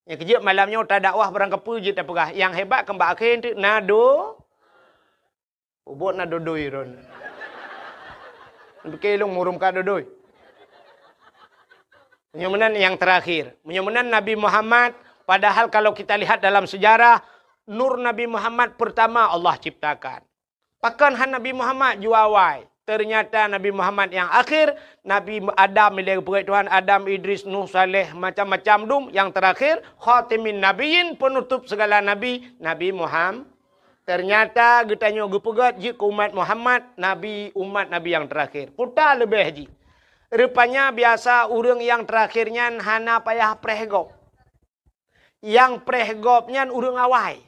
Nyang keujeuet malam nyoe tadakwah barangkapeue jeuet tapeugah, nyang hebat kan bak akhé teuk na do-, ubot na dodoi ron. Pike lôn murum ka dodoi. Meunyoe meunan nyang terakhir. Meunyoe meunan Nabi Muhammad, padahal kalau kita lihat dalam sejarah, nur Nabi Muhammad pertama Allah ciptakan. Pakon han Nabi Muhammad jua awai? Ternyata Nabi Muhammad nyang akhir, Nabi Adam ilèe geupeugèt Tuhan, Adam, Idris, Nuh, Saleh, macam-macam dum, nyang terakhir, khatimin nabiyyin, penutup segala nabi, Nabi Muham-, ternyata geutanyoe geupeugèt jeuet keu umat Muhammad, nabi, umat Nabi nyang terakhir. Puta leubeh jih. Rupanya biasa ureueng nyang terakhir nyan hana payah preh gob. Nyang preh gob nyan ureueng awai.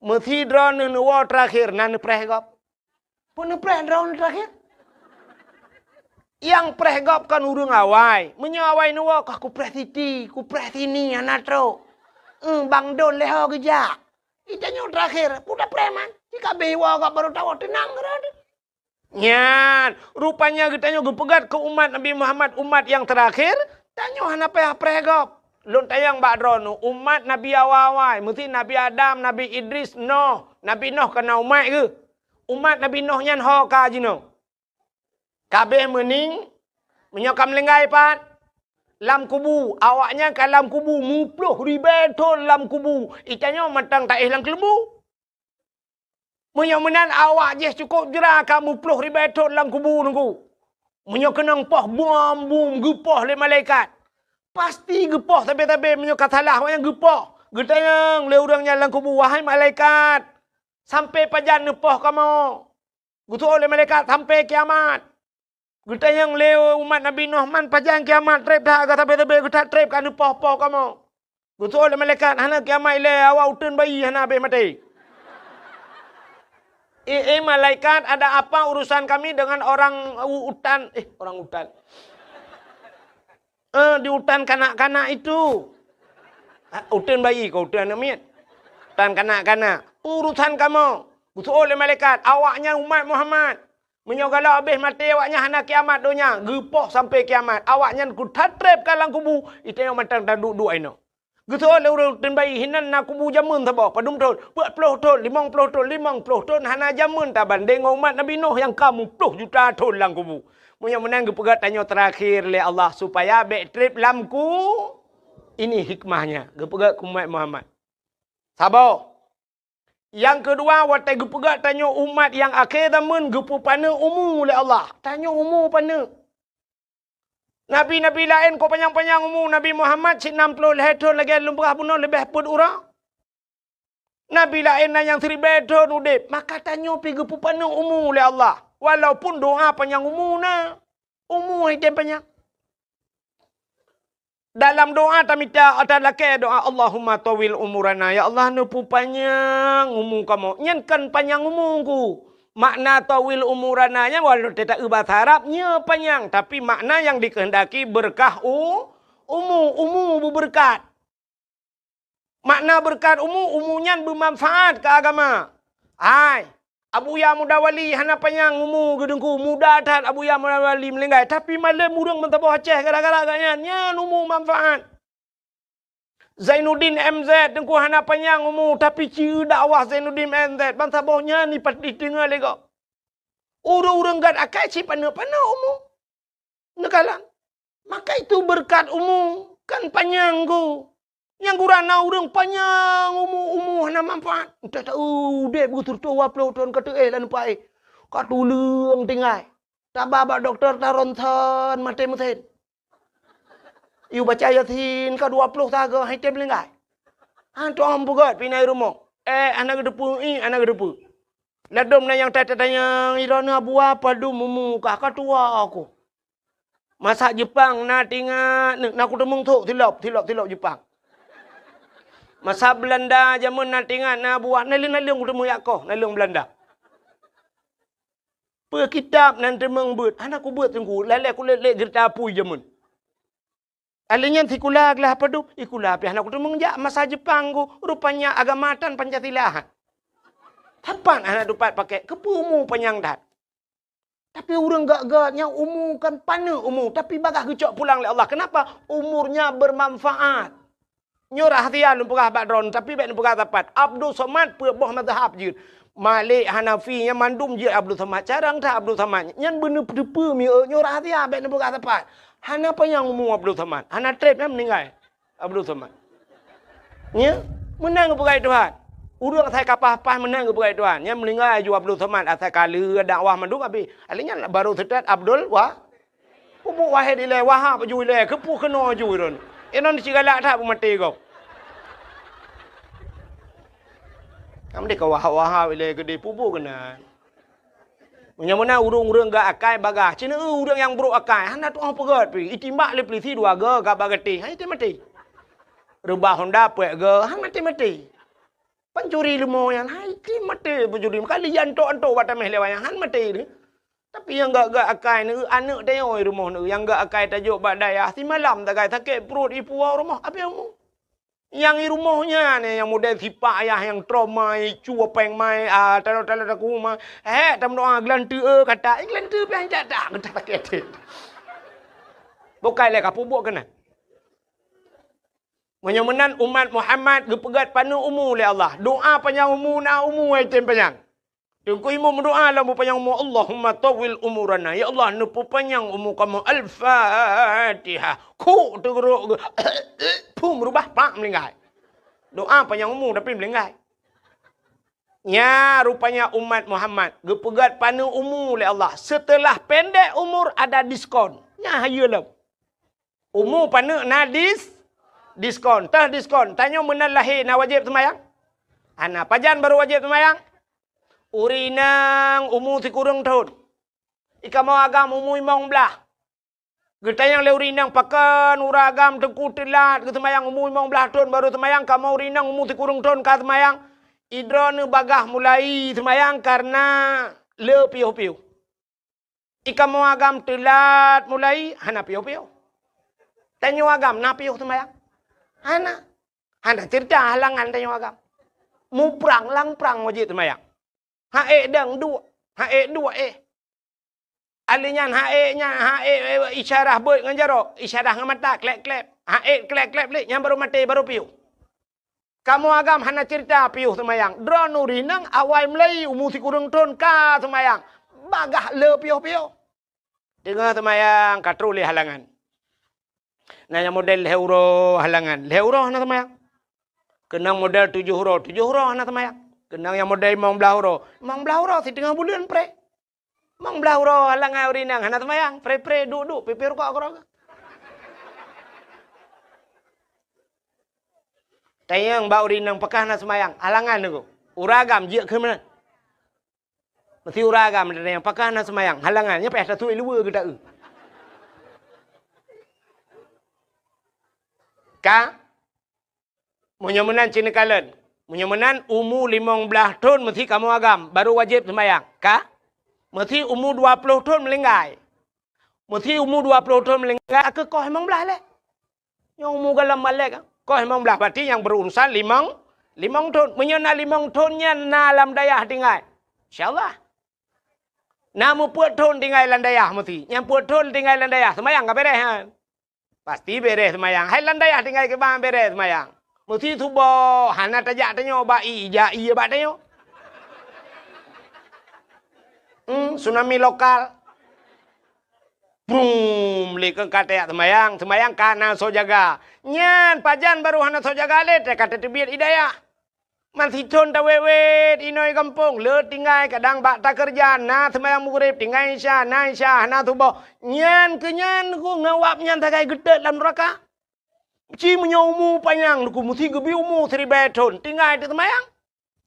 Meusidroe neuwoe terakhir na neupreh gob. Peue neupreh droeneuh terakhir? Nyang preh gob kan ureueng awai. Meunyoe awai neuwoe, kah kupreh Siti, kupreh Sini, hana trok. Eung, Bang Don lé ho geujak. Geutanyoe terakhir, peue tapreh man? Jika beh iwoe gob barô tawoe teunang keudroe. Nyan, rupanya geutanyoe geupeugèt keu umat Nabi Muhammad, umat nyang terakhir, tanyoe hana payah preh gob. Lôn tanyong bak droeneuh, umat Nabi awai-awai, meusti Nabi Adam, Nabi Idris, Noh. Nabi Noh ka na umat geuh. Umat Nabi Noh nyan ho ka jinoe. Ka abéh meuning, meunyoe ka meulinggai pat, lam kubu, awaknyan ka lam kubu, muploh ribèe thon lam kubu. Geutanyoe mantong taéh lam keuleumbu. Meunyoe meunan awak jih cukôp jra ka muploh ribèe thon lam kubu Teungku. Meunyoe keunong poh bom-bom geupoh lé malaikat, pasti geupoh sabe-sabe. Meunyoe ka salah, awaknyan geupoh. Geutanyong lé ureuëng nyan lam kubu, "Wahai malaikat, sampai pajan neupoh kamoe?" Geuseuôt lé malaikat, "Sampai kiamat." Geutanyong lé umat Nabi Nuh, "Man pajan kiamat treb that, ka sabe-sabe geuthat treb ka neupoh-poh kamoe?" Geuseuôt lé malaikat, "Hana kiamat ilée, awak uteuen bayi hana habéh maté." "Eh, eh, malaikat, ada apa urusan kami dengan orang u-, utan, eh, orang utan? Eh, di utan kanak-kanak itu." "Ah, uteuen bayi kah, uteuen aneuëk miet? Utan kanak-kanak. Urusan kamoe." Geuseuôt lé malaikat, "Awaknyan umat Muhammad. Meunyoe galak habéh maté awaknyan hana kiamat donya, geupoh sampai kiamat. Awaknyan geuthat treb ka lam kubu, itanyong mantong taduek-duek inoe." Geuseuôt lé ureuëng uteuen bayi, "Hinan na kubu jameun saboh, padum thon?" "Peuet ploh thon, limong ploh thon." "Limong ploh thon hana jameun tabandéng ngon umat Nabi Nuh nyang ka muploh juta thon lam kubu. Meunyoe meunan geupeugah tanyoe terakhir lé Allah supaya bék treb lam ku." Ini hikmahnya geupeugah keu umat Muhammad. Saboh. Nyang keudua, watée geupeugah tanyoe umat nyang akhé zaman geupeupaneuk umu lé Allah. Tanyoe umu paneuk. Nabi-nabi laén ka panyang-panyang umu, Nabi Muhammad cit nam ploh lhée thon lagée lôn peugah bunoe leubeh peuet uroe. Nabi laén na nyang siribée thon udeb, maka tanyoe pih geupeupaneuk umu lé Allah. Walaupun doa panyang umu na, umu hai tem panyang. Dalam doa tamita, ata lakée doa, "Allahumma tawwil umurana." Ya Allah, neupeupanyang umu kamoe. Nyan kan panyang umu ku. Makna tawwil umurana nyan walau teuta eu bahasa Arab, nyoe panyang, tapi makna yang dikehendaki berkah u-, umu, umu beubeureukat. Makna beureukat umu, umu nyan beumanfaat keu agama. Hai, Abuya Muda Wali hana panyang umu geudeungku, muda that Abuya Muda Wali meuninggai, tapi malem ureuëng meusaboh Aceh gara-gara gobnyan, nyan umu manfaat. Zainuddin M Z deungku hana panyang umu, tapi ci dakwah Zainuddin M Z, bansaboh nyan ipat diteungoh lé gob. Ureuëng-ureuëng gét akai cit paneuk-paneuk umu. Neukalon. Maka itu beureukat umu kan panyang ku. Nyang gura na ureuëng panyang umu, umu hana manfaat. Entah tahu udeb beuteutoe dua ploh thon ka teuéh lam paih. Ka tuleueng tinggai. Taba bak dokto taronsen maté meusen. Yue baca Yasin ka dua ploh sagoe hai tem linggai. Han tu'oh peugét pih na i rumoh. Eh, hana geuteupeue, ih, hana geuteupeue. Ladôm na nyang ta-, tatanyong, "Droeneuh Abuya padum umu kah?" "Ka tuha ku." Masa Jeupang na teuingat, na kuteumeung thok silop, silop, silop Jeupang. Masa Beulanda jameun na teuingat, na Abuya, naleueng-naleueng kuteumeung jak koh, naleueng Beulanda. Peue kitab nan teumeung beuet, hana kubeuet teungku, lalée kulét-lét geurita apui jameun. Alèh nyan sikula glah padub, sikula pih hana kuteumeung jak masa Jeupang ku, rupanya agama tan Pancasila. Sapat hana tupat pakai, keupeue umu panyang that. Tapi ureuëng gét-gét nyang umu kan paneuk umu, tapi bagaih geucok pulang lé Allah. Kenapa? Umurnya bermanfaat. Nyoe rahsia lôn peugah bak droeneuh, tapi bék neupeugah sapat. Abdul Somad peuet boh mazhab jeuet. Malik, Hanafi, nyan mandum jeuet Abdul Somad. Carông that Abdul Somad. Nyan beuneuteupeu mieu, nyoe rahsia bék neupeugah sapat. Hana panyang umu Abdul Somad. Hana treb nyan meuninggai Abdul Somad. Nya, meunan geupeugah Tuhan. Ureuëng asai ka paih-paih meunan geupeugah Tuhan. Nyan meuninggai aju Abdul Somad asai ka lheueh dakwah mandum abéh. Alèh nyan baru seutôt Abdul Wa-, Peubuet Wahid ilèe, Wahab aju ilèe, keupeue keunoe aju droeneuh. Inong cit galak that beumaté gob. Nyang deh ka Wahab-Wahab ilèe keudeh, peubuet keunan. Meunyoe meunan ureuëng-ureuëng gét akai bagaih, ci neueu ureuëng nyang brok akai, hana tu'oh peugét pih, itimbak lé peulisi dua goe gak bak gatéh, han item maté. Reubah honda peuet goe, han maté-maté. Pancuri leumo nyan, hai item maté pancuri. Meuka liyan antok-antok bak taméh lé wayang, han maté deh. Tapi nyang gét-gét akai neueu aneuëk tanyoe rumoh neueu, nyang gét akai tajok bak dayah, simalam sagai sakét pruet ipuwoe rumoh abéh umu. Nyang i rumoh nyan nyang model sipak ayah nyang trauma, icu apéng mai, ah, talo-talo taku mai. Hék, tameudoa geulanteue, eh, kata, eh, geulanteue pih han jak-jak, geudah sakét até. Bukai lé ka peubuet keunan. Meunyoe meunan umat Muhammad geupeugét paneuk umu lé Allah. Doa panyang umu na umu item panyang. Teungku imum meudoa lam beupanyang umu, "Allahumma tawwil umurana." Ya Allah, neupeupanyang umu kamoe. Al-Fatihah. Khuk teugeurok geu-, phum reubah pak meuninggai. Doa panyang umu tapi meuninggai. Nya rupanya umat Muhammad geupeugét paneuk umu lé Allah. Seuteulah pendek umur ada diskon. Nya hayeue lom. Umu paneuk na dis-, diskon. Teuh diskon. Tanyoe meunan lahé na wajéb seumayang? Hana. Pajan barô wajéb seumayang? Ureueng inong umu sikureueng thon. I kamoe agam umu limong blaih. Geutanyong lé ureueng inong, "Pakon ureueng agam teungku teulat geuseumayang, umu limong blaih thon barô seumayang, kamoe ureueng inong umu sikureueng thon ka seumayang?" Idroeneuh bagaih mulai seumayang kareuna le piôh-piôh. I kamoe agam teulat mulai, hana piôh-piôh. Tanyoe agam na piôh seumayang? Hana. Hana ceurita halangan tanyoe agam. Muprang lam prang wajéb seumayang. Ha ék dang duek, ha ék duek éh. Ahli nyan ha ék nyan, ha ék, ék, isyarah beuet ngon jaroe, isyarah ngon mata, klep-klep. Ha ék klep-klep lé, nyan barô maté, barô piôh. Kamoe agam hana ceurita piôh seumayang. Droeneuh ureueng inong awai mulai umu sikureueng thon ka seumayang. Bagaih le piôh-piôh. Teungoh seumayang ka troh lé halangan. Na nyang model lhèe uroe halangan, lhèe uroe hana seumayang. Keunong model tujoh uroe, tujoh uroe hana seumayang. Keunong nyang model limong blaih uroe, limong blaih uroe siteungoh buleuen pré. Limong blaih uroe halangan ureueng inong hana seumayang, pré-pré duek-duek, pipéh rukok keudroe. Tanyong bak ureueng inong, "Pakon hana seumayang?" Halangan teungku. Ureueng agam jeuet keu meunan. Meusti ureueng agam tanyong, "Pakon hana seumayang?" Halangan, nyan payah tatuek luweue geuta'eu. Ka? Meunyoe meunan ci neukalon. Meunyoe meunan umu limong blaih thon meusti kamoe agam, barô wajéb seumayang. Ka? Meusti umu dua ploh thon meulinggai. Meusti umu dua ploh thon meulinggai, ka koh limong blaih lé. Nyoe umu gohlom balek, koh limong blaih, berarti nyang berurusan limong, limong thon. Meunyoe na limong thon nyan na lam dayah tinggai, insya Allah. Na meupeuet thon tinggai lam dayah meusti. Nyang peuet thon tinggai lam dayah, seumayang ka beres nyan. Pasti beres seumayang. Hai lam dayah tinggai kiban beres seumayang. Meusti suboh, hana tajak tanyoe bak ie, jak ie bak tanyoe. Hmm, tsunami lokal. Brum, lé keu ka tajak seumayang, seumayang ka na soe jaga. Nyan pajan barô hana soe jaga lé, ka tateubiet ie dayah. Man sithon tawét-wét inoe gampông, le tinggai kadang bak takeureuja, na seumayang Maghrib, tinggai Isya, na Isya, hana suboh. Nyan keu nyan ku ngon wab nyan sagai geutot lam nuraka. Ci meunyoe umu panyang, ku meusti geubi umu siribèe thon, tinggai teuseumayang.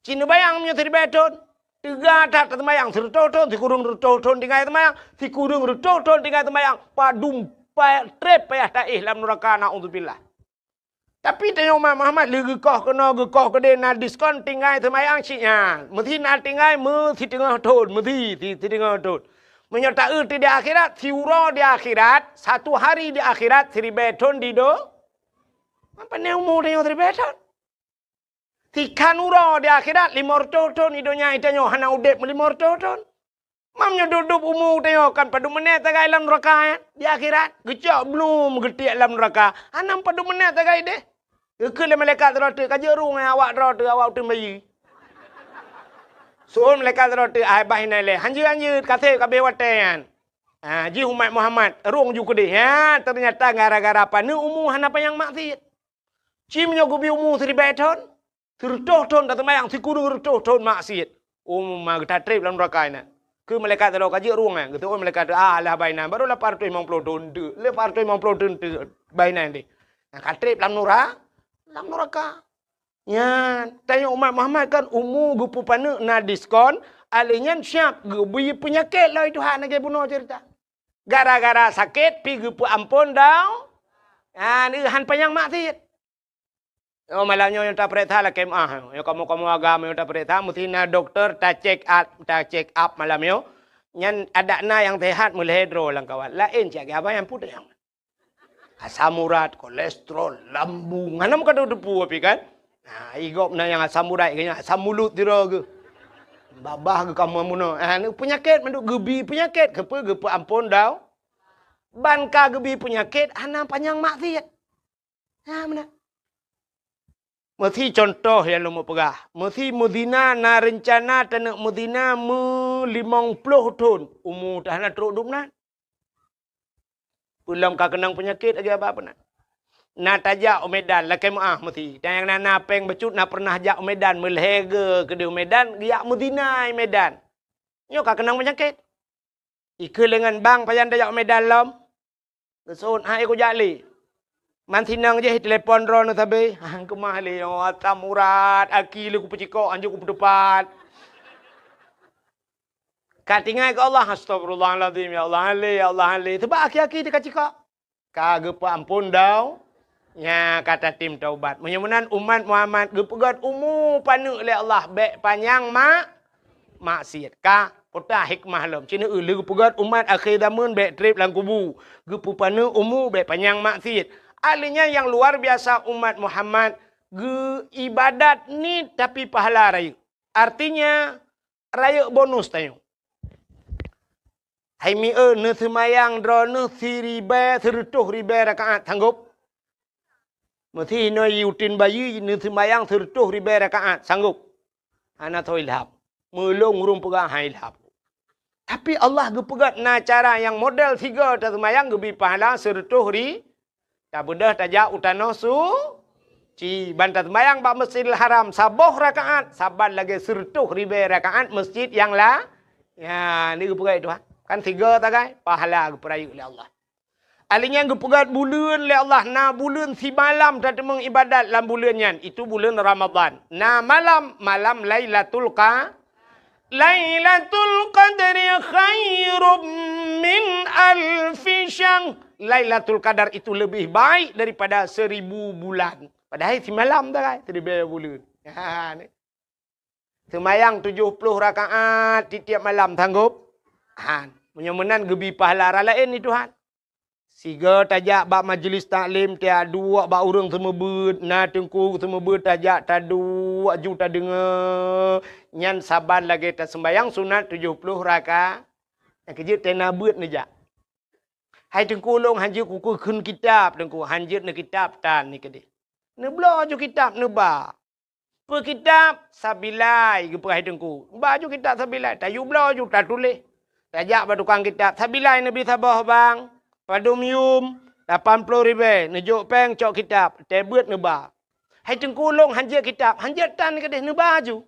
Ci neubayang meunyoe siribèe thon, teuga that taseumayang, sireutôh thon, sikureueng reutôh thon tinggai seumayang, sikureueng reutôh thon tinggai seumayang, padum pa-, trép payah taéh lam nuraka, naudzubillah. Tapi tanyoe umat Muhammad lé geukoh keunoe, geukoh keudéh, na diskon tinggai seumayang cit nyan. Meusti na tinggai meusiteungoh thon, meusti si-, siteungoh thon. Meunyoe taeu di akhirat, siuroe di akhirat, satu hari di akhirat, siribèe thon di do-, apa ni umu tanyoe siribèe thon? Sikhan uroe di akhirat, limong reutôh thon di donya, tanyoe hana udép limong reutôh thon. Mam nyoe dub-dub umu tanyoe kan padum meuneuk sagai lam nuraka, eh? Di akhirat, geucok blum geutiek lam nuraka. Hana padum meuneuk sagai deh. Geukheun lé malaikat sidroe teuk, "Ka jeuet rueng, eh, awak droe teuh, awak uteuen bayeue." Seuôn malaikat sidroe teuk, "Ai bah inan lé, hanjeuet-hanjeuet, ka sép ka abéh watèe nyan." Ah, jih umat Muhammad, rueng ju keudéh. Ha, teunyata gara-gara paneuk umu hana panyang maksiet. Ci meunyoe geubi umu siribèe thon, sireutôh thon taseumayang, sikureueng reutôh thon maksiet. Umu ma geutatrép lam nuraka inan. Keu malaikat sidroe ka jeuet rueng, eh, geuseuôn malaikat, "Ah, lah bah inan, barô lapan reutôh limong ploh thon teuk, lapan reutôh limong ploh thon teuk bah inan deh." Nah, ka trép lam nura-, lam nuraka. Nyan, tanyoe umat Muhammad kan umu geupeupaneuk na diskon, alèh nyan siap geubi peunyakét lom Tuhan lagèe bunoe ceurita. Gara-gara sakét pi geupeuamphon dau-, nyan, han panyang maksiet. Oh, malam nyoe nyang tapareksa lakèe meu'ah. Nyoe kamoe-kamoe agam nyang tapareksa, meusti na dokto ta-check up, ta-check up malam nyoe. Nyan adak na nyang sehat meulhèe droe lam kawan. Laén cit lagèe abang nyang peue tanyong. Asam urat, kolesterol, lambung. Hana meukadoe teupeu pih kan? Nah, i gob na nyang asam urat, nyang asam mulut sidroe geuh. Babah geuh kamoe bunoe. Ah, ni peunyakét mandum geubi peunyakét, keupeue geupeuamphon dau-, ban ka geubi peunyakét, hana panyang maksiet. Ha, meunan. Meusi contoh nyang lôn peugah, meusi meuzina na reuncana taneuk meuzina meu limong ploh thon, umu teuh hana trok dum nan. Peulom ka keunong peunyakét lagèe abang peunan. Na tajak u Medan, lakée meuáh meusi. Dan nyang na, na péng bacut na peureunah jak u Medan, meulhée geu keudeh u Medan, geujak meuzina i Medan. Nyoe ka keunong peunyakét. Ikeu leungon bang pajan tajak u Medan lom. Geuseuôt, "Hai, kujak lé." Man sinong jih telepon droeneuh sabe. "Hang keumah lé, oh, asam urat, aki lé kupeucikok, hanjeuet kupeuteupat." Ka tinggai keu Allah, "Astagfirullahalazim, ya Allah, hán lé, ya Allah, hán lé." Sabab aki-aki teuka cikok. Ka geupeuamphon dau, nya ka tatem taubat. Meunyoe meunan umat Muhammad geupeugét umu paneuk lé Allah, bék panyang mak-, maksiat. Ka peue hikmah lom. Cit na lheueh geupeugét umat akhé zaman bék treb lam kubu. Geupeupaneuk umu bék panyang maksiat. Ahli nyan nyang luar biasa umat Muhammad geu ibadat niet tapi pahala rayeuk. Artinya, rayeuk bonus tanyoe. Hai mieu, neuseumayang droeneuh siribée, seureutôh ribée rakaat, sanggob? Meusi inoe yutin bayi neuseumayang seureutôh ribée rakaat, sanggob? Hana soe ilham. Meulông ureuëng peugah hana ilham. Tapi Allah geupeugét na cara nyang model sigoe taseumayang geubi pahala seureutôh ri-, Tabeudôh tajak u tanoh suci, ban taseumayang bak Masjidil Haram saboh rakaat, saban lagée seureutôh ribée rakaat masjid nyang la-, ya, ni geupeugah Tuhan. Kan sigoe sagai, pahala geupeurayeuk lé Allah. Ahli nyan geupeugét buleuen lé Allah, na buleuen simalam tateumeung ibadat lam buleuen nyan, itu buleuen Ramadhan. Na malam, malam Lailatul Qa-, Lailatul Qadri khairum min alfi syahr. Lailatul Qadar itu lebih baik daripada seribu bulan. Padahai simalam sagai, siribée buleuen. Ha, ni. Seumayang tujoh ploh rakaat tiep-tiep malam, sanggob? Han. Meunyoe meunan geubi pahala raya laén ni Tuhan. Sigoe tajak bak majlis taklim, tajak duek bak ureuëng seumeubeuet, na teungku seumeubeuet tajak taduek ju tadeungoe, nyan saban lagée taseumayang sunat tujoh ploh raka-, nyang keujeuet tena beuet neujak. Hai teungku, lôn hanjeuet kukheun kitab, teungku, hanjeuet neukitab tan ni keudeh. Neubloe ju kitab neuba. Peu kitab? Sabilai, geupeugah teungku. Ba ju kitab Sabilai, tayue bloe ju tatuléh. Tajak bak tukang kitab, Sabilai neubi saboh bang, padum yum, lapan ploh ribée, neujok péng cok kitab, teubiet neuba. Hai teungku, lôn hanjeuet kitab, hanjeuet tan keudeh, neuba ju.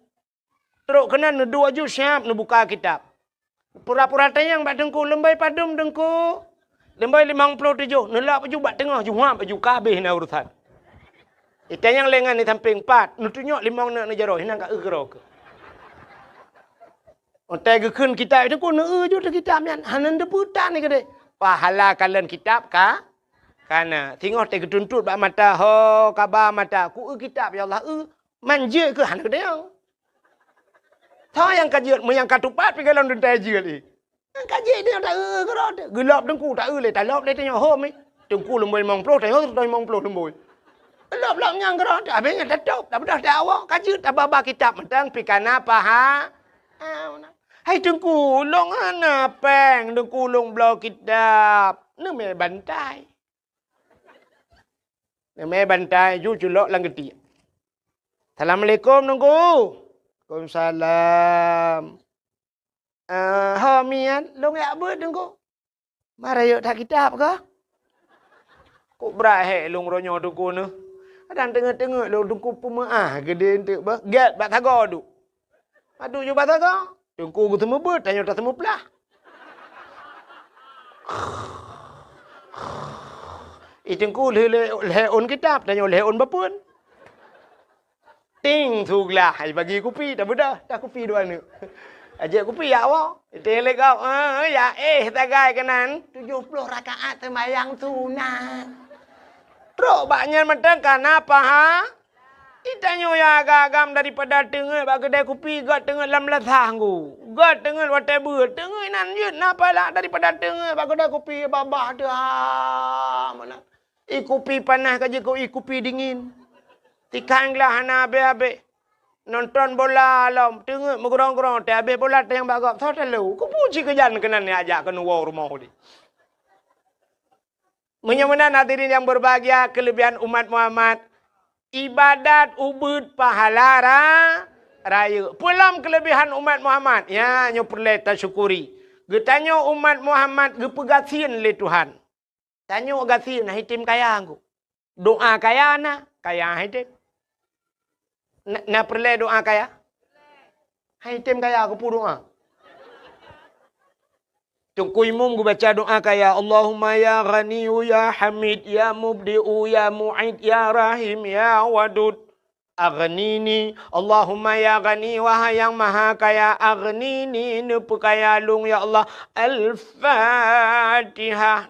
Trok keunan neuduek ju siab neubuka kitab. Pura-pura tanyong bak teungku, "Leumboi padum teungku?" "Leumboi limong ploh tujoh." Neulak bak ju bak teungoh, ju huab bak ju, ka habéh na urusan. Itanyong lé ngon di sampéng, "Pat?" Neutunyok limong neuk neujaroe, hinan ka eu keudroe keuh. Watée geukheun kitab teungku, neueu ju teuh kitab nyan, hana neuteupeue tan keudeh. Pahala kalon kitab ka, ka na. Singoh tée geutuntot bak mata, ho, kaba mata, "Ku eu kitab, ya Allah, eu." Man jeuet keuh hana geutanyong. Soe nyang ka jeuet, meunyo nyang ka tupat pih gohlom teuntée jeuet, eh. Nyang ka jeuet nyoe taeu keudroe teuh. Geulop teungku taeu lé, talop lé tanyoe hom, eh. Teungku leumboi limong ploh, tanyoe limong ploh leumboi. Lop-lop nyang keudroe teuh, habéh nyan tatôb, tabeudôh tawoe, ka jeuet tababa kitab mantong pih ka na paha-, ah, hai teungku, lôn hana péng, teungku lôn bloe kitab. Neumé bantai. Neumé bantai ju culok lam geutiek. "Assalamualaikum, Teungku." "Waalaikumsalam." "Eh, ho miet, lôn jak beuet, Teungku." "Mara yôk that kitab kah?" "Kok brat hék lôn uroe nyoe, Teungku, neuh. Kadang teungeut-teungeut lôn, Teungku, peumeuáh geudeh eunteuk beuh. Gét bak sagoe duek." Padub ju bak sagoe. Teungku geuseumeubeuet, tanyoe taseumeuplah. Ih, teungku lheueh lé-, lhée ôn kitab, tanyoe lhée ôn bapeuen. Ting, su glah, ai bagi kupi, tabeudôh, dah kupi dua neuk. Ajak kupi jak woe. Ting lé gob, eh, ya éh, sagai keunan, tujoh ploh rakaat seumayang sunat. Trok bak nyan mantong ka na paha-, Itanyoe nyang agam-agam daripada teungeut bak keudai kupi, göt teungeut lam lasah nggu. Göt teungeut watée beuet, teungeut nan jeuet na pahala daripada teungeut bak keudai kupi babah teuh, ha, meunan. Ie kupi panas ka jeuet keu ie kupi dingin. Tikang glah hana habéh-habéh. Nonton bola lom, teungeut meugrong-grong, teuhabéh bola tanyong bak gob, soe talo. Keupeue cit keujan keunan ajak keunoe woe rumoh udeb. Meunyoe meunan hadirin yang berbahagia, kelebihan umat Muhammad, ibadat ubeuet pahala ra-, rayeuk. Peue lom kelebihan umat Muhammad? Ya, nyoe peureulée tasyukuri. Geutanyoe umat Muhammad geupeugasien lé Tuhan. Tanyoe gasien, hana item kaya nggu. Doa kaya na, kaya hai tem. Na, na peureulée doa kaya? Hai tem kaya keupeue doa? Teungku Imum geubaca doa kaya, "Allahumma ya Ghaniyyu ya Hamid ya Mubdi'u ya Mu'id ya Rahim ya Wadud, aghnini." Allahumma ya Ghani, wahai Nyang Maha Kaya, aghnini, neupeukaya lôn ya Allah. Al-Fatihah.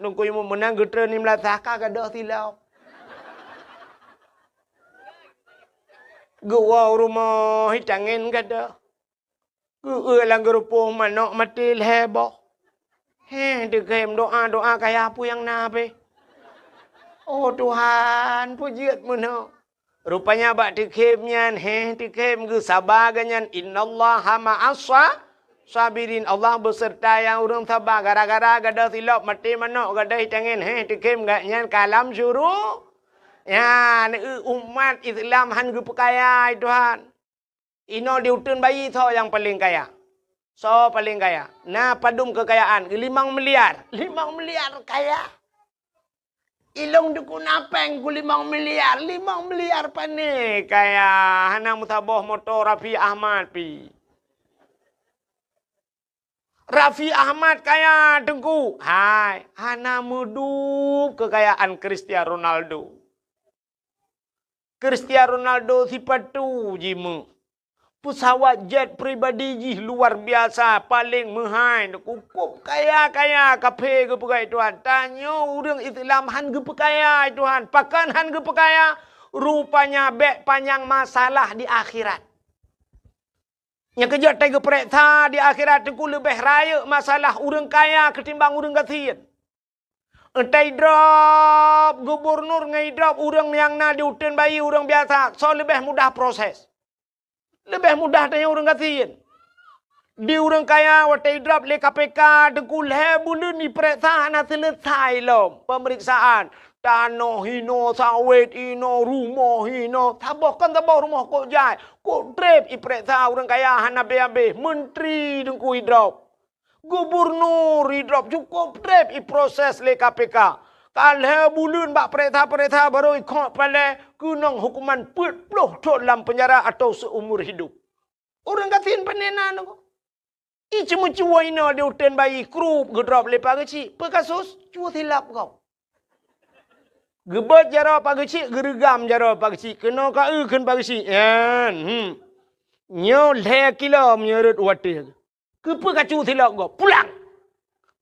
Teungku Imum meunan geutreun lim lasah ka gadôh silop. Geuwoe u rumoh, hi tangen gadôh. Geuék lam geurupoh manok maté lhée boh. Heh, teukhém doa-doa kaya peue nyang na pih. Oh Tuhan, peue jeuet meunoe. Rupanya bak teukhém nyan, heh, teukhém geusaba geuh nyan, "Innallaha ma'as sa-, sabirin." Allah beuseurta nyang ureuëng saba. Gara-gara gadôh silop maté manok gadôh hi tangen, heh, teukhém geuh nyan ka lam syuru-, nyan, eu, umat Islam han geupeukaya, hai Tuhan. Inoe di uteuen bayi soe nyang paleng kaya? Soe paleng kaya? Na padum keukayaan? Limong miliar. Limong miliar kaya. Ilong dukun apeng ku limong miliar. Limong miliar pane kaya? Hana meusaboh moto Raffi Ahmad pi. Raffi Ahmad kaya teungku. Hai, hana meudub keukayaan Cristiano Ronaldo. Cristiano Ronaldo sipatu jimeuh. Peusawat jet pribadi jih luar biasa, paleng meuhai, cukup kaya-kaya, kaphé geupeugah Tuhan. Tanyoe ureuëng Islam han geupeukaya Tuhan. Pakon han geupeukaya? Rupanya bék panyang masalah di akhirat. Nyang keujeuet tai geupeureksa di akhirat teungku leubeh rayeuk masalah ureuëng kaya keutimbang ureuëng gasien. Entai drob gubunur ngon drob ureuëng nyang na di uteuen bayi ureuëng biasa, soe leubeh mudah proses? Leubeh mudah tanyoe ureuëng gasien. Di ureuëng kaya watée drob lé K P K teungku lhée buleuen ipeureksa hana seuleusai lom peumeriksaan. Tanoh hinoe, sawét hinoe, rumoh hinoe, saboh kon saboh rumoh kok jai, kok treb ipeureksa ureuëng kaya hana abéh-abéh, menteri teungku idrob. Gubunur idrob cukup treb iproses lé K P K. Ka lhée buleuen bak peuresa-peuresa barô ikhok palée keunong hukuman peuet ploh thon lam peunjara atau seumur hidup. Ureuëng gasien pane na nyoe. Iceumeucue inoe di uteuen bayi krup geudrob lé Pak Geuchik. Peue kasus? Cue silap gob. Geubeuet jaroe Pak Geuchik, geureugam jaroe Pak Geuchik. Keunoe ka eu kheun Pak Geuchik. Nyan, hmm. Nyoe lhée kilo meunyoe rot watée. Keupeue ka cue silop gob? Pulang!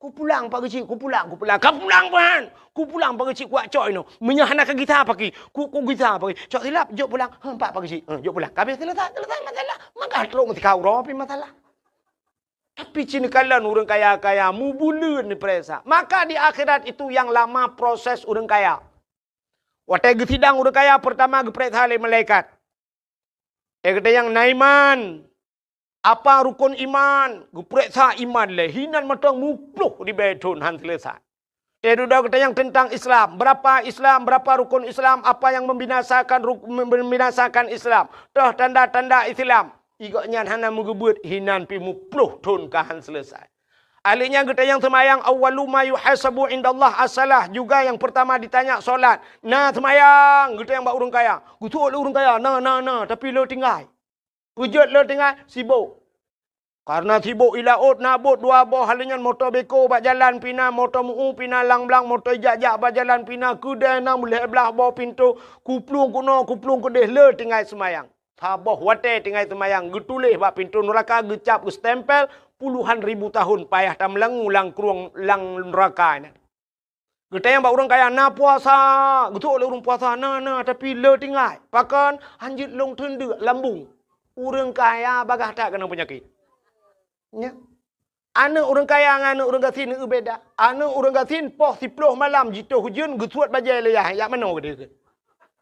Kupulang Pak Geuchik, kupulang, kupulang. Ka pulang, Pak! Kupulang Pak Geuchik, kuwak cok inoe. Meunyoe hana ka gisa Pak Geuchik, ku, kugisa Pak Geuchik. Cok silap, jok pulang. Heh, pat Pak Geuchik. Heh, jok pulang. Ka abéh seuleusai, seuleusai masalah. Maka trok meutika uroe pih masalah. Tapi ci neukalon ureuëng kaya-kaya mubuleuen neupeuresa. Maka di akhirat itu nyang lama proses ureuëng kaya. Watée geusidang ureuëng kaya, peurtama geupeuresa lé malaikat. Eh, gata nyang na iman. Apa rukon iman? Geupeuriksa iman lé. Hinan mantong muploh ribée thon han seuleusai. Eh, dudoe gata nyang teuntang Islam. Berapa Islam, berapa rukon Islam, apa yang membinasakan ruk-, membinasakan Islam. Toh tanda-tanda Islam. Igok nyan hana meugeubeuet hinan pi muploh thon ka han seuleusai. Ahli nyan gata nyang seumayang, awwalu ma yuhasabu indallah as-salah, juga yang pertama ditanya solat. Na seumayang, gata nyang bak ureuëng kaya. Geusuet lé ureuëng kaya, na, na, na, tapi le tinggai. Peujeuet le tinggai, sibok. Karena sibok i laôt na bot dua boh, ahli nyan moto beko bak jalan pih na, moto meu pih na, lang blang moto ijak-jak bak jalan pih na, keudée na meulhée blaih boh pintoe, kuplueng keunoe, kuplueng keudeh, le tinggai seumayang. Saboh watée tinggai seumayang, geutuléh bak pintoe nuraka, geucap, geustempel, puluhan ribu tahun payah tameulangu lam krueng lam nuraka nyan. Geutanyoe bak ureuëng kaya na puasa, geutuléh lé ureuëng puasa na, na, tapi le tinggai. Pakon? Hanjeuet lôn teundeuk lambung. Ureuëng kaya bagaih that keunong peunyakét. Nya. Aneuëk ureuëng kaya ngon aneuëk ureuëng gasien eu beda. Aneuëk ureuëng gasien poh siploh malam jitoh ujeuen geusuet bajée lé yah, jak manoe geude.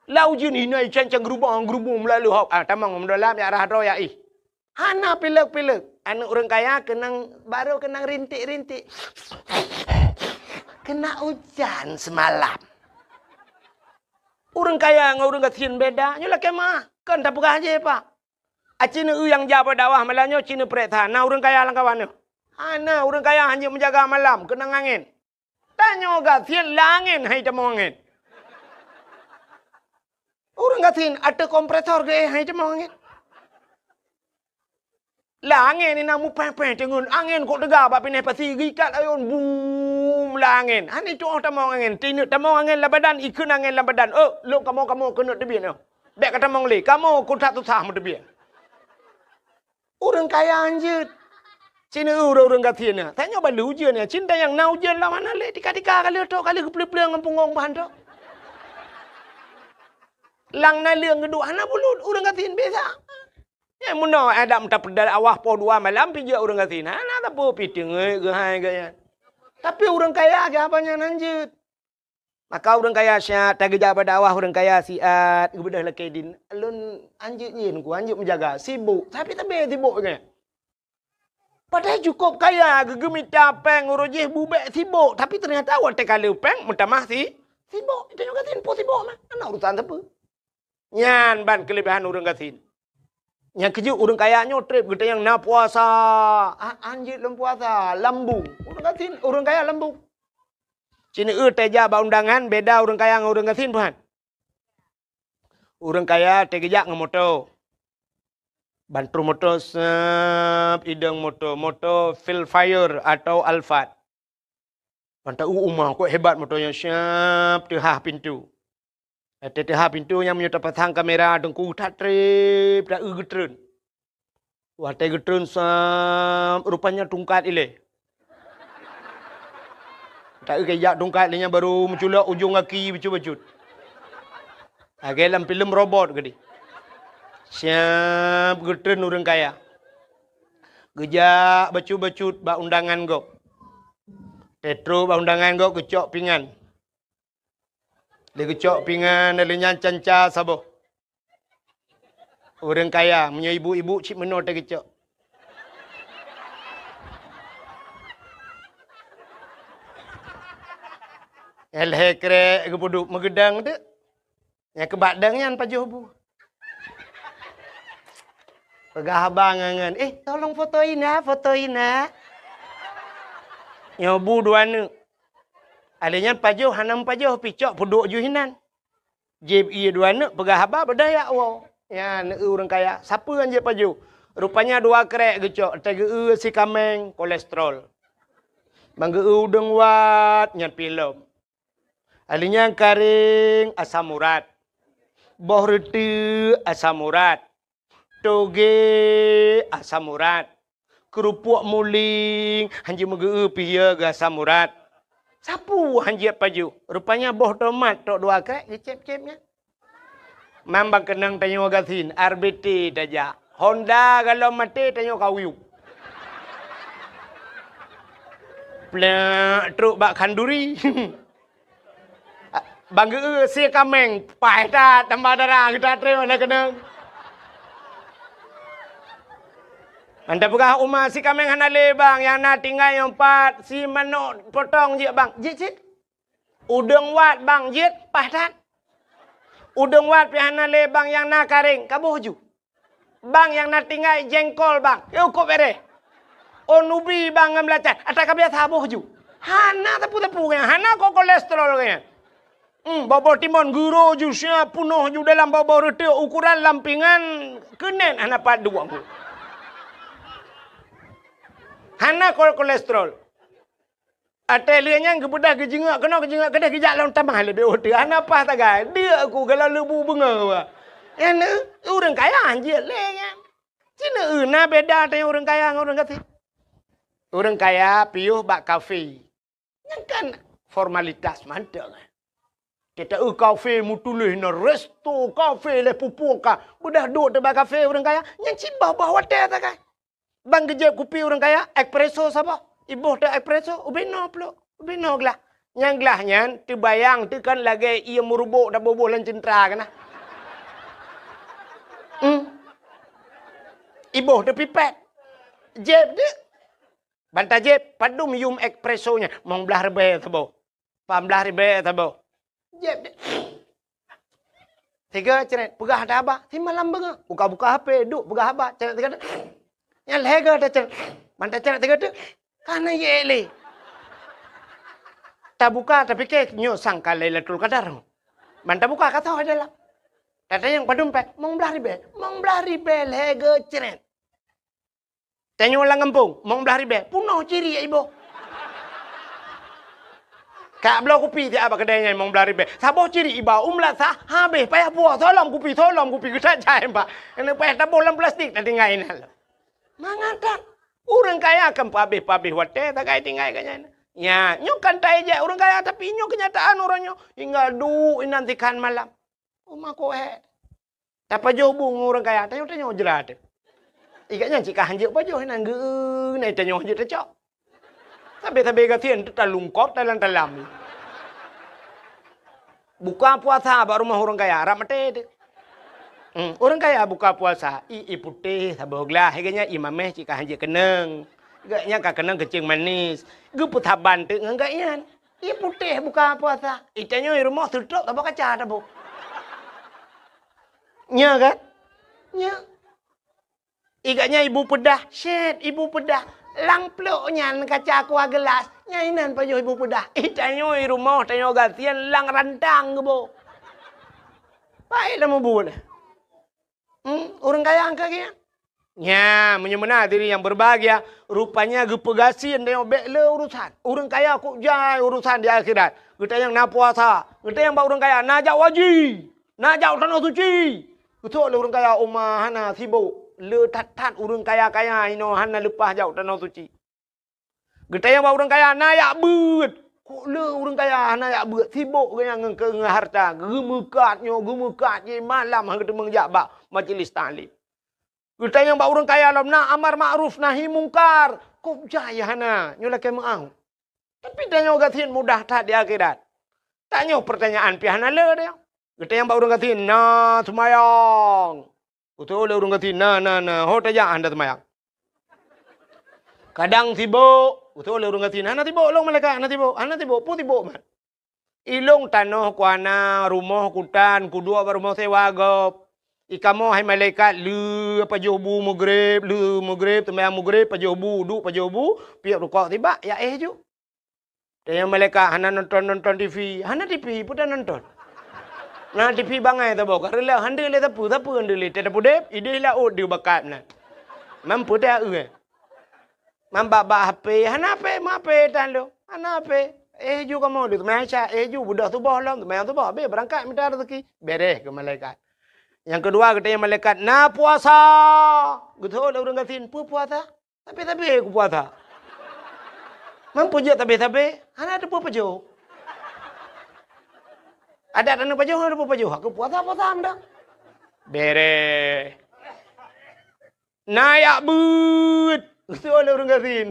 Lam ujeuen hinoe cang-cang geurubong-geurubong meulalu hok. Ah, tamong meudolam jak rhah droe jak ih. Hana pilek-pilek. Aneuëk ureuëng kaya keunong, barô keunong rintik-rintik. Kena ujan semalam. Ureuëng kaya ngon ureuëng gasien beda. Nyoe lakée meuah. Kon tapeugah jih, Pak. Aci neu-eu nyang jak bak dakwah malam nyoe, ci neupeuriksa na ureuëng kaya lam kawan nyoe. Hana, ureuëng kaya hana meujaga malam, keunong angén. Tanyoe gasien lam angén, hai tamong angén. Ureuëng gasien ateueh kompresor geuéh hai tamong angén. Lah angén inan mupéh-péh teungeun, angén kok teuga bak pineh pasi geuikat ayôn bum lah angén. Hana tuoh tamong angén, tineuk tamong angén lam badan, ikheun angén lam badan. Oh, lôn kamoe-kamoe keuneuk teubiet nyoe. Bék ka tamong lé, kamoe kok that susah meuteubiet. Ureuëng kaya hanjeuet. Cina ureuëng-ureuëng gasien nyan. Tanyoe ban lheueh ujeuen nyan. Cinta nyang na ujeuen lam hana lé tika-tika ka lheueh tok ka lheueh geupleueng-pleueng ngon pungong bahan tok. Lang naleueng geuduek hana bulut ureuëng gasien biasa. Nyang meunoe adak meuta peudal awah poh dua malam pijak ureuëng gasien. Hana sapeue pi teungeut geuhai gaya. Tapi ureuëng kaya geuhaba nyan hanjeuet. Maka ureuëng kaya siat tageujak bak dakwah ureuëng kaya siat geubeudôh lakée din. Lôn hanjeuet nyin ku hanjeuet meujaga sibuk tapi tabe sibuk nyan. Padahai cukôp kaya geugeumita péng uroe jih bubek sibuk tapi teunyata watée ka lheueh péng meutamah si sibuk. Tanyoe gasien po sibuk mah hana urusan sapeue. Nyan ban keuleubehan ureuëng gasien. Nyang keujeuet ureuëng kaya nyoe treb geutanyoe na puasa. Ah, hanjeuet lom puasa, lambung. Ureuëng gasien, ureuëng kaya lambung. Cina eu teujak bak undangan beda ureuëng kaya ngon ureuëng gasien puhan. Ureuëng kaya teugeujak ngon moto. Ban troh moto sep idong moto, moto Fil Fire atau Alphard. Ban ta u uma kok hebat moto nyan siap teuhah pintu. Teuhah pintu nyang meunyoe tapasang kamera teungku that treb ta eu geutreun. Watée geutreun sep rupanya tungkat ilée. Ta eu kejak tungkat ilée nyan baru meuculok ujong gaki bacut-bacut. Lagée lam filem robot geude. Siap geutreun ureuëng kaya. Geujak bacut-bacut bak undangan gob. Teutro bak undangan gob geucok pingan. Lé geucok pingan lé nyan canca saboh. Ureuëng kaya meunyoe ibu-ibu cit meunoe teuh geucok. Lhée krek geupeuduek meugeudang teuk. Nyang keubak dang nyan pajoh bu. Peugah abang ngon, "Eh, tolong foto ina, foto ina." Nyoe bu dua neuk. Alé nyan pajoh hana meupajoh picok peuduek ju hinan. Jieb ie dua neuk peugah haba beudaya woe. Nyan ureuëng kaya, sapeue nyang jieb pajoh? Rupanya dua krek geucok, teugeue si kameng kolesterol. Ban geu udeueng wat nyan pilom. Alé nyan karéng asam urat. Boh reuteuek asam urat. Toge asam urat. Keurupuk muling hanjeuet meugeu pih ya geu asam urat. Sapeue hanjeuet pajoh. Rupanya boh tomat tok dua krek geucép-cép nyan. Mambang keunong tanyoe gasien, R B T tajak. Honda galom maté tanyoe kauyup. Plek trok bak khanduri. Ban geu sie kameng, paih that tambah darah geuta treun na keunong. Anda peugah uma si kameng hana lé bang, nyang na tinggai nyoe pat si manok potong jeuet bang. Jeuet cit. Udeueng wat bang jeuet paih that. Udeueng wat pih hana lé bang nyang na karéng, kaboh ju. Bang nyang na tinggai jengkol bang, yôh kok bereh. Oh nubi bang ngon beulacan, ata ka biasa boh ju. Hana teupeu-teupeu nyan, hana kok kolesterol nyan. Hmm, boh-boh timon guro ju sia punoh ju dalam boh-boh reuteuek ukuran lampingan keunen hana pat duek. Hana kok kolesterol. Até lheueh nyan geubeudôh geujingeuk keunoe geujingeuk keudeh geujak lom tamah leubeh ueh teuh hana paih sagai. Deuk ku galak leubu beungoh wa. Nyan ureueng kaya hanjeuet lé nyan. Cina eu na beda teuh ureueng kaya ngon ureueng gasien. Ureueng kaya piôh bak kafe. Nyan kan formalitas mantong. Kita eu kafe meutuléh na resto kafe lé pupu ka. Beudôh duek teuh bak kafe ureueng kaya. Nyan cit bah-bah watée sagai. Ban geujép kupi ureueng kaya, espresso saboh. Iboh teuh espresso, ubé noe plôk, ubé noe glah. Nyang glah nyan teubayang teuh kan lagée ié meuruboh taboh-boh lam ceuntra keunan. Hmm. Iboh teuh pipet. Jép deuek. Ban tajép padum yum espresso nyan, mong blaih ribée saboh. Pah blaih ribée saboh. Jép deh. Siga cret, peugah ata haba, simalam beungoh. Buka-buka H P, duek peugah haba, cret siga deh. Nyan lhée goe tacret. Ban tacret siga deh. Ka na yek lé. Tabuka, tapike nyoe sangka Lailatul Qadar. Ban tabuka ka soe dalam. Kata nyang padum pèh, mong blah ribèe. Mong blah ribèe lhèe geucrèt. Tanyoe lam gampông, mong blah ribèe, peunoh ciriek iboh. Ka bloe kupi siat bak keudè nyan mong blah ribèe. Saboh ciriek iba u meulasah, habéh payah puwoe, soe lom kupi, soe lom kupi, geutat jai bak. Keuneuk payah taboh lam plastik, tatinggai inan lom. Mangat that. Ureueng kaya kan peuhabéh-peuhabéh watèe, tagai tinggai geuh nyan. Nya, nyoe kan taéjek ureueng kaya, tapi nyoe keunyataan uroe nyoe. Hingga duek inan sikhan malam. Uma koh hèk. Tapajoh bu ngon ureueng kaya, tanyoe-tanyoe jrat. Ikat nyan cit ka hanjeuet pajoh, inan geu-, na tanyoe hanjeuet tacok. Sabé-sabé gasien teutalungkop talam-talam. Buka puasa bak rumoh ureueng kaya, rab maté teuh. Hmm, ureueng kaya buka puasa, ie, ie putéh saboh glah, lagèe nyan ie mamèh cit ka hanjeuet keunong. Geuh nyan ka keunong keuceung manis. Geupeusaban teuk ngon geuh nyan. Ie putéh buka puasa. Ie tanyoe rumoh seutrop saboh kaca taboh. Nya kan? Nya. Ikat nyan ibu peudah, syèt ibu peudah. Lam plôk nyan kaca kuah geulas, nyan inan pajoh ibu peudah. Ih, tanyoe rumoh, tanyoe gasien lam rantang geuboh. Paét lam mubu nyan. Hmm, ureueng kaya angka geuh nyan. Nya, meunyoe meunan hadirin yang berbahagia, rupanya geupeugasien tanyoe bèk le urusan. Ureueng kaya kok jai urusan di akhirat. Geutanyong na puasa, geutanyong bak ureueng kaya na jak haji. Na jak u Tanoh Suci. Geutôk lé ureueng kaya, "Uma hana sibôk. Le that-that ureueng kaya-kaya inoe hana leupah jak u Tanoh Suci." Geutanyong bak ureueng kaya, "Na jak beuet." Kok le ureueng kaya hana jak beuet, sibôk geuh nyan ngon keu-, ngon hareuta. Geumeukat nyoe, geumeukat jih, malam han geuteumeung jak bak majlis taklim. Geutanyong bak ureueng kaya lom, "Na amar makruf nahi mungkar." Kok jai hana, nyoe lakèe meu'ah. Tapi tanyoe gasien mudah that di akhirat. Tanyoe peurtanyaan pih hana le deh. Geutanyong bak ureueng gasien, "Na seumayang?" Geutôk lé ureueng gasien, "Na, na, na." "Ho tajak hana seumayang?" "Kadang sibôk." Geutôk lé ureueng gasien, "Hana sibôk lôn malaikat, hana sibôk." "Hana sibôk, peue sibôk man?" "Ilôn tanoh kuhana, rumoh kutan, kuduek bak rumoh sewa gob. Ikamoe hai malaikat, le pajoh bu meugreb, le meugreb, seumayang meugreb, pajoh bu, duek pajoh bu, piep rukok sibak, jak éh ju." Tanyong malaikat, "Hana nonton-nonton T V?" "Hana T V, peue tanonton?" "Na T V bangai saboh, ka reuloh, han deuh lé sapeue, sapeue han deuh lé, teuh tapudeb, idéh laôt deuh bakat meunan. Man peue teuh eu, eh?" Man bak-bak H P, "Hana H P, meu H P tan lôn. Hana H P." "Éh ju kamoe lôn seumayang Isya, éh ju beudôh suboh lom, seumayang suboh, abéh beurangkat mita raseuki." Beureh keu malaikat. Nyang keudua geutanyong malaikat, "Na puasa?" Geutôk lé ureueng gasien, "Peue puasa? Sabé-sabé kupuasa." "Man peue jeuet sabé-sabé?" "Hana teupeue pajoh." "Adak taneuk pajoh, hana teupeue pajoh. Aku puasa, puasa meunan." Beureh. "Na jak beuet?" Geutôk lé ureueng gasien.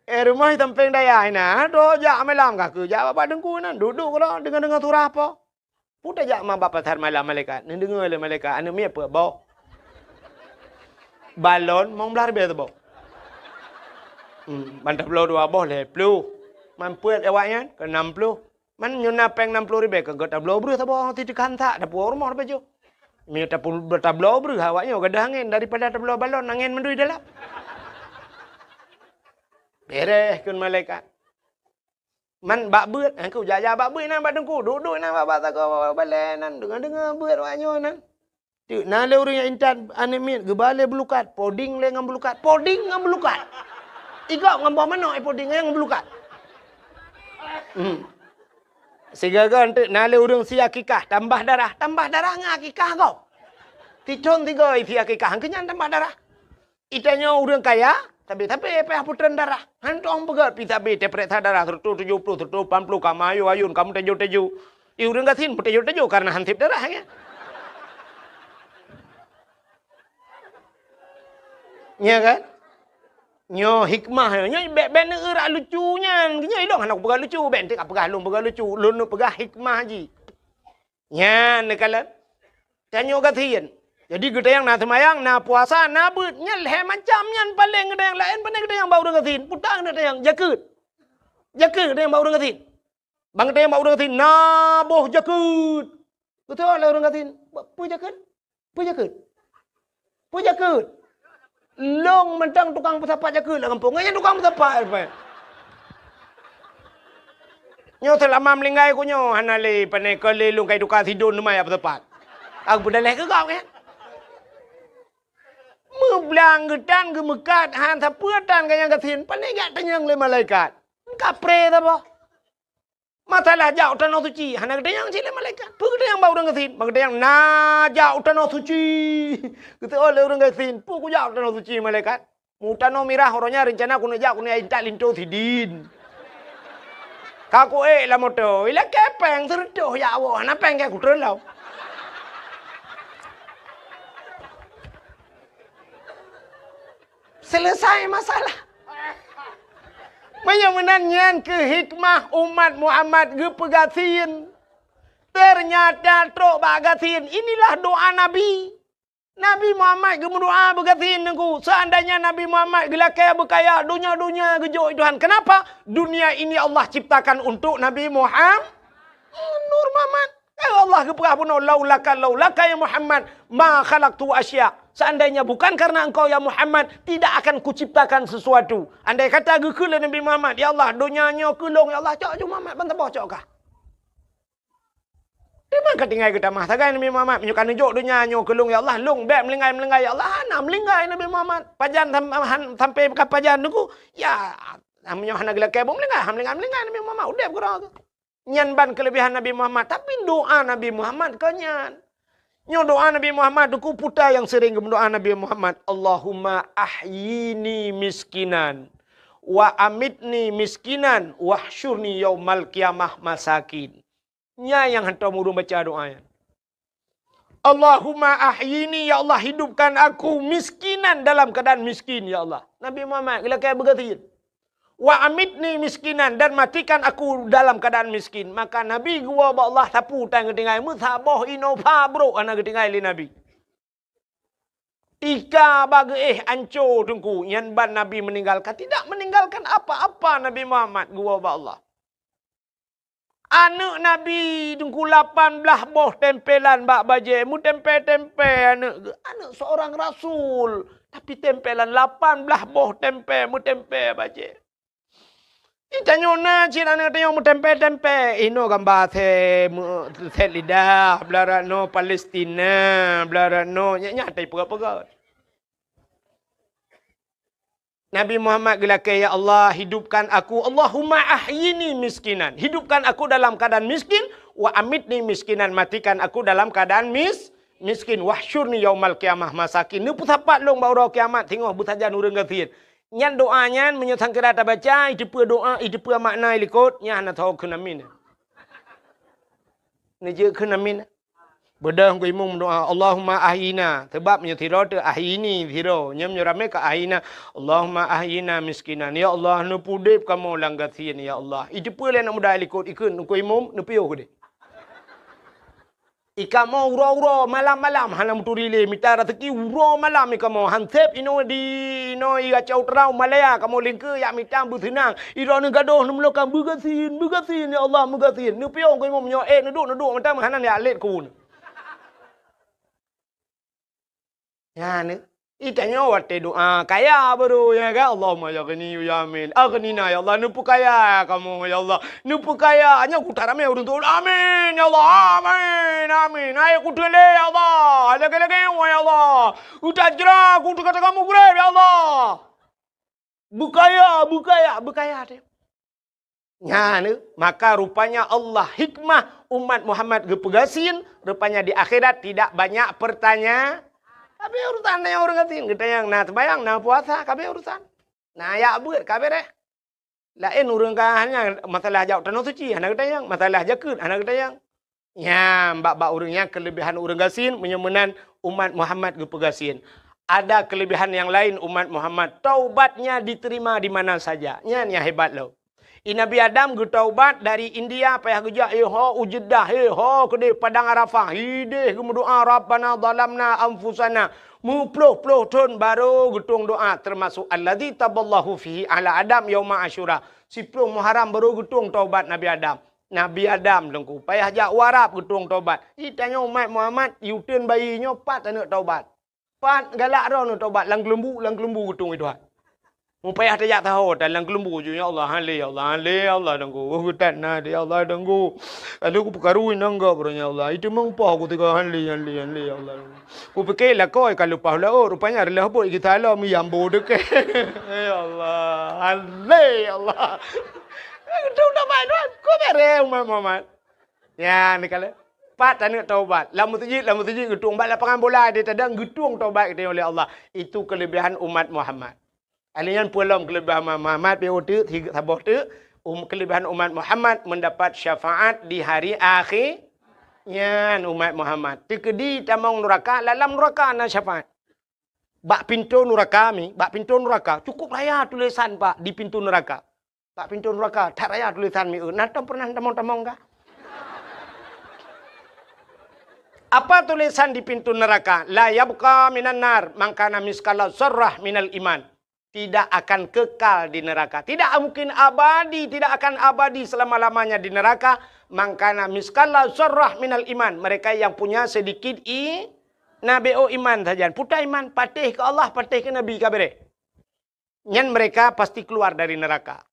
"Eh, rumoh di sampéng dayah inan, droe jak malam ka keu jak bak teungku inan, duek-duek keudroe deungoe-deungoe surah po." "Peue tajak ma bak pasar malam malaikat?" Neudeungoe lé malaikat, "Aneuk miet peuet boh. Balon mong blah ribèe saboh. Hmm, ban tabloe dua boh lhèe ploh. Man peuet awaknyan keu nam ploh." Man nyoe na péng nam ploh ribèe, keu geutabloe breuh saboh, ti teukan that, tapuwoe rumoh tapajoh. Meunyoe tapu-, tabloe breuh awak nyoe gadôh angén, daripada tabloe balon angén mandum dalam. Beureh kheun malaikat. Man bak beuet, aku jak-jak bak beuet inan bak teungku, duek-duek inan bak, bak sagoe balèe inan, deungoe-deungoe beuet awak nyoe inan. Teuk na lé ureueng nyang intat aneuk miet geuba lé beulukat, poding lé ngon beulukat, poding ngon beulukat. Igop ngon boh manok, eh, poding ngon beulukat. Hmm. Sigoe-goe teuk na lé ureueng sie akikah, tambah darah, tambah darah ngon akikah gob. Sithon sigoe sie akikah, keu nyan tambah darah. Geutanyoe ureueng kaya, sabé-sabé payah putreun darah. Hantom peugöt pih sabé teupeuriksa darah, seratus tujuh puluh, seratus lapan puluh, ka meuayôn-ayôn, ka meuteujô-teujô. Di ureueng gasien meuteujô-teujô kareuna han sép darah, kan? Nya kan? Nyoe hikmah nyoe, nyoe bèk, bèk neueu rak lucu nyan. Nyoe ilôn hana kupeugah lucu, bèk enteuk kapeugah lôn peugah lucu. Lôn neupeugah hikmah jih. Nyan neukalon. Tanyoe gasien. Jadi geutanyoe na seumayang, na puasa, na beuet. Nyan lhèe macam nyan paleng geutanyoe, laén pane geutanyoe bak ureueng gasien. Peue ta geutanyoe jakeuet. Jakeuet geutanyoe bak ureueng gasien. Ban geutanyoe bak ureueng gasien, na boh jakeuet. Beutôi lé ureueng gasien. Peue jakeuet? Peue jakeuet? Peue jakeuet? Lôn mantong tukang peusapat jakeuet lam gampông. Nyan tukang peusapat, Pak. Nyoe seulama meuninggai ku nyoe hana lé pane keu lé lôn kai tuka sidon teuma jak peusapat. Ka geupeudaleh keu gob kan? Meublang geutan geumeukat, han sapeue tan gaya gasien, pane jak tanyong lé malaikat. Kapreh saboh. Masalah jak u tanoh suci, hana geutanyong cit lé malaikat. Peue geutanyong bak ureuëng gasien? Bak geutanyong na jak u tanoh suci. Geuteuôt lé ureuëng gasien, peue kujak u tanoh suci malaikat? Mu tanoh mirah uroe nyan reuncana keuneuk jak keuneuk intat linto sidin. Ka kuék lam moto, ilakée péng seureutôh jak woe, hana péng keu kutreun lom. Selesai masalah. Meunyoe meunan nyan keuh hikmah umat Muhammad geupeugasien. Ternyata trok bak gasien, inilah doa Nabi. Nabi Muhammad geumeudoa beugasien Teungku. Seandainya Nabi Muhammad geulakée beukaya, donya-donya geujok Tuhan. Kenapa? Dunia ini Allah ciptakan untuk Nabi Muhammad. Nur Muhammad. Eh, Allah geupeugah bunoe, "Laulaka, laulaka ya Muhammad, ma khalaqtu asya." Seandainya bukan karena engkau ya Muhammad, tidak akan kuciptakan sesuatu. Andai kata geukheun lé Nabi Muhammad, "Ya Allah, donya nyoe keu lôn, ya Allah, cok ju Muhammad ban saboh cok kah." Teuma ka tinggai geutamah sagai Nabi Muhammad, "Meunyoe ka neujok donya nyoe keu lôn, ya Allah, lôn bék meulinggai-meulinggai, ya Allah." Hana meulinggai Nabi Muhammad. Pajan sam-, han-, sampai ka pajan Teungku, ya, meunyoe hana geulakée buet meulinggai, hana meulinggai-meulinggai Nabi Muhammad, udeb keudroe. Nyan ban keulebihan Nabi Muhammad, tapi doa Nabi Muhammad kon nyan. Nyoe doa Nabi Muhammad, Teungku, peue nyang sering geumeudoa Nabi Muhammad, "Allahumma ahyini miskinan, wa amitni miskinan, wahsyurni yaumal qiyamah masakin." Nyan nyang hantom ureuëng baca doa nyan. "Allahumma ahyini, ya Allah, hidupkan aku miskinan dalam keadaan miskin, ya Allah." Nabi Muhammad geulakée beugasien. "Wa amitni miskinan, dan matikan aku dalam keadaan miskin." Maka Nabi geuwoe bak Allah sapeue tan geutinggai, meusaboh inoe pha brok hana geutinggai lé Nabi. Ika bak geuéh anco Teungku, nyan ban Nabi meninggalkan, tidak meninggalkan apa-apa Nabi Muhammad geuwoe bak Allah. Aneuëk Nabi Teungku lapan blaih boh tempelan bak bajée, meutempé-tempé aneuëk geuh. Aneuëk seorang rasul, tapi tempelan lapan blaih boh tempé, meutempé bajée. Di tanyoe na cit aneuëk tanyoe meutempé-tempé, inoe gamba sét, meu-, sét lidah, beulara noe Palestina, beulara noe, nyan, nyan tai peugét-peugét. Nabi Muhammad geulakée, "Ya Allah, hidupkan aku, Allahumma ahyini miskinan." Hidupkan aku dalam keadaan miskin, "wa amitni miskinan." Matikan aku dalam keadaan mis-, miskin, "wahsyurni yaumal qiyamah masakin." Neupeusapat lôn bak uroe kiamat singoh beusajan ureuëng gasien. Nyan doa nyan meunyoe sangkira tabaca, iteupeue doa, iteupeue makna ilikot, nyan hana tho kheun amin. Neujeuet kheun amin. Beudôh Teungku Imum meudoa, "Allahumma ahyina." Sabab meunyoe sidroe teuh ahyini sidroe, nyoe meunyoe ramé ka ahyina, "Allahumma ahyina miskinan." Ya Allah, neupeudeb kamoe lam gasien, ya Allah. Iteupeue lé aneuk muda ilikot, ikheun Teungku Imum, neupiôh keudeh. Ikamoe uroe-uroe, malam-malam hana meuturi lé, mita raseuki uroe malam ikamoe. Han sép inoe di, inoe i Aceh Utara, Malaya, kamoe lingkeue jak mita beuseunang. Droeneuh gadôh neumeulokang beugasien, beugasien, ya Allah, beugasien. Neupiôh Teungku Imum nyoe, eh, neuduek, neuduek mantong hana jak lét keu uneuen. Nyan, eh. Itanyoe watée doa kaya baru, ya kan? Allahumma ya ghani ya amin. Aghnina ya Allah, neupeukaya kamoe ya Allah. Neupeukaya, nyoe kuta ramé ureuëng tuwoe. Amin ya Allah, amin, amin. Hai kuteulé ya Allah, lagée-lagée ya Allah. Utajra kuteuk kata kamoe gurée ya Allah. Beukaya, beukaya, beukaya teuh. Nyan, eh, maka rupanya Allah hikmah umat Muhammad geupeugasien, rupanya di akhirat tidak banyak pertanya-, ka abéh urusan nyan ureuëng gasien, geutanyong na seumayang, na puasa, ka abéh urusan. Na jak beuet, ka abéh deh. Laén ureuëng ka hanya masalah jak tanoh suci, hana geutanyong, masalah jakeuet, hana geutanyong. Nyan, bak-bak ureuëng nyan keulebihan ureuëng gasien, meunyoe meunan umat Muhammad geupeugasien. Ada keulebihan nyang laén umat Muhammad, taubatnya diterima di mana saja. Nyan nyang hebat lom. I Nabi Adam geutaubat dari India, payah geujak, eh, ho u Jeddah, eh, ho keudeh Padang Arafah, ideh geumeudoa, "Rabbana zalamna anfusana." Meuploh-ploh thon baru geutueng doa, termasuk alladzi taballahu fihi ala Adam yauma Asyura. Siploh Muharram baru geutueng taubat Nabi Adam. Nabi Adam Teungku, payah jak u Arab geutueng taubat. Itanyoe umat Muhammad, i uteuen bayi nyoe pat aneuëk taubat. Pat galak droeneueh taubat, lam keuleumbu, lam keuleumbu geutueng i Tuhan. Mupayah tajak saho tan lam keulumbu ju, "Ya Allah, han lé, ya Allah, han lé, ya Allah, danggu. Oh, geutat na deh, ya Allah, danggu. Aduh, kupeukaru inong gop, ya Allah. Itu meumpah ku tiga, han lé, han lé, han lé, ya Allah." Kupike lakoe ka leupah laôt, rupanya reulah bot geusalom, yambo deukeh. Ya Allah, han lé, ya Allah. Itu dah main, ku bere umat Muhammad. Nyan kala. Pat taneuk taubat. Lam meuseujid, lam meuseujid geutueng, bak lapangan bola di tadang geutueng taubat geutanyoe lé Allah. Itu kelebihan umat Muhammad. Alèh nyan peue lom kelebihan umat Muhammad, pih uteuk, sigeuk saboh teuk, um, kelebihan umat Muhammad mendapat syafaat di hari akhé. Nyan umat Muhammad. Teukeudi tamong nuraka, lam nuraka na syafaat. Bak pintoe nuraka mi, bak pintoe nuraka, cukup raya tulisan, Pak, di pintoe nuraka. Bak pintoe nuraka, that raya tulisan mi, eh, na tom pernah tamong-tamong kah? Apa tulisan di pintu neraka? "La yabqa minan nar man kana miskala zarrah minal iman." Tidak akan kekal di neraka. Tidak mungkin abadi, tidak akan abadi selama-lamanya di neraka. Man kana miskala zarrah minal iman. Mereka yang punya sedikit i-, na B O iman sajan. Puta iman, patéh keu Allah, patéh keu Nabi, ka bereh. Nyan mereka pasti keluar dari neraka.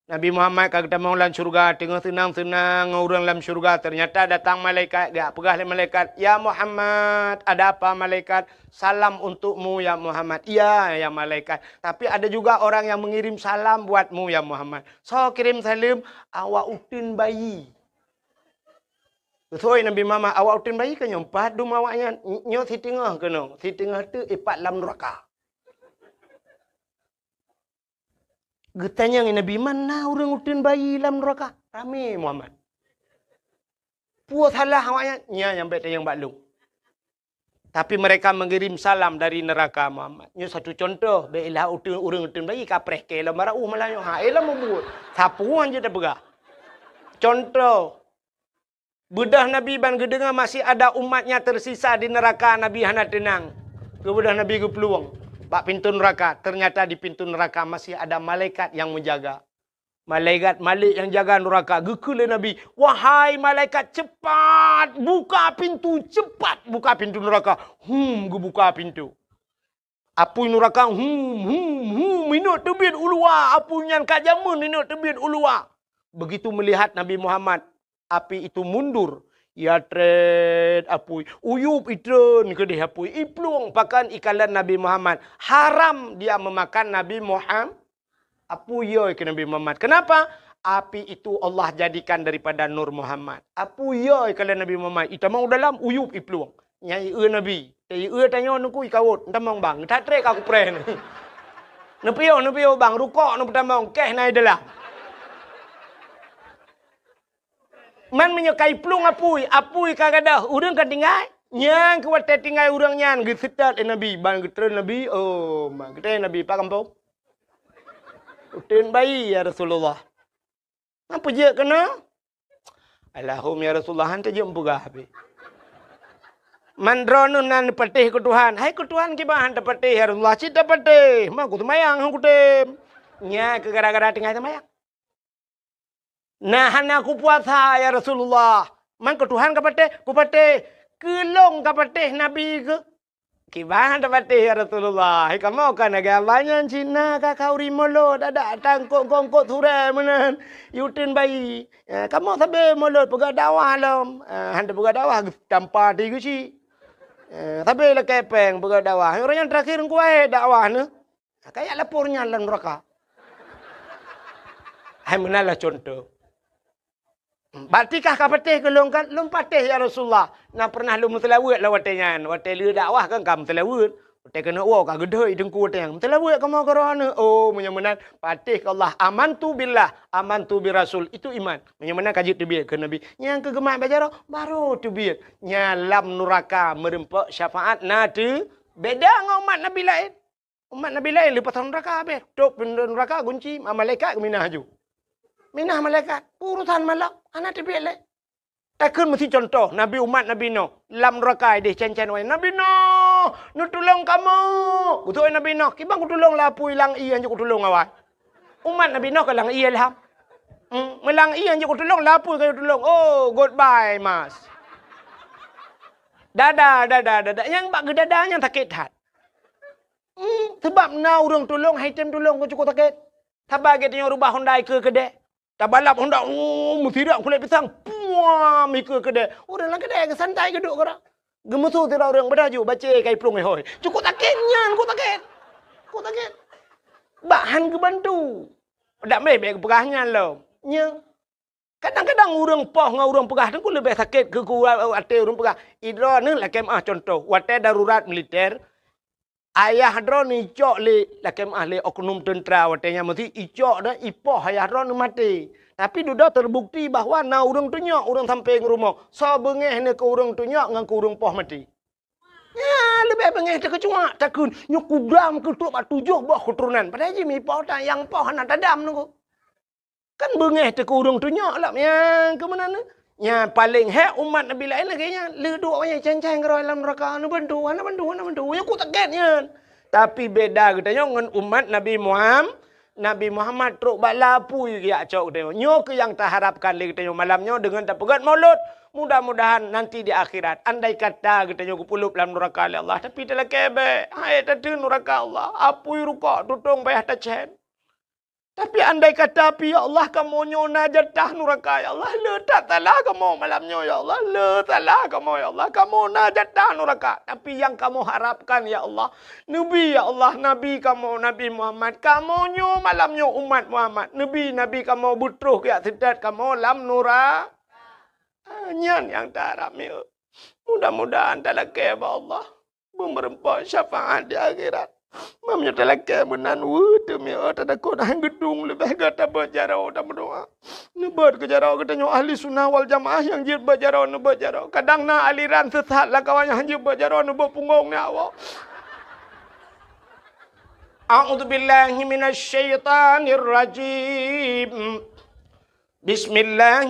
Nabi Muhammad ka geutamong lam syurga, teungoh seunang-seunang ngon ureuëng lam syurga, ternyata datang malaikat, geupeugah lé malaikat, "Ya Muhammad." "Ada apa, malaikat?" "Salam untukmu, ya Muhammad." "Iya, ya malaikat." "Tapi ada juga orang yang mengirim salam buatmu, ya Muhammad." "Soe kirém saleuem?" "Awak uteuen bayi." Geuseuôt Nabi Muhammad, "Awak uteuen bayi keuh nyoe, pat dum awaknyan?" "Nyoe siteungoh keunoe, siteungoh teuk ipat lam nuraka." Geutanyong Nabi, "Man na ureuëng uteuen bayi lam nuraka?" Ramé Muhammad. "Peue salah awaknyan?" "Nyan nyang bék tanyong bak lôn." Tapi mereka mengirim salam dari neraka, Muhammad. Nyoe satu contoh, bék ilah uteuen, ureuëng uteuen bayi kapreh keu lom bara uh malah nyoe. Ha, eh, lom mubuet. Sapeue jeuet tapeugah. Contoh, beudôh Nabi ban geudeungoe masih ada umatnya tersisa di neraka, Nabi hana teunang. Keu beudôh Nabi geuplueng bak pintoe nuraka, ternyata di pintoe nuraka masih ada malaikat yang menjaga. Malaikat Malik yang jaga nuraka geukheun lé Nabi, "Wahai malaikat, cepat buka pintu, cepat buka pintu nuraka." Hum, geubuka pintu. Apui nuraka, hum, hum, hum, inok teubiet u luwa. Apui nyan ka jameun inok teubiet u luwa. Begitu melihat Nabi Muhammad, api itu mundur. Ya trét apui, uyup itreun keudeh apui, iplueng pakan ikalon Nabi Muhammad. Haram dia memakan Nabi Muhammad. Apui yo keu Nabi Muhammad. Kenapa? Api itu Allah jadikan daripada nur Muhammad. Apui yo keu Nabi Muhammad. Itamong dalam uyup iplueng. Nyang ieu Nabi. Ieu tanyoe nuku ikawot. Entamong bang. That trek aku preh ni. Neupiyôh, neupiyôh bang. Rukok neupeutamong. Keh na i dalam. Man meunyoe ka iplueng apui, apui ka gadôh, ureuëng ka tinggai. Nyang keu watée tinggai ureuëng nyan geuseutôt lé Nabi, ban geutreun Nabi, oh, ma geutreun Nabi, "Pak gampông? Uteuen bayi, ya Rasulullah." "Napa jeuet keunoe?" "Alahum, ya Rasulullah, han tajeuet meupeugah habéh. Man droeneuh nan patéh keu Tuhan." "Hai keu Tuhan kiban han tapatéh, ya Rasulullah?" "Cit tapatéh, ma ku seumayang han kutem." Nya keu gara-gara tinggai seumayang. "Nah, hana kupuasa, ya Rasulullah." "Man keu Tuhan kapatéh?" "Kupatéh." "Keu lôn kapatéh Nabi keuh?" "Kiban tapatéh, ya Rasulullah. Hai kamoe ka lagée abah nyan Cina ka khauri mulot, adak tangkok-kongkot surée meunan, uteuen bayi. Eh, kamoe sabe mulot peugah dakwah lom." Eh, han tapeugah dakwah, tampa ti geuchik. Eh, sabe lakée péng peugah dakwah. Ureuëng nyang terakhir ngkuahe dakwah neuh. Kayak lapor nyan lam neraka. Hai meunan lah contoh. "Berarti kah kapatéh keu lôn kan?" "Lôn patéh, ya Rasulullah. Na pernah lôn meuseulaweuet lam watée nyan. Watée lheueh dakwah kan ka meuseulaweuet. Watée keuneuk woe ka geudhôi teungku watée nyan. Meuseulaweuet kamoe keu droeneuh." "Oh, meunyoe meunan, patéh keu Allah. Amantu billah, amantu birasul." Itu iman. Meunyoe meunan ka jeuet teubiet keu Nabi. Nyang keu geumat bak jaroe, baru teubiet. Nyan lam nuraka meureumpok syafaat na teu beda ngon umat Nabi laén. Umat Nabi laén leupah nuraka habéh. Tôp pintoe nuraka gunci, ma-, malaikat geuminah laju. Minah malaikat, urusan malak, hana teubiet lé. Takheun meusi contoh, Nabi umat Nabi Nuh, lam nuraka ideh cen-cen wai, "Nabi Nuh, neutulông kamoe!" Geutôi Nabi Nuh, "Kiban kutulông lapui lam ié hanjeuet kutulông awai." Umat Nabi Nuh ka lam ié lham. Hmm, meulam ié hanjeuet kutulông lapui ka kutulông. Oh, goodbye, Mas. Dadah, dadah, dadah. Nyang bak geudada nyan sakét that. Hmm, sabab na ureuëng tulông, hai tem tulông, keu cukôp sakét. Saban geutanyoe rubah honda ikeue keudè. Tabalap honda, oh, meusirak kulét pisang. Puam, ikeue keudè. Ureuëng lam keudè geusantai geuduek keudroe. Geumeusu sidroe ureuëng, "Padahai ju bacé kai plueng hôi." Cukôp sakét nyan, cukôp sakét. Cukôp sakét. Bak han geubantu. Dak meué bèk geupeugah nyan lom. Nyan. Kadang-kadang ureuëng poh ngon ureuëng peugah teungku leubeh sakét keu, keu até ureuëng peugah. Idroe neuh lakèe meu'ah contoh, watèe darurat militer, ayah droeneuh icok lé, lakèe meu'ah, lé oknum teuntra watèe nyan meusi icok dan ipoh ayah droeneuh maté. Tapi dudoe teubukti bahwa na ureuëng tunyok ureuëng sampéng rumoh, soe beungéh neuh keu ureuëng tunyok ngon keu ureuëng poh maté. Nyan leubeh beungéh takeucuak, takheun nyoe kudam keu trok bak tujoh boh keuturonan. Padahai jih mipoh tan nyang poh hana tadam teungku. Kan beungéh teuh keu ureuëng tunyok lom nyang keu meunan. Nyan paleng hék umat Nabi laén lagèe nyan. Le duek wayang cang-cang keudroe lam neuraka, neubantu, hana bantu, hana bantu. Nyan cukôp sakét nyan. Tapi beda geutanyoe ngon umat Nabi Muham-, Nabi Muhammad trok bak lapui geujak cok geutanyoe. Nyoe keuh nyang taharapkan lé geutanyoe malam nyoe deungon tapeugét maulud. Mudah-mudahan nanti di akhirat, andai kata geutanyoe geupeuleub lam neuraka lé Allah, tapi talakèe bèk, hai tateun neuraka Allah, apui rukok tutong payah tacén. Tapi andai kata pih, ya Allah, kamoe nyoe na jatah neuraka, ya Allah, le that salah kamoe malam nyoe, ya Allah, le salah kamoe, ya Allah, kamoe na jatah neuraka. Tapi nyang kamoe harapkan, ya Allah, neubi, ya Allah, Nabi kamoe, Nabi Muhammad, kamoe nyoe malam nyoe umat Muhammad, neubi Nabi kamoe beutroh geujak seutôt kamoe lam neura-, ah, nyan nyang taharap mieu. Mudah-mudahan talakèe bak Allah. Beumeureumpok syafaat di akhirat. Meunyoe talakèe meunan, weueh teumé, oh, tatakot han geudong leubeh gata beuet jaroe tameudoa. Neubeuet keu jaroe geutanyoe ahli sunnah wal jamaah nyang jeuet beuet jaroe, neubeuet jaroe. Kadang na aliran sesat lam kawan nyang han jeuet beuet jaroe, neubeuet punggong nyan awak. A'udzubillahi minasyaitanirrajim. Bismillah.